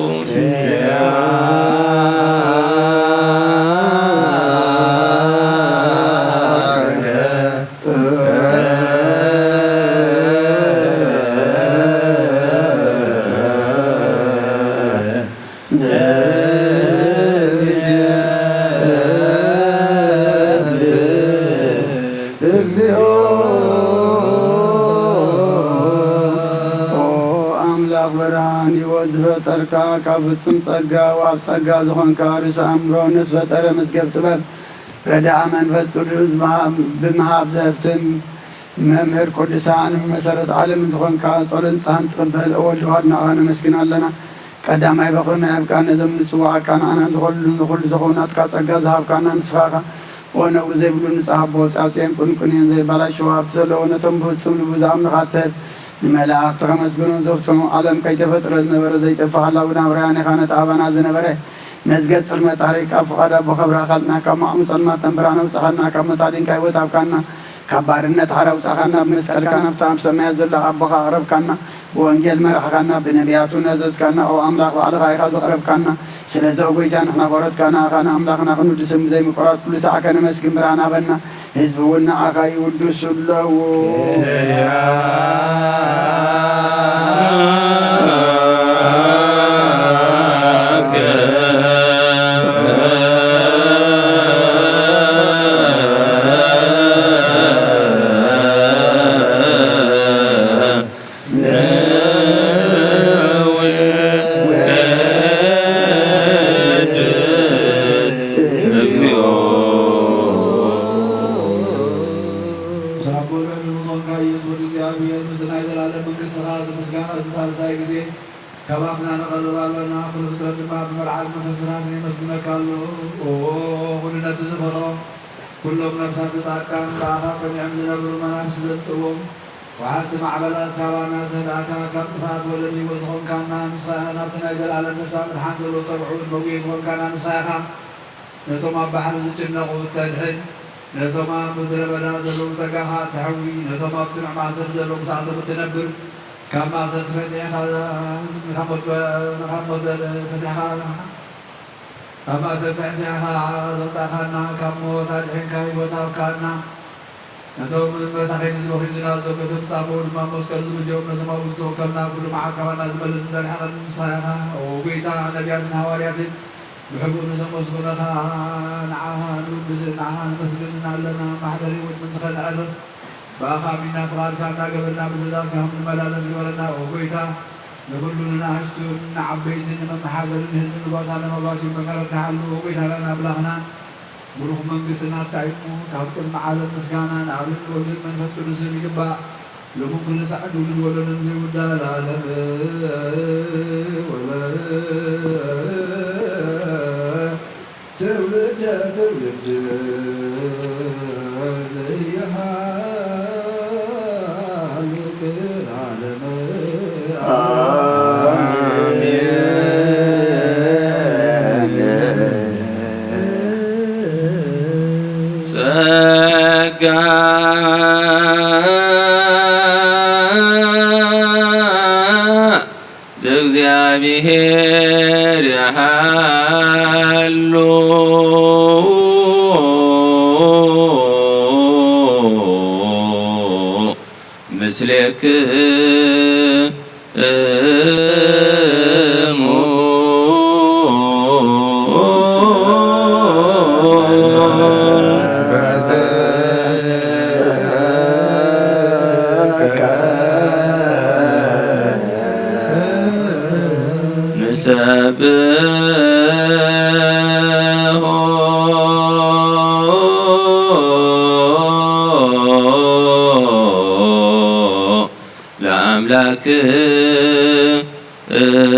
እግዚኦ። ኦ ኣምላኽ ብርሃን ህይወት ዝፈጠርካ፣ ካብ ፍጹም ጸጋ ወኣብ ጸጋ ዝኾንካ ርእሰ ኣእምሮ፣ ነፍስ ፈጠረ መዝገብ ጥበብ፣ ረዳእ መንፈስ ቅዱስ ብሃ-፣ ብምሃብ ዘህፍትም፣ መምህር ቅዱሳን መሰረት ዓለምን ዝኾንካ ጸሎት ንስሓን ትቕበል፣ ኦ ወልድ ዋህድ፣ ንዓኻ ነመስግን ኣለና። ቀዳማይ በኹሪ ናይ ኣብቃን ነዞም ንጽዋዓካ ንዓና ንኹሉ ንኹሉ ዝኾኑ ናትካ ጸጋ ዝሃብካና ንስኻ ኢኻ። ኦ ነውሪ ዘይብሉ ንጹህ ኣቦ፣ ጻጽየን ቁንቁንየን ዘይባላሸው ሃብቲ ዘለዎ፣ ነቶም ብፍጹም ልቡ ዝኣምኑኻ እትህብ፣ ንመላእኽቲ ከመስግኑ ዘፍትሙ፣ ዓለም ከይተፈጥረ ዝነበረ ዘይጠፍእ ሃላዊ ናብራያን ኢኻ። ነቲ ኣባና ዝነበረ መዝገብ ጽልመት ኣርሒቕካ፣ ፍቓድ ኣቦኻ ብርሃኻ ኣልጥናካ፣ ካብ ማዕሙ ጸልማት ተንብራና ኣውጻኻና፣ ካብ ሞት ኣዲንካ ህይወት ሃብካና፣ ካብ ባርነት ሓራ ኣውጻኻና፣ ብመስቀልካ ናብታ ኣብ ሰማያት ዘሎ ኣቦኻ ኣቕረብካና፣ ብወንጌል መራሕኻና፣ ብነቢያት እውን ኣዘዝካና። ኦ ኣምላኽ ባዕልኻ ኢኻ ዘቕረብካና። ስለዚ ኦ ጐይታ ንሕና ባሮትካ ንኣኻ ንኣምላኽና ክንውድስን ብዘይምቁራጽ ኩሉ ሳዕ ከነመስግን ብርሃን ሃበና። ህዝቢ እውን ንዓኻ ይውድሱ ኣለዉ። ግዜ ካባኻ ንቐርብ ኣለና። ኩሉ ፍጥረት ድማ ብመርዓት መንፈስ ብርሃን የመስግነካ ኣሎ። ኦ፣ ኩሉ ነቲ ዝፈጥሮ፣ ኩሎም ነፍሳት ጻድቃን ብኣኻ ጸኒዖም ዝነብሩ መናፍስቲ ዘምጽእዎም፣ ወሓዝቲ ማዕበላት ካባና ዘህድኣካ፣ ካብ ጥፍኣት ወለድ ህይወት ዝኾንካና ንስኻ ኢኻ። ናብቲ ናይ ዘለኣለም ተስፋ ምድሓን ዘሎ ጸግዑ መጉየ ዝኾንካና ንስኻ ኢኻ። ነቶም ኣብ ባሕሪ ዝጭነቑ እተድሕን፣ ነቶም ኣብ ምድረ በዳ ዘለዉ ጸጋኻ እተሕዊ፣ ነቶም ኣብ ጽኑዕ ማእሰርቲ ዘለዉ ምስኣቶም እትነብር፣ ካብ ማእሰርቲ ፈቲሕኻ፣ ካብ ሞት፣ ካብ ሞት ፈቲሕኻ፣ ካብ ማእሰርቲ ፈቲሕኻ ዘውጻእካና፣ ካብ ሞት ኣድሒንካ ህይወት ሃብካና። ነቶም መሳኺን ዝመኽዩ ዝናዘው፣ ነቶም ጻምኡ ድማ መስቀል ዝብልዮም፣ ነቶም ኣብኡ ዝተወከልና ኩሉ መዓት ካባና ዝመልስን ዘርሕቐን ንስኻ ኢኻ። ኦ ጎይታ፣ ነቢያትን ሃዋርያትን ብሕቡእ ንዘመስግኑኻ፣ ንዓኻ ንውድስን ንዓኻ ነመስግንን ኣለና። ማሕደር ህይወት ምንትኸ ነዕርፍ፣ ብኣኻ ኣሚንና ፍቓድካ እናገበርና ብትእዛዝካ ከም ንመላለስ ግበረና። ኦ ጎይታ፣ ንኹሉ ንንኣሽቱን ንዓበይትን ንመመሓደርን ህዝቢ ንጓሳ ንመጓሲ መቐረትካ ሓሉ። ኦ ጎይታናን ኣምላኽና፣ ብሩኽ መንግስቲ ናትካ እዩ እሞ፣ ካብ ቅድሚ ዓለም ምስጋና ንኣብን ወልድን መንፈስ ቅዱስን ይግባእ። ሎምን ኩሉ ሳዕ ንውሉድ ወለዶን ዘይውዳእ ለዓለም ወለ ትውልደ ትውልድ ዘይሃልቅ ለዓለም ኣሜን። ጸጋ ዘእግዚኣብሔር ይሃሉ ምስሌክሙ። ንሰብሖ ለኣምላክነ ይደሉ።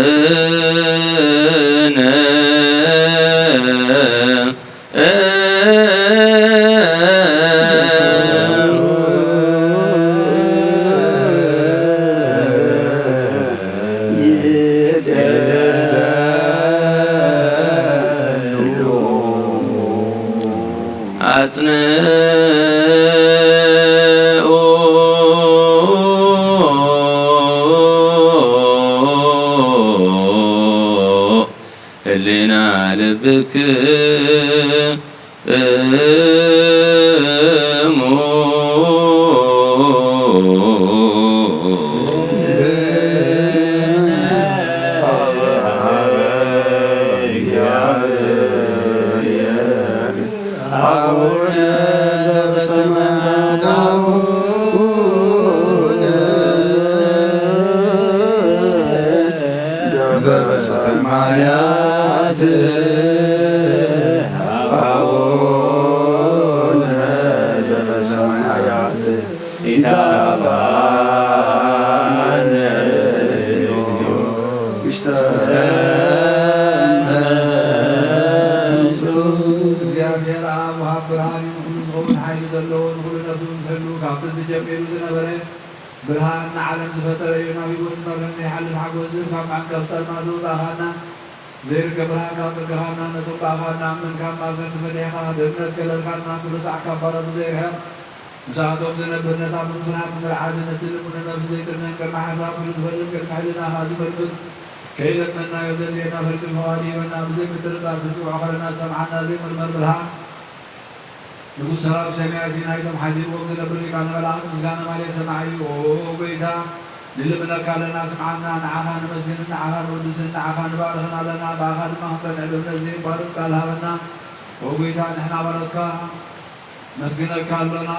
ኣጽንኡ ህሊና ልብክሙ። አቡነ ዘበሰማያት፣ አቡነ ዘበሰማያት፣ አቡነ ዘበሰማያት፣ ኢታብአነ ውስተ መንሱ። እግዚኣብሔር ኣብ ወሃብ ብርሃን እዩ፣ ንኹሉ ዝኸውን ሓይሊ ዘለዎ፣ ንኹሉ ነፍሱ ዝሕሉ፣ ካብ ጥንቲ ጀሚሩ ዝነበረ ብርሃን ንዓለም ዝፈጠረ እዩ። ናብ ህይወት ዝመርሕ ዘይሓልፍ ሓጎስ ዝህብ፣ ካብ መዐንቀፊ ጸልማት ዘውጻእኻና፣ ዘይርከብ ብርሃን ካብ ጽርግኻና፣ ነቶም ብኣኻ እናኣመንካ ማእሰርቲ ፈቲሕኻ፣ ብእምነት ከለልካና፣ ኩሉ ሳዕ ካብ ባሮት ዘይርሕቕ፣ ንሳቶም ዝነብር፣ ነታ ብምፍርሃት ንምርዓድን እቲ ልሙን ነፍሲ ዘይጥንን፣ ቅድሚ ሓሳብ ኩሉ ዝፈልጥ፣ ቅድሚ ሕልናኻ ዝምርምር፣ ከይለመንናዮ ዘድልየና ፍርቂ ፈቓዱ ሂበና፣ ብዘይ ምጥርጣር ክትጽውዖ ከለና ዝሰምዓና ዘይምርመር ብርሃን፣ ንጉስ ሰራዊት ሰማያት እዩ። ናይቶም ሓዲርዎም ዝነብር ሊቃነ መላእክት ምስጋና ማርያ ሰማዒ እዩ። ኦ ጎይታ፣ ንልምነካ ኣለና፣ ስምዓና። ንዓኻ ነመስግንን ንዓኻ ንውድስን ንዓኻ ንባርኽን ኣለና። ብኣኻ ድማ ክንጸንዕ ብእምነት ዘየቋርጽ ቃል ሃበና። ኦ ጎይታ፣ ንሕና ባሮትካ ነመስግነካ ኣሎና።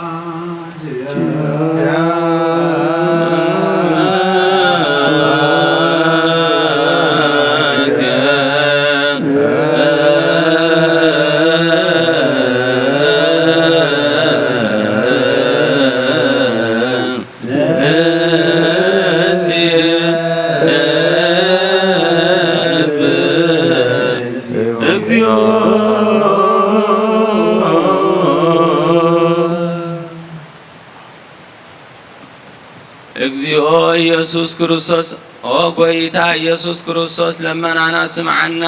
ኢየሱስ ክርስቶስ፣ ኦ ጐይታ ኢየሱስ ክርስቶስ፣ ለመናና ስምዓና።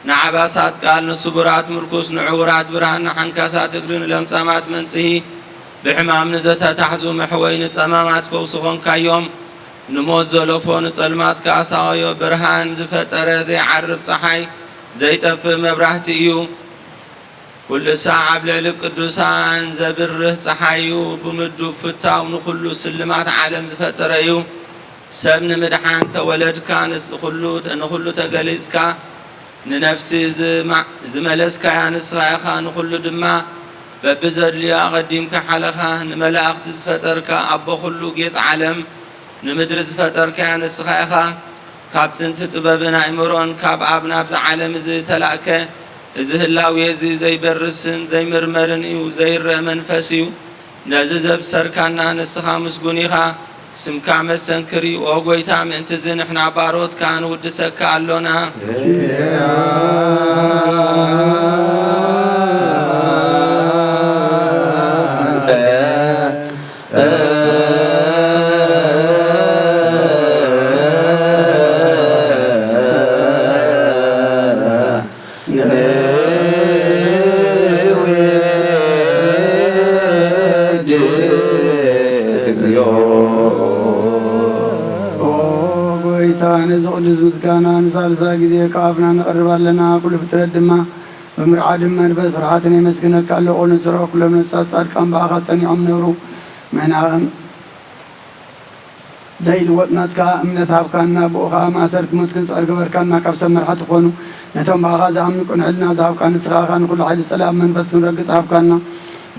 ንዓባሳት ቃል፣ ንስቡራት ምርኩስ፣ ንዕዉራት ብርሃን፣ ንሓንካሳት እግሪ፣ ንለምጻማት መንጽሂ፣ ብሕማም ንዘተታሕዙ መሕወይ፣ ንጸማማት ፈውሲ ኾንካዮም። ንሞት ዘለፎ፣ ንጸልማት ከኣ ሳቐዮ። ብርሃን ዝፈጠረ ዘይዓርብ ጸሓይ፣ ዘይጠፍእ መብራህቲ እዩ። ኩሉ ሳዕ ኣብ ልዕሊ ቅዱሳን ዘብርህ ጸሓይ እዩ። ብምዱብ ፍታው ንኹሉ ስልማት ዓለም ዝፈጠረ እዩ። ሰብ ንምድሓን ተወለድካ፣ ንስ-፣ ንኹሉ፣ ንኹሉ ተገሊጽካ፣ ንነፍሲ ዝማ-፣ ዝመለስካያ ንስኻ ኢኻ። ንኹሉ ድማ በብዘድልዮ ኣቐዲምካ ሓለኻ። ንመላእኽቲ ዝፈጠርካ፣ ኣቦ ኩሉ ጌጽ ዓለም፣ ንምድሪ ዝፈጠርካያ ንስኻ ኢኻ። ካብ ጥንቲ ጥበብን ኣእምሮን፣ ካብ ኣብ ናብዚ ዓለም እዚ ተላእከ። እዚ ህላዌ እዚ ዘይበርስን ዘይምርመርን እዩ፣ ዘይረአ መንፈስ እዩ። ነዚ ዘብሰርካና ንስኻ ምስጉን ኢኻ። ስምካ መስተንክር እዩ። ኦ ጐይታ፣ ምእንቲ እዚ ንሕና ባሮትካ ንውድሰካ ኣሎና። ኦ ጐይታ፣ ነዚ ቅዱስ ምስጋና ንሳልሳይ ግዜ ካብ ኣፍና ነቕርብ ኣለና። ኩሉ ፍጥረት ድማ ብምርዓድን መንፈስ ፍርሓትን የመስግነካ ኣሎ። ቁልንስሮ ኩሎም ነፍሳት ጻድቃን ብኣኻ ጸኒዖም ነብሩ። መና ዘይልወጥ ናትካ እምነት ሃብካና፣ ብኡ ኸዓ ማእሰርቲ ሞት ክንጽዕር ገበርካና። ካብ ሰብ መርሓ ትኾኑ ነቶም ብኣኻ ዝኣምኑ ቅኑዕ ሕልና ዝሃብካ ንስኻ ኢኻ። ንኹሉ ሓይሊ ጸላኢ መንፈስ ክንረግጽ ሃብካና።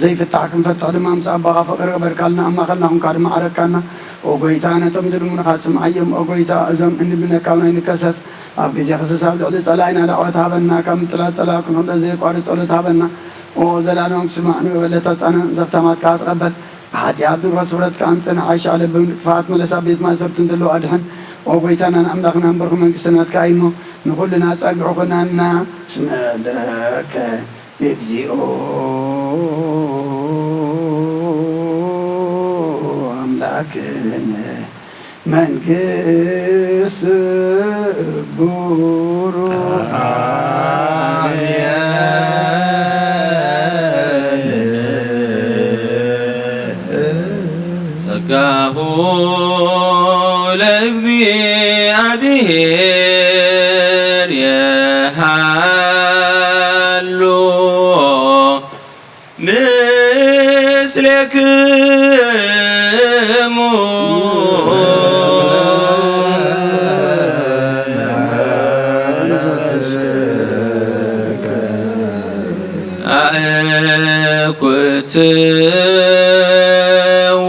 ዘይፍታሕ ክንፈትሕ ድማ ምስ ኣቦኻ ፍቕሪ ገበርካልና። ኣብ ማእኸልና ኹንካ ድማ ዓረካና። ኦ ጐይታ፣ ነቶም ድልሙንኻ ስምዓዮም። ኦ ጐይታ፣ እዞም እንልምነካ እውን ኣይንከሰስ። ኣብ ግዜ ክስስ ኣብ ልዕሊ ጸላኢና ዳዕወት ሃበና። ካብ ምጥላት ጸላኢ ክንሕሎ ዘየቋርጽ ጸሎት ሃበና። ኦ ዘላለማዊ ክስማዕ ንበለታ ጻና ዘፍታማትካ ትቐበል። ብሓጢኣት ንብረት ስፍረትካ ኣምጽእ፣ ንዓሻ ለብም ንጥፍኣት መለስ፣ ኣብ ቤት ማእሰርቲ እንተለዉ ኣድሕን። ኦ ጐይታናን ኣምላኽናን በርኹ መንግስቲ ናትካ እዩ እሞ፣ ንኹልና ጸግዒ ኩነና። እስመ ለከ እግዚኦ ኣምላክነ መንግስት ብሩክ። ጸጋሁ ለእግዚኣብሔር የሃሉ ምስሌክሙ። አእኩትዎ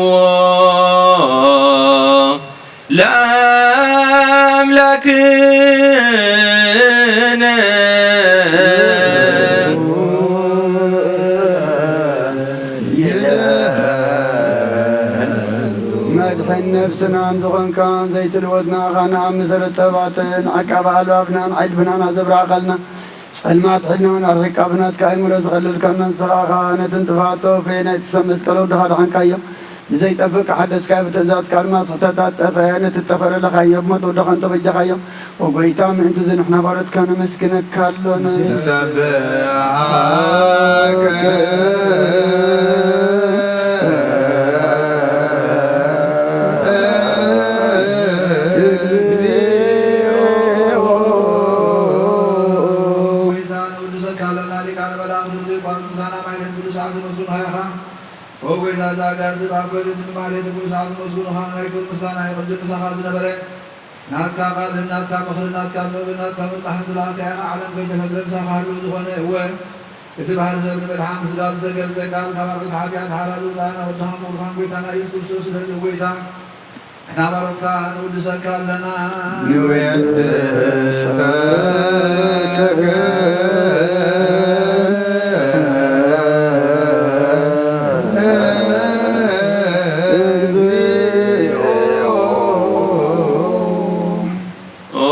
ለአምላክነ። መድሕን ነብስናን ዝኾንካ ዘይትልወጥ ንኣኻና ኣብ መሰረት ጠባትን ዓቃቢ ኣልባብናን ዓይልብናን ኣዘብራእኻልና። ጸልማት ሕልናን ኣርሒቃ ብናትካ ኣእምሮ ዝኸለልካና ንስኻ ኢኻ። ነቲ እንጥፋቶ ፍሬ ናይቲ ሰብ መስቀል ወድኻ ድሓንካዮ። ብዘይጠፍእ ከሓደስካዮ፣ ብትእዛዝካ ድማ ስሕተታት ጠፍአ። ነቲ እተፈረደኻዮ ብሞት ወድኻ እንተበጃኻዮ፣ ኦ ጐይታ፣ ምእንቲ እዚ ንሕና ባሮትካ ነመስግነካ ኣሎና። ንሰብሐከ እግዚኦ። ጐይታ፣ ንውድሰካ ኣለና። ሊቃነ መላእኽቲ ብዘይቋርጽ ምስጋና ማሕሌት ቅዱሳን ዘመስግኑኻ ኢኻ። ኦ ጐይታ፣ እዚ ኣጋዚ ብኣብ ኮይነ እቲ ብማሕሌት ቅዱሳን ዘመስግኑኻ ናይ ክብሪ ምስጋና ይቕድም ምሳኻ ዝነበረ ናትካ ቃልን ናትካ ምኽርን ናትካ ጥበብን ናትካ ምብጻሕን ዝለኣኽካ ኢኻ። ዓለም ከይተፈጥረ ምሳኻ ህልው ዝኾነ፣ እወ፣ እቲ ባህሪ ሰብ ንመድሓን ስጋ ዝተገልጸ ቃል ካብ ኣርዑት ሓጢኣት ሓራ ዘውጽኣና ወድኻን ፍቑርኻን ጐይታና ኢየሱስ ክርስቶስ፣ ስለዚ ጐይታ፣ ንሕና ባሮትካ ንውድሰካ ኣለና። ንውድሰከ እግዚኦ። ኦ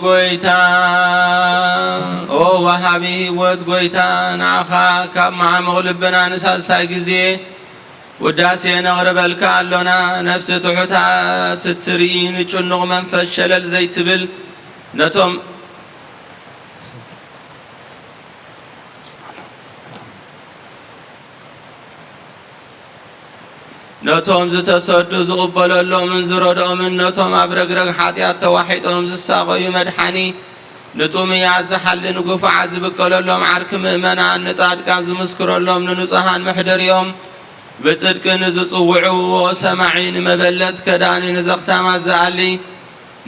ጐይታ፣ ኦ ወሃቢ ህይወት ጐይታ፣ ንዓኻ ካብ መዓሙቕ ልብና ንሳልሳይ ግዜ ውዳሴ ነቕርበልካ ኣሎና። ነፍሲ ትሑታት እትርኢ፣ ንጭኑቕ መንፈስ ሸለል ዘይትብል፣ ነቶም ነቶም ዝተሰዱ ዝቕበለሎምን ዝረድኦምን፣ ነቶም ኣብ ረግረግ ሓጢኣት ተዋሒጦም ዝሳቐዩ መድሓኒ፣ ንጥሙያት ዝሓሊ፣ ንግፉዓት ዝብቀለሎም ዓርኪ ምእመናን፣ ንጻድቃን ዝምስክረሎም፣ ንንጹሃን መሕደሪኦም፣ ብጽድቂ ንዝጽውዕዎ ሰማዒ፣ ንመበለት ከዳኒ፣ ንዘኽታማት ዝኣሊ፣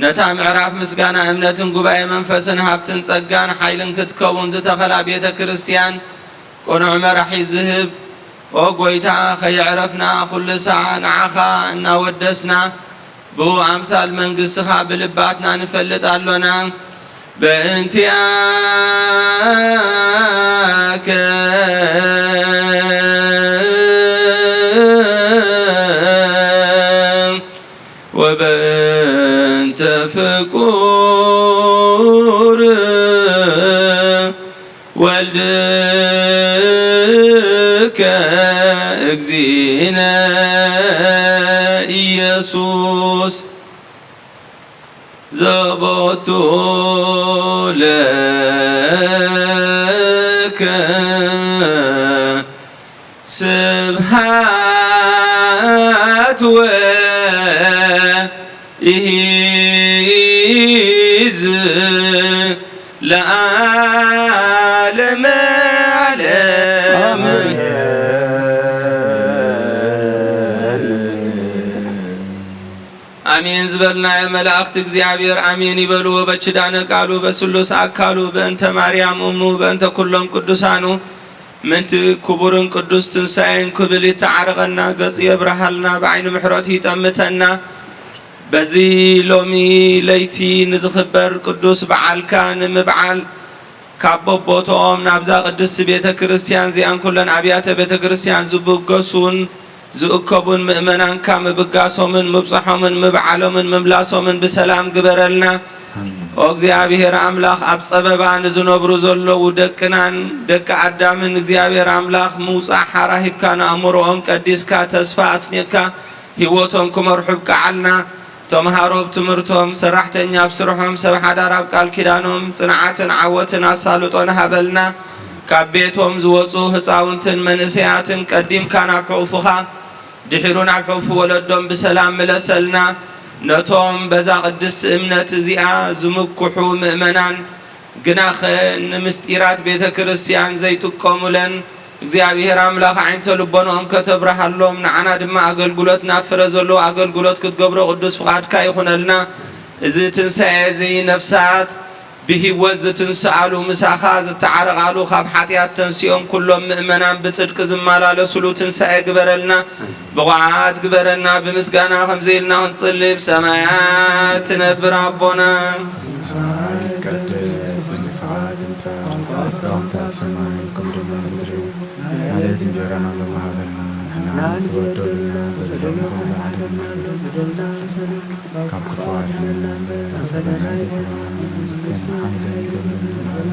ነታ ምዕራፍ ምስጋና እምነትን ጉባኤ መንፈስን ሃብትን ጸጋን ሓይልን ክትከውን ዝተኸላ ቤተ ክርስቲያን ቅኑዕ መራሒ ዝህብ፣ ኦ ጐይታ፣ ከየዕረፍና ኩሉ ሰዓ ንዓኻ እናወደስና፣ ብኡ ኣምሳል መንግስትኻ ብልባትና ንፈልጥ ኣሎና። በእንቲኣከ ወበእንተ ፍቁር ወልድከ እግዚእነ ኢየሱስ ዘቦቱ ለከ ስብሃት ወኢሂዝ ለዓለመ ዓለም። ኣሜን ዝበልናዮ መላእኽቲ እግዚኣብሔር ኣሜን ይበልዎ። በኪዳነ ቃሉ በስሉስ ኣካሉ በእንተ ማርያም እሙ በእንተ ኩሎም ቅዱሳኑ ምንቲ ክቡርን ቅዱስ ትንሳኤን ክብል ይተዓረቐና፣ ገጹ የብርሃልና፣ ብዓይኒ ምሕረቱ ይጠምተና። በዚ ሎሚ ለይቲ ንዝኽበር ቅዱስ በዓልካ ንምብዓል ካብ በቦትኦም ናብዛ ቅድስቲ ቤተ ክርስቲያን እዚኣን ኩለን ኣብያተ ቤተ ክርስቲያን ዝብገሱን ዝእከቡን ምእመናንካ ምብጋሶምን ምብጽሖምን ምብዓሎምን ምምላሶምን ብሰላም ግበረልና። ኣሜን። ኦ እግዚኣብሔር ኣምላኽ፣ ኣብ ጸበባ ንዝነብሩ ዘለዉ ደቅናን ደቂ ኣዳምን እግዚኣብሔር ኣምላኽ ምውጻእ ሓራ ሂብካ ንኣእምሮኦም ቀዲስካ ተስፋ ኣስኒቕካ ህይወቶም ክመርሑ ብቅዓልና። ተምሃሮ ኣብ ትምህርቶም፣ ሰራሕተኛ ኣብ ስርሖም፣ ሰብ ሓዳር ኣብ ቃል ኪዳኖም ጽንዓትን ዓወትን ኣሳልጦን ሃበልና። ካብ ቤቶም ዝወጹ ህጻውንትን መንእሰያትን ቀዲምካ ናብ ሕቑፍኻ ድሒሩ ናብ ሕቑፊ ወለዶም ብሰላም ምለሰልና። ነቶም በዛ ቅድስቲ እምነት እዚኣ ዝምክሑ ምእመናን ግናኸ ንምስጢራት ቤተ ክርስቲያን ዘይጥቀሙለን እግዚኣብሔር ኣምላኽ ኣዒንተ ልቦንኦም ከተብርሃሎም፣ ንዓና ድማ ኣገልግሎት ናብ ፍረ ዘለዎ ኣገልግሎት ክትገብሮ ቅዱስ ፍቓድካ ይኹነልና። እዚ ትንሳኤ እዚ ነፍሳት ብህይወት ዝትንስኣሉ፣ ምሳኻ ዝተዓረቓሉ፣ ካብ ሓጢኣት ተንሲኦም ኩሎም ምእመናን ብጽድቂ ዝመላለሱሉ ትንሳኤ ግበረልና። ብቑዓት ግበረና። ብምስጋና ከምዚ ኢልና ክንጽሊ፣ ብሰማያት ትነብር ኣቦና። ሰማይ ይትቀደስ፣ መንግስትኻ ትምጻእ፣ ፈቃድካ ከምቲ ኣብ ሰማይ ከምኡ ድማ ኣብ ምድሪ። ዕለት እንጀራና ሎሚ ሃበና፣ ንሕና ንበደሉና በደልና፣ በደልና ካብ ክፉ ኣድሕነና እምበር፣ ናብ ፈተና ኣይተእትወና፣ መንግስትን ሓይልን ክብርን ንዓኻ።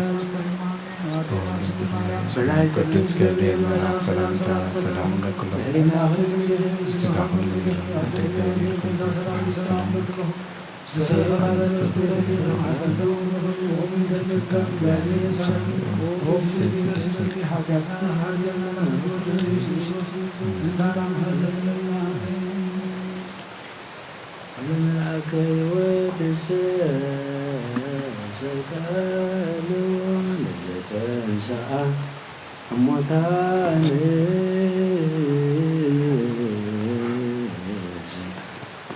ቅዱስ ገብርኤል መልኣክ ሰላምታ ሰላም እብለኩም። ስጋኹም ድንግል፣ ወደ እግዚኣብሔር ኩንቱ ሰላም ይስጥልኝ። ለመልአከ ሕይወት ሰቀሉ ለዘተንሥአ እሙታን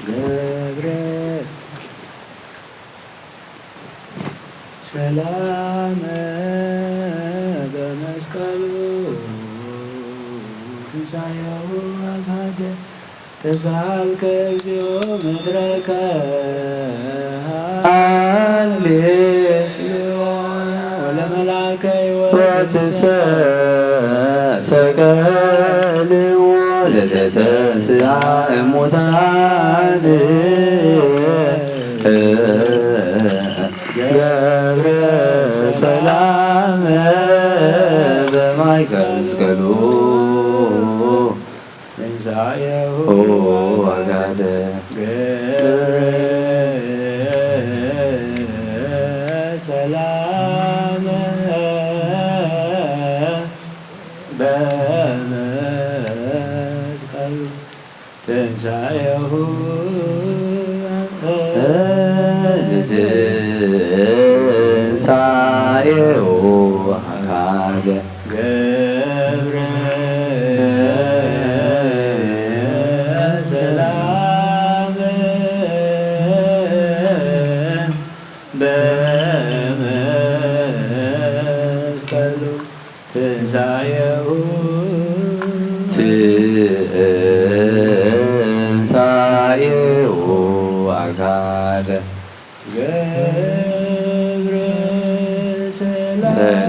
ገብረ ሰላመ በመስቀሉ ትንሳኤሁ አግሃደ። ተሳልከ እግዚኦ ምድረከ ሃሌሉያ። ወለመልአከ ሕይወት ሰቀልዎ ለዘተንሥአ እሙታን ገብረ ሰላም በማእከለ መስቀሉ። ሰላም በመስቀሉ ትንሳኤሁ ትንሳኤሁ አካለ ገብረ ሰላም በመስቀሉ ትንሳኤሁ ትንሳኤሁ አካለ ገብረ ሰላም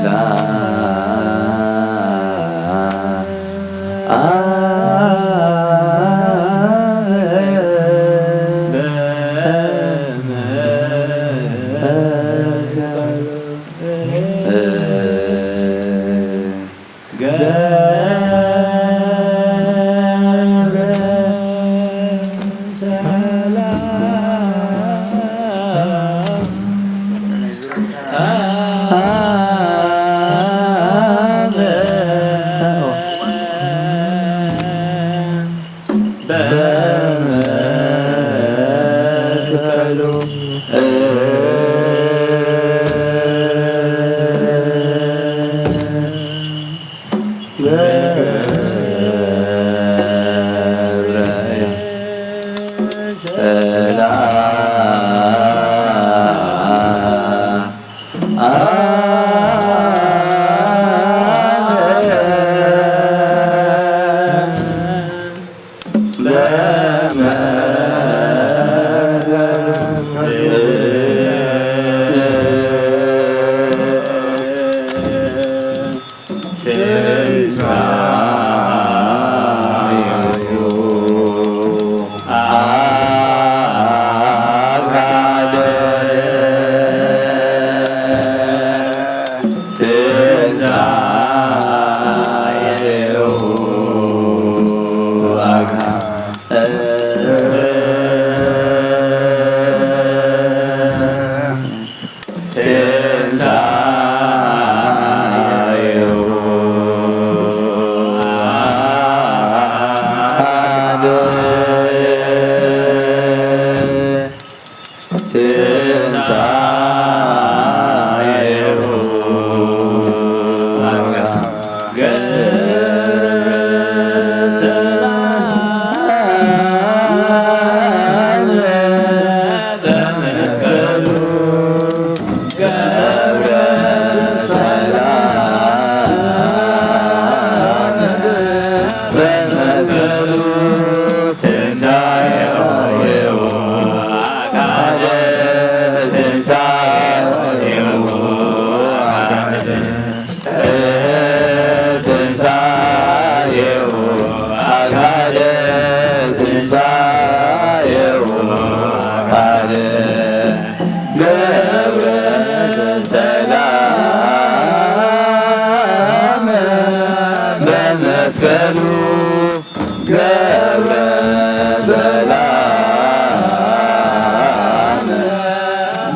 ገብረ ሰላም በመስቀሉ ትንሳኤሁ አካለ ትንሳኤሁ አካለ ገብረ ሰላም በመስቀሉ ገብረ ሰላም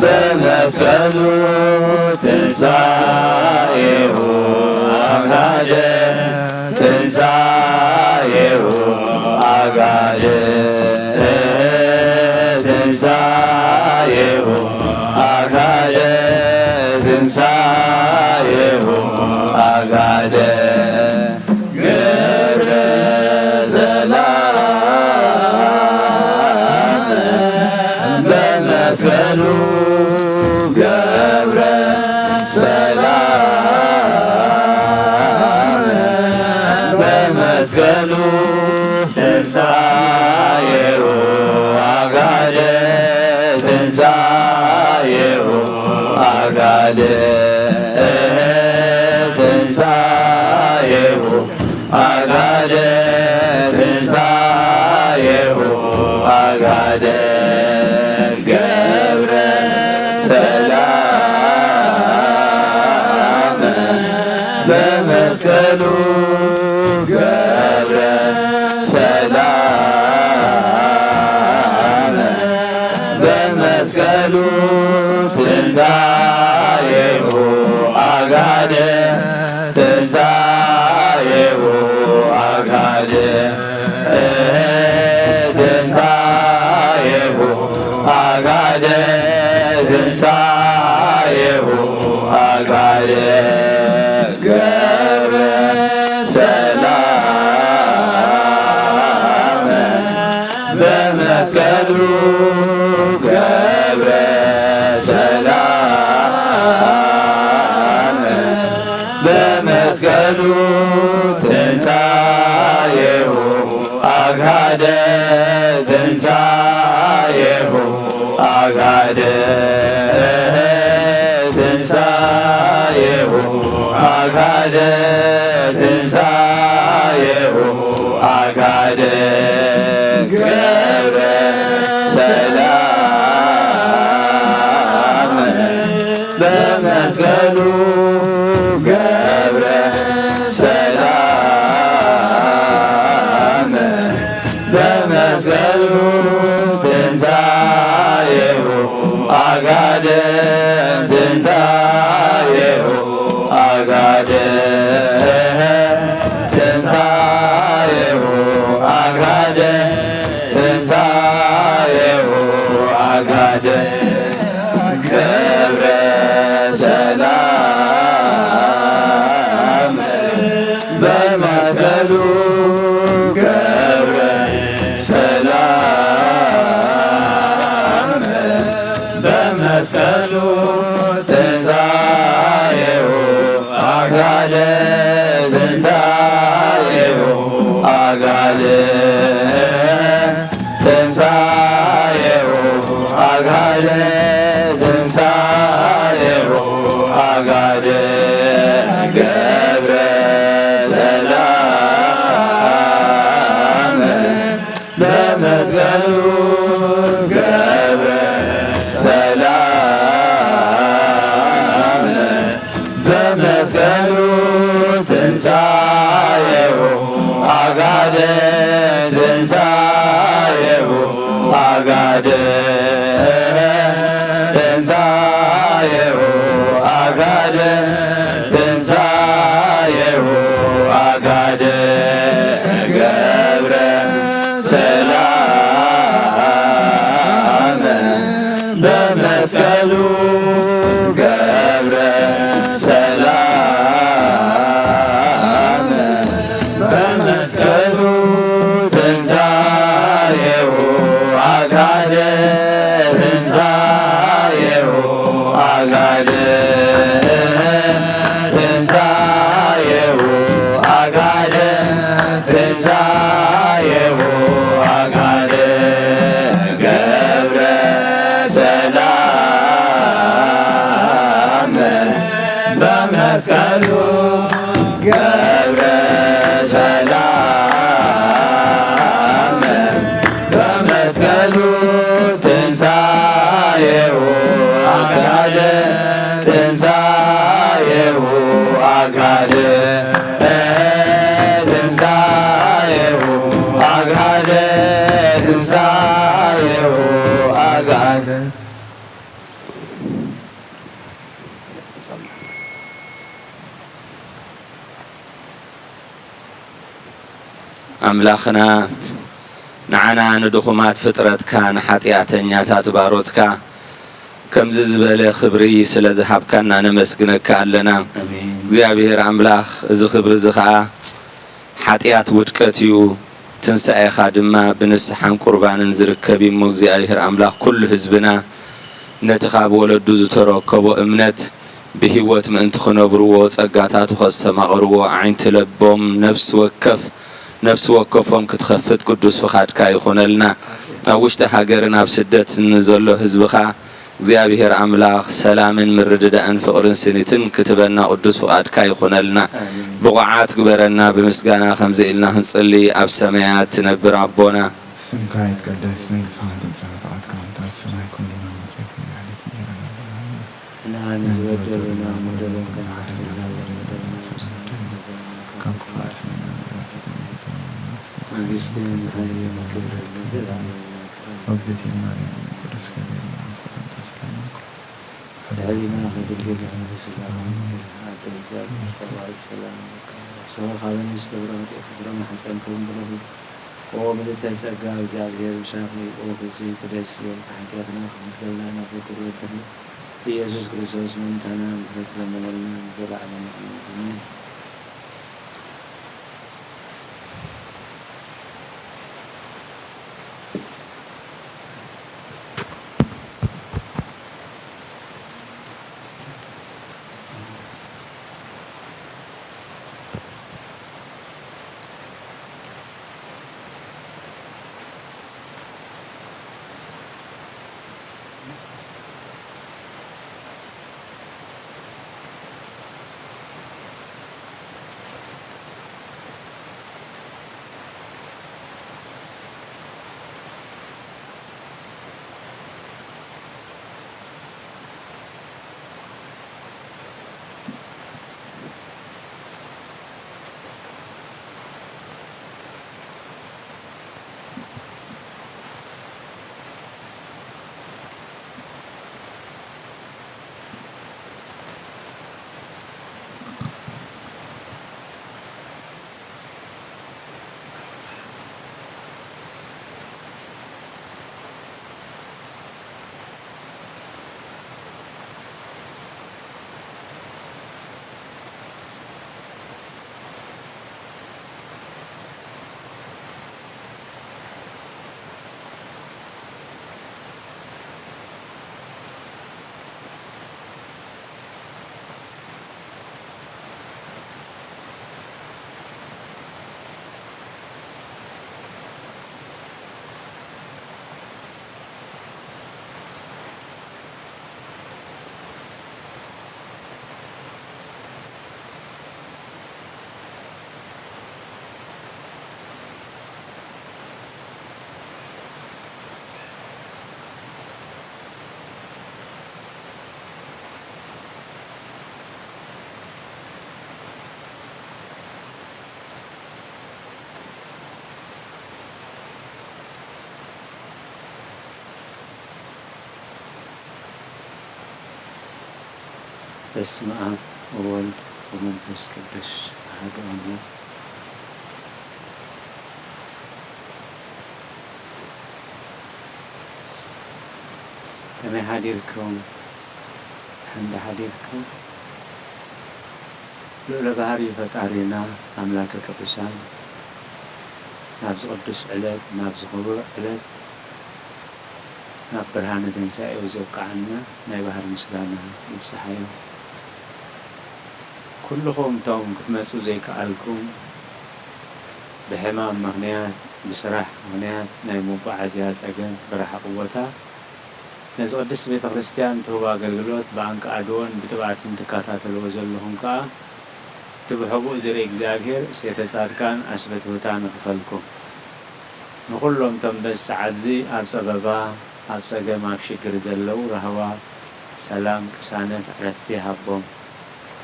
በመስቀሉ ትንሳኤሁ አካለ ትንሳኤሁ አካለ ትንሳኤሁ አካለ ትንሳኤሁ አካለ ገብረ ሰላም በመስቀሉ ገብረ ሰላም በመስቀሉ ትንሳኤሁ አጋደ ትንሳኤሁ አጋደ ትንሳኤሁ አጋደ ትንሳኤሁ አጋደ ገብረ ሰላም በመስቀሉ ገብረ ሰላም በመስቀሉ ትንሳኤ ትንሣኤሁ አጋደ ትንሣኤሁ አጋደ ትንሣኤሁ አጋደ ገብረ ሰላም በመስቀሉ ገብረ ሰላም በመስቀሉ ትንሣኤሁ አግሃደ ትንሣኤሁ አግሃደ ትንሣኤሁ አግሃደ ትንሣኤሁ አግሃደ ገብረ ሰላም በመስቀሉ ገብረ ሰላም በመስቀሉ ትንሣኤሁ አጋደ ትንሣኤሁ አጋደ ትንሣኤሁ አጋደ ትንሣኤሁ አጋደ ገብረ ሰላም በመስቀሉ ገብረ ሰላም በመስቀሉ ትንሣኤሁ አጋደ ትንሣኤሁ አጋደ ትንሣኤሁ አጋደ ትንሣኤሁ አጋደ ገብረ ሰላም በመስቀሉ ገብረ ሰላም በመስቀሉ ትንሣኤሁ አጋደ ትንሣኤሁ አጋደ ትንሣኤሁ አጋደ ትንሣኤሁ አጋደ ገብረ ሰላም በመስቀሉ ገብረ ሰላም በመስቀሉ ትንሣኤሁ አጋደ ትንሣኤሁ አጋደ ትንሣኤሁ አጋደ ትንሣኤሁ አጋደ ገብረ ሰላም በመስቀሉ ገብረ ሰላም በመስቀሉ ትንሣኤሁ አጋደ ትንሣኤሁ አጋደ ትንሣኤሁ አጋደ ትንሣኤሁ አጋደ ኣምላኽና ንዓና ንድኹማት ፍጥረትካ ንሓጢኣተኛታት ባሮትካ ከምዚ ዝበለ ክብሪ ስለ ዝሃብካና ነመስግነካ ኣለና። ኣሜን። እግዚኣብሔር ኣምላኽ እዚ ክብሪ እዚ ኸኣ ሓጢኣት ውድቀት እዩ፣ ትንሳኤኻ ድማ ብንስሓን ቁርባንን ዝርከብ እዩ እሞ እግዚኣብሔር ኣምላኽ ኩሉ ህዝብና ነቲ ካብ ወለዱ ዝተረከቦ እምነት ብህይወት ምእንቲ ክነብርዎ ጸጋታቱ ከስተማቕርዎ ኣዒንቲ ለቦም ነፍሲ ወከፍ ነፍሲ ወከፎም ክትኸፍት ቅዱስ ፍቓድካ ይኹነልና። ኣብ ውሽጢ ሃገርን ኣብ ስደትን ንዘሎ ህዝብኻ እግዚኣብሔር ኣምላኽ ሰላምን ምርድዳእን ፍቕርን ስኒትን ክትበና ቅዱስ ፍቓድካ ይኹነልና። ኣሜን። ብቑዓት ግበረና ብምስጋና ከምዚ ኢልና ክንጽሊ ኣብ ሰማያት ትነብር ኣቦና ስምካ ይትቀደስ መንግስትኻ ትምጻእ ፍቓድካ ከምቲ ኣብ ሰማይ ከምኡ እውን ኣብ ምድሪ ይኹን። የዕለትና እንጀራና ሃበና ንዓና ዝበደሉና በደልና ንበድለኩም ከም ንሕና ንበድል ንበድለና ከም ክፉእ ኣድሕነና። መንግስትን ሓይልን ክብርን ንዘለኣለሙ ናትካ እዩ። እግዝእትየ ማርያም ቅዱስ ገብርኤል መልኣክ ሰላም ለኪ ሊና ከገልግል ስጋ ኣደ እግዚኣብሔር ሰብኣዊ ሰላም ሰው ካበን ዝተብረኸት የፍቅረ ማሕፀን ከም ብለሁ ኦ ምልዕተ ጸጋ እግዚኣብሔር ምሳኺ ኦ ፍጽምቲ ደስ ይበልካ ሓጢኣትና ክፍለና ናብ ፍቅር ወድኺ ኢየሱስ ክርስቶስ መምታና ምሕረት ለመነልና ንዘለዓለም ኣሜን። በስመ አብ ወወልድ ወመንፈስ ቅዱስ አሐዱ አምላክ። ከመይ ሓዲርኩም? ደሓን ዶ ሓዲርኩም? ልዑለ ባህሪ ፈጣሪና ኣምላከ ቅዱሳን ናብዚ ቅዱስ ዕለት ናብዚ ክቡር ዕለት ናብ ብርሃነ ትንሳኤኡ ዘብቅዓና ናይ ባህሪ ምስጋና ይብጽሓዮ። ኩልኹም እቶም ክትመጹ ዘይከኣልኩም ብሕማም ምኽንያት ብስራሕ ምኽንያት ናይ መጓዓዝያ ጸገም ብረሓቕ ቦታ ነዚ ቅድስት ቤተ ክርስቲያን ትህቦ ኣገልግሎት ብኣንቃዕድዎን ብትብዓትን ትከታተልዎ ዘለኹም ከኣ እቲ ብሕቡእ ዝርኢ እግዚኣብሔር እሴተ ጻድቃን ኣስበትውታን ይኽፈልኩም። ንኹሎም እቶም በዚ ሰዓትዚ ኣብ ጸበባ፣ ኣብ ጸገም፣ ኣብ ሽግር ዘለዉ ራህዋ፣ ሰላም፣ ቅሳነት፣ ዕረፍቲ ይሃቦም።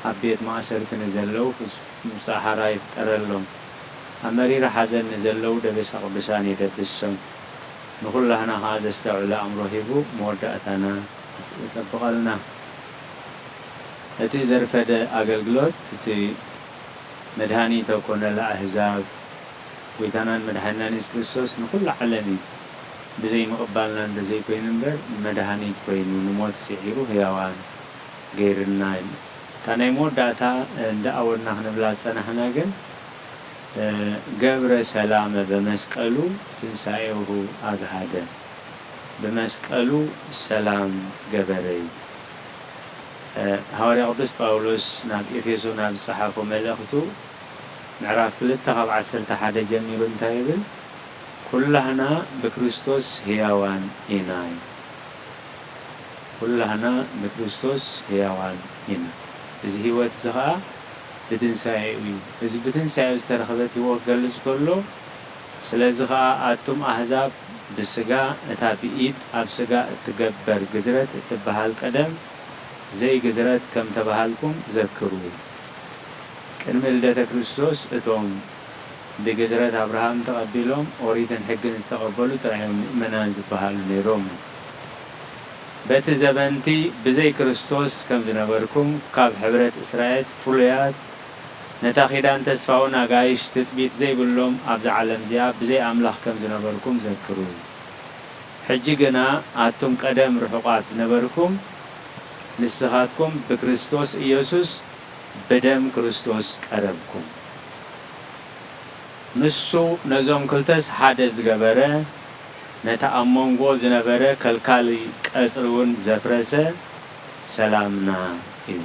ኣብ ቤት ማእሰርቲ ንዘለዉ ፍጹም ጻዕራ ይፍጠረሎም። ኣብ መሪር ሓዘን ንዘለዉ ደበሳ ቅዱሳን ይደብሶም። ንኹላህና ኸኣ ዘስተውዕል ኣእምሮ ሂቡ መወዳእታና የጸብቐልና። እቲ ዘርፈደ ኣገልግሎት፣ እቲ መድሃኒት ኣብ ኮነ ለኣህዛብ፣ ጎይታናን መድሓኒናን የሱስ ክርስቶስ ንኹሉ ዓለም እዩ። ብዘይ ምቕባልና እንተዘይኮይኑ እምበር፣ መድሃኒት ኮይኑ፣ ንሞት ስዒሩ ህያዋን ገይርና እዩ። እታ ናይ መወዳእታ እንዳኣወና ክንብላ ዝጸናሕና ግን፣ ገብረ ሰላመ በመስቀሉ ትንሳኤሁ ኣግሃደ፣ ብመስቀሉ ሰላም ገበረ እዩ። ሃዋርያ ቅዱስ ጳውሎስ ናብ ኤፌሶን ኣብ ዝጸሓፎ መልእኽቱ ምዕራፍ ክልተ ካብ ዓሰርተ ሓደ ጀሚሩ እንታይ ይብል? ኩላህና ብክርስቶስ ህያዋን ኢና እዩ። ኩላህና ብክርስቶስ ህያዋን ኢና። እዚ ህይወት እዚ ኸኣ ብትንሳኤኡ እዩ። እዚ ብትንሳኤኡ ዝተረኽበት ህይወት ክገልጽ ከሎ፣ ስለዚ ኸኣ ኣቱም ኣህዛብ ብስጋ እታ ብኢድ ኣብ ስጋ እትገበር ግዝረት እትበሃል ቀደም ዘይግዝረት ከም ተባሃልኩም ዘክሩ። ቅድሚ ልደተ ክርስቶስ እቶም ብግዝረት ኣብርሃም ተቐቢሎም ኦሪትን ሕግን ዝተቐበሉ ጥራይ እዮም ምእመናን ዝበሃሉ ነይሮም። በቲ ዘበንቲ ብዘይ ክርስቶስ ከም ዝነበርኩም፣ ካብ ሕብረት እስራኤል ፍሉያት፣ ነታ ኪዳን ተስፋውን ኣጋይሽ ትጽቢት ዘይብሎም ኣብዛ ዓለም እዚኣ ብዘይ ኣምላኽ ከም ዝነበርኩም ዘክሩ። ሕጂ ግና ኣቱም ቀደም ርሑቓት ዝነበርኩም፣ ንስኻትኩም ብክርስቶስ ኢየሱስ ብደም ክርስቶስ ቀረብኩም። ንሱ ነዞም ክልተስ ሓደ ዝገበረ፣ ነቲ ኣብ መንጎ ዝነበረ ከልካሊ ቀጽሪ እውን ዘፍረሰ ሰላምና እዩ።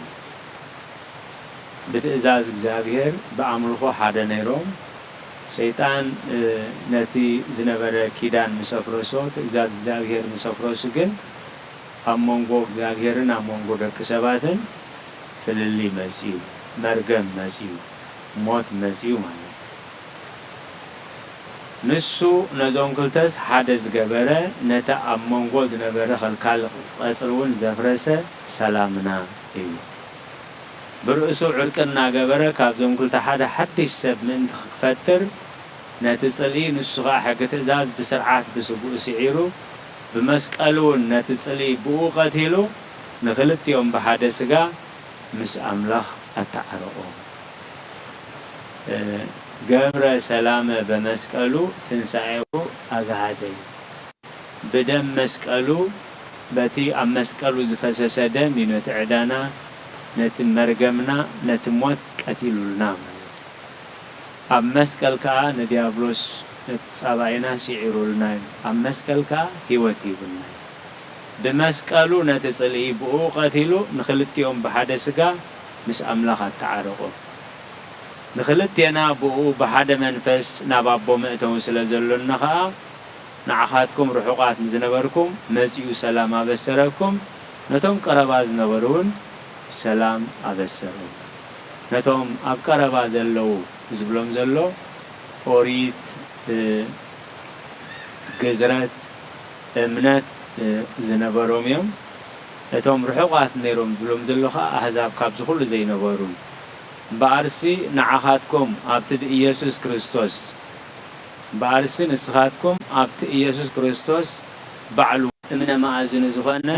ብትእዛዝ እግዚኣብሔር ብኣምልኾ ሓደ ነይሮም። ሰይጣን፣ እ፣ ነቲ ዝነበረ ኪዳን ምስ ኣፍረሶ፣ ትእዛዝ እግዚኣብሔር ምስ ኣፍረሱ ግን ኣብ መንጎ እግዚኣብሔርን ኣብ መንጎ ደቂ ሰባትን ፍልልይ መጺኡ፣ መርገም መጺኡ፣ ሞት መጺኡ ማለት እዩ። ንሱ ነዞም ክልተስ ሓደ ዝገበረ፣ ነቲ ኣብ መንጎ ዝነበረ ከልካል ቀጽሪ እውን ዘፍረሰ ሰላምና እዩ። ብርእሱ ዕርቂ እናገበረ፣ ካብዞም ክልተ ሓደ ሓድሽ ሰብ ምእንቲ ክፈጥር፣ ነቲ ጽልኢ፣ ንሱ ኸኣ ሕጊ ትእዛዝ ብስርዓት ብስግኡ ስዒሩ፣ ብመስቀሉ እውን ነቲ ጽልኢ ብእኡ ቀቲሉ፣ ንኽልቲኦም ብሓደ ስጋ ምስ ኣምላኽ ኣተዓረቖ። እ፣ ገብረ ሰላመ በመስቀሉ ትንሳኤሁ ኣግሃደ። ብደም መስቀሉ፣ በቲ ኣብ መስቀሉ ዝፈሰሰ ደም እዩ ነቲ ዕዳና፣ ነቲ መርገምና፣ ነቲ ሞት ቀቲሉልና ማለት እዩ። ኣብ መስቀል ከኣ ንዲያብሎስ፣ ነቲ ጻባኢና ስዒሩልና እዩ። ኣብ መስቀል ከኣ ህይወት ሂቡና እዩ። ብመስቀሉ ነቲ ጽልኢ ብእኡ ቀቲሉ፣ ንኽልቲኦም ብሓደ ስጋ ምስ ኣምላኽ ኣተዓረቖ። ንኽልቴና ብእኡ ብሓደ መንፈስ ናብ ኣቦ መእተዊ ስለ ዘሎና ኸኣ፣ ንዓኻትኩም ርሑቓት ንዝነበርኩም መጺኡ ሰላም ኣበሰረኩም፣ ነቶም ቀረባ ዝነበሩ እውን ሰላም ኣበሰሮም። ነቶም ኣብ ቀረባ ዘለዉ ዝብሎም ዘሎ ኦሪት፣ እ፣ ግዝረት፣ እምነት፣ እ፣ ዝነበሮም እዮም። እቶም ርሑቓት ነይሮም ዝብሎም ዘሎ ኸኣ ኣህዛብ ካብዚ ኹሉ ዘይነበሩ እዩ። እምበኣርሲ ንዓኻትኩም ኣብቲ ብኢየሱስ ክርስቶስ፣ እምበኣርሲ ንስኻትኩም ኣብቲ ኢየሱስ ክርስቶስ ባዕሉ እምነ መኣዝኑ ዝኾነ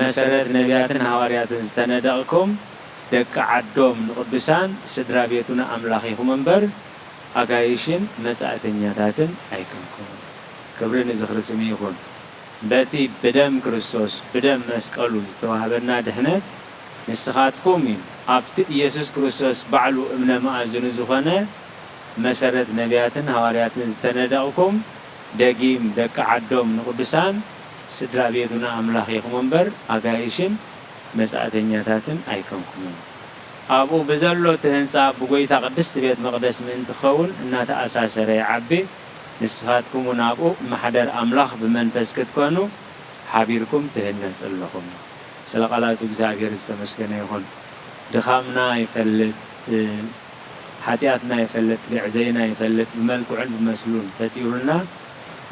መሰረት ነቢያትን ሃዋርያትን ዝተነደቕኩም ደቂ ዓዶም ንቅዱሳን ስድራ ቤቱ ንኣምላኽ ኢኹም እምበር ኣጋይሽን መጻእተኛታትን ኣይኮንኩምን። ክብሪ ንዝኽሪ ስሙ ይኹን። በቲ ብደም ክርስቶስ፣ ብደም መስቀሉ ዝተዋህበና ድሕነት ንስኻትኩም እዩ። ኣብቲ ኢየሱስ ክርስቶስ ባዕሉ እምነ መኣዝኑ ዝኾነ መሰረት ነቢያትን ሃዋርያትን ዝተነደቕኩም ደጊም ደቂ ዓዶም ንቅዱሳን ስድራ ቤቱ ንኣምላኽ ኢኹም እምበር ኣጋይሽን መጻእተኛታትን ኣይኮንኩምን። ኣብኡ ብዘሎ እቲ ህንጻ ብጎይታ ቅድስቲ ቤት መቕደስ ምእንቲ ክኸውን እናተኣሳሰረ ይዓቢ። ንስኻትኩም እውን ኣብኡ ማሕደር ኣምላኽ ብመንፈስ ክትኮኑ ሓቢርኩም ትህነጹ ኣለኹም። ስለ ቃላቱ እግዚኣብሔር ዝተመስገነ ይኹን። ድኻምና ይፈልጥ፣ እ፣ ሓጢኣትና ይፈልጥ፣ ግዕዘይና ይፈልጥ፣ ብመልክዑን ብመስሉን ፈጢሩና።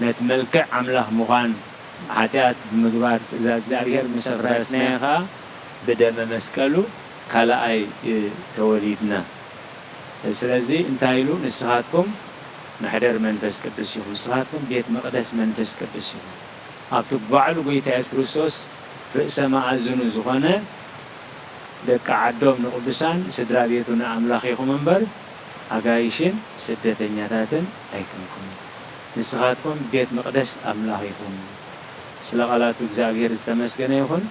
ነቲ መልክዕ ኣምላኽ ምዃን ሓጢኣት ብምግባር ትእዛዝ እግዚኣብሔር ምስ ኣፍረስናዮ ኸኣ ብደመ መስቀሉ ካልኣይ፣ እ፣ ተወሊድና። ስለዚ እንታይ ኢሉ? ንስኻትኩም መሕደር መንፈስ ቅዱስ ኢኹም፣ ንስኻትኩም ቤት መቕደስ መንፈስ ቅዱስ ኢኹም። ኣብቲ ባዕሉ ጎይታ የሱስ ክርስቶስ ርእሰ መኣዝኑ ዝኾነ ደቂ ዓዶም ንቅዱሳን ስድራ ቤቱ ንኣምላኽ ኢኹም እምበር ኣጋይሽን ስደተኛታትን ኣይኮንኩምን። ንስኻትኩም ቤት መቕደስ ኣምላኽ ኢኹም። ስለ ቃላቱ እግዚኣብሔር ዝተመስገነ ይኹን።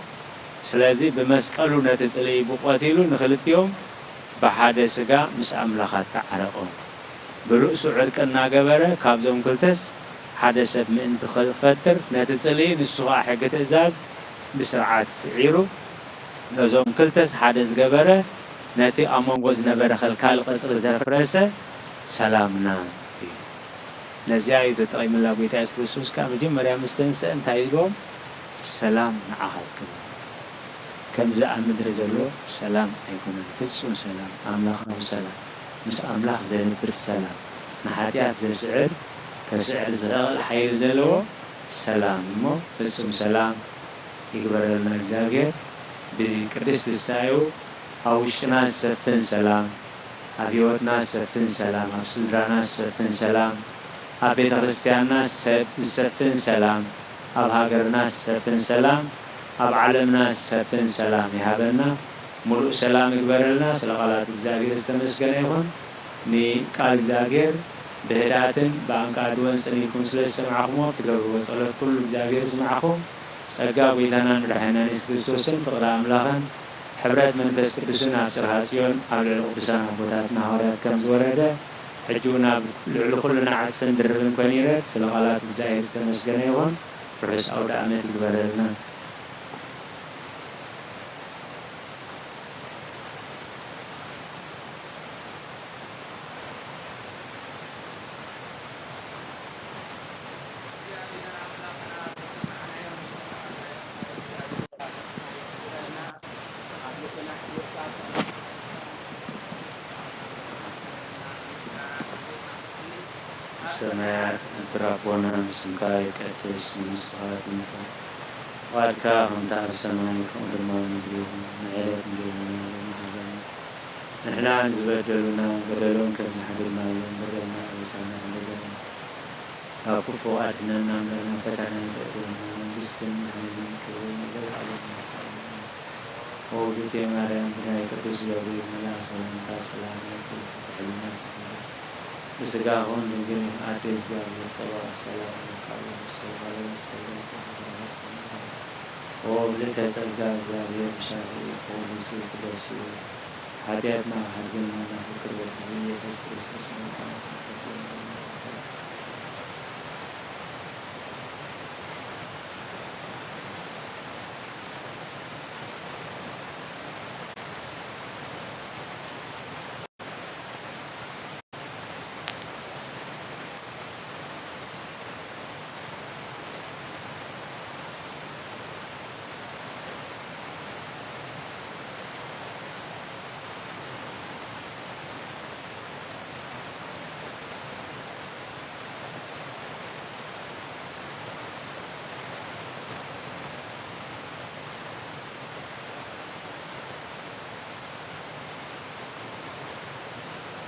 ስለዚ ብመስቀሉ ነቲ ጽልኢ ብቆቲሉ ንኽልቲኦም ብሓደ ስጋ ምስ ኣምላኽ ኣተዓረቖም። ብርእሱ ዕርቂ እናገበረ ካብዞም ክልተስ ሓደ ሰብ ምእንቲ ክፈጥር ነቲ ጽልኢ ንሱ ኸኣ ሕጊ ትእዛዝ ብስርዓት ስዒሩ ነዞም ክልተስ ሓደ ዝገበረ ነቲ ኣብ መንጎ ዝነበረ ከልካል ቅጽሪ ዘፍረሰ ሰላምና እዩ። ነዚኣ እዩ ተጠቒምላ ጎይታ የሱስ ክርስቶስ ከኣ መጀመርያ ምስ ተንስአ እንታይ ይብሎም? ሰላም ንዓኻትኩም። ከምዚ ኣብ ምድሪ ዘሎ ሰላም ኣይኮነን። ፍጹም ሰላም፣ ኣምላኻዊ ሰላም፣ ምስ ኣምላኽ ዘንብር ሰላም፣ ንሓጢኣት ዘስዕር፣ ከስዕር ዝኽእል ሓይሊ ዘለዎ ሰላም እሞ ፍጹም ሰላም ይግበረልና እግዚኣብሔር። ብቅድስቲ ንስሓኡ ኣብ ውሽጥና ዝሰፍን ሰላም፣ ኣብ ህይወትና ዝሰፍን ሰላም፣ ኣብ ስድራና ዝሰፍን ሰላም፣ ኣብ ቤተ ክርስቲያንና ዝሰ-፣ ዝሰፍን ሰላም፣ ኣብ ሃገርና ዝሰፍን ሰላም ኣብ ዓለምና ዝሰፍን ሰላም ይሃበና፣ ምሉእ ሰላም ይግበረልና። ስለ ቃላቱ እግዚኣብሔር ዝተመስገነ ይኹን። ንቃል እግዚኣብሔር ብህድኣትን ብኣንቃድወን ጽኒትኩም ስለ ዝሰማዕኹሞ፣ ብትገብርዎ ጸሎት ኩሉ እግዚኣብሔር ይስማዕኹም። ጸጋ ጐይታናን መድሓኒናን የሱስ ክርስቶስን ፍቕሪ ኣምላኽን ሕብረት መንፈስ ቅዱስን ኣብ ጽርሃ ጽዮን ኣብ ልዕሊ ቅዱሳን ኣቦታትና ሃዋርያት ከም ዝወረደ፣ ሕጂ እውን ኣብ ልዕሊ ኩልና ዓጽፍን ድርብን ኮነ ይረድ። ስለ ቃላቱ እግዚኣብሔር ዝተመስገነ ይኹን። ርሑስ ኣውደ ዓመት ይግበረልና። ሰማያት፣ ነብር ኣቦና፣ ስምካ ይቀደስ፣ መንግስትኻ ትምጻእ፣ ፍቓድካ ከምታ ኣብ ሰማይ ከምኡ ድማ ኣብ ምድሪ ይኹን። ንዕለት እንጀራና ሎሚ ሃበና፣ ንሕና ንዝበደሉና በደሎም ከም ዝሓደግናሎም በደልና ኣበሳና ኣይንበድል፣ ካብ ክፉእ ኣድሕነና እምበር ናብ ፈተና ኣይተእትወና፣ መንግስትን ሓይልን ክብርን ንዘለኣለሙ ናትካ እዩ። ኦ እግዝእትየ ማርያም፣ ብናይ ቅዱስ ገብርኤል መልኣኽ ሰላምታ ሰላም ይብዛልኪ፣ ሕሊናኪ ድንግል፣ ብስጋኺ እውን ድንግል ኢኺ፣ ኣደ እግዚኣብሔር ጸባኦት ሰላም ይብዛልኪ፣ ኣብ ርእሲ ቃለ ሰላም ይብዛልኪ። ኦ ምልዕተ ጸጋ፣ እግዚኣብሔር ምሻኺ እዩ፣ ኦ ብስልቲ ደስ ይብል፣ ሓጢኣትና ክሓድገና ናብ ፍቅር ወድኺ ኢየሱስ ክርስቶስ መድሓኒና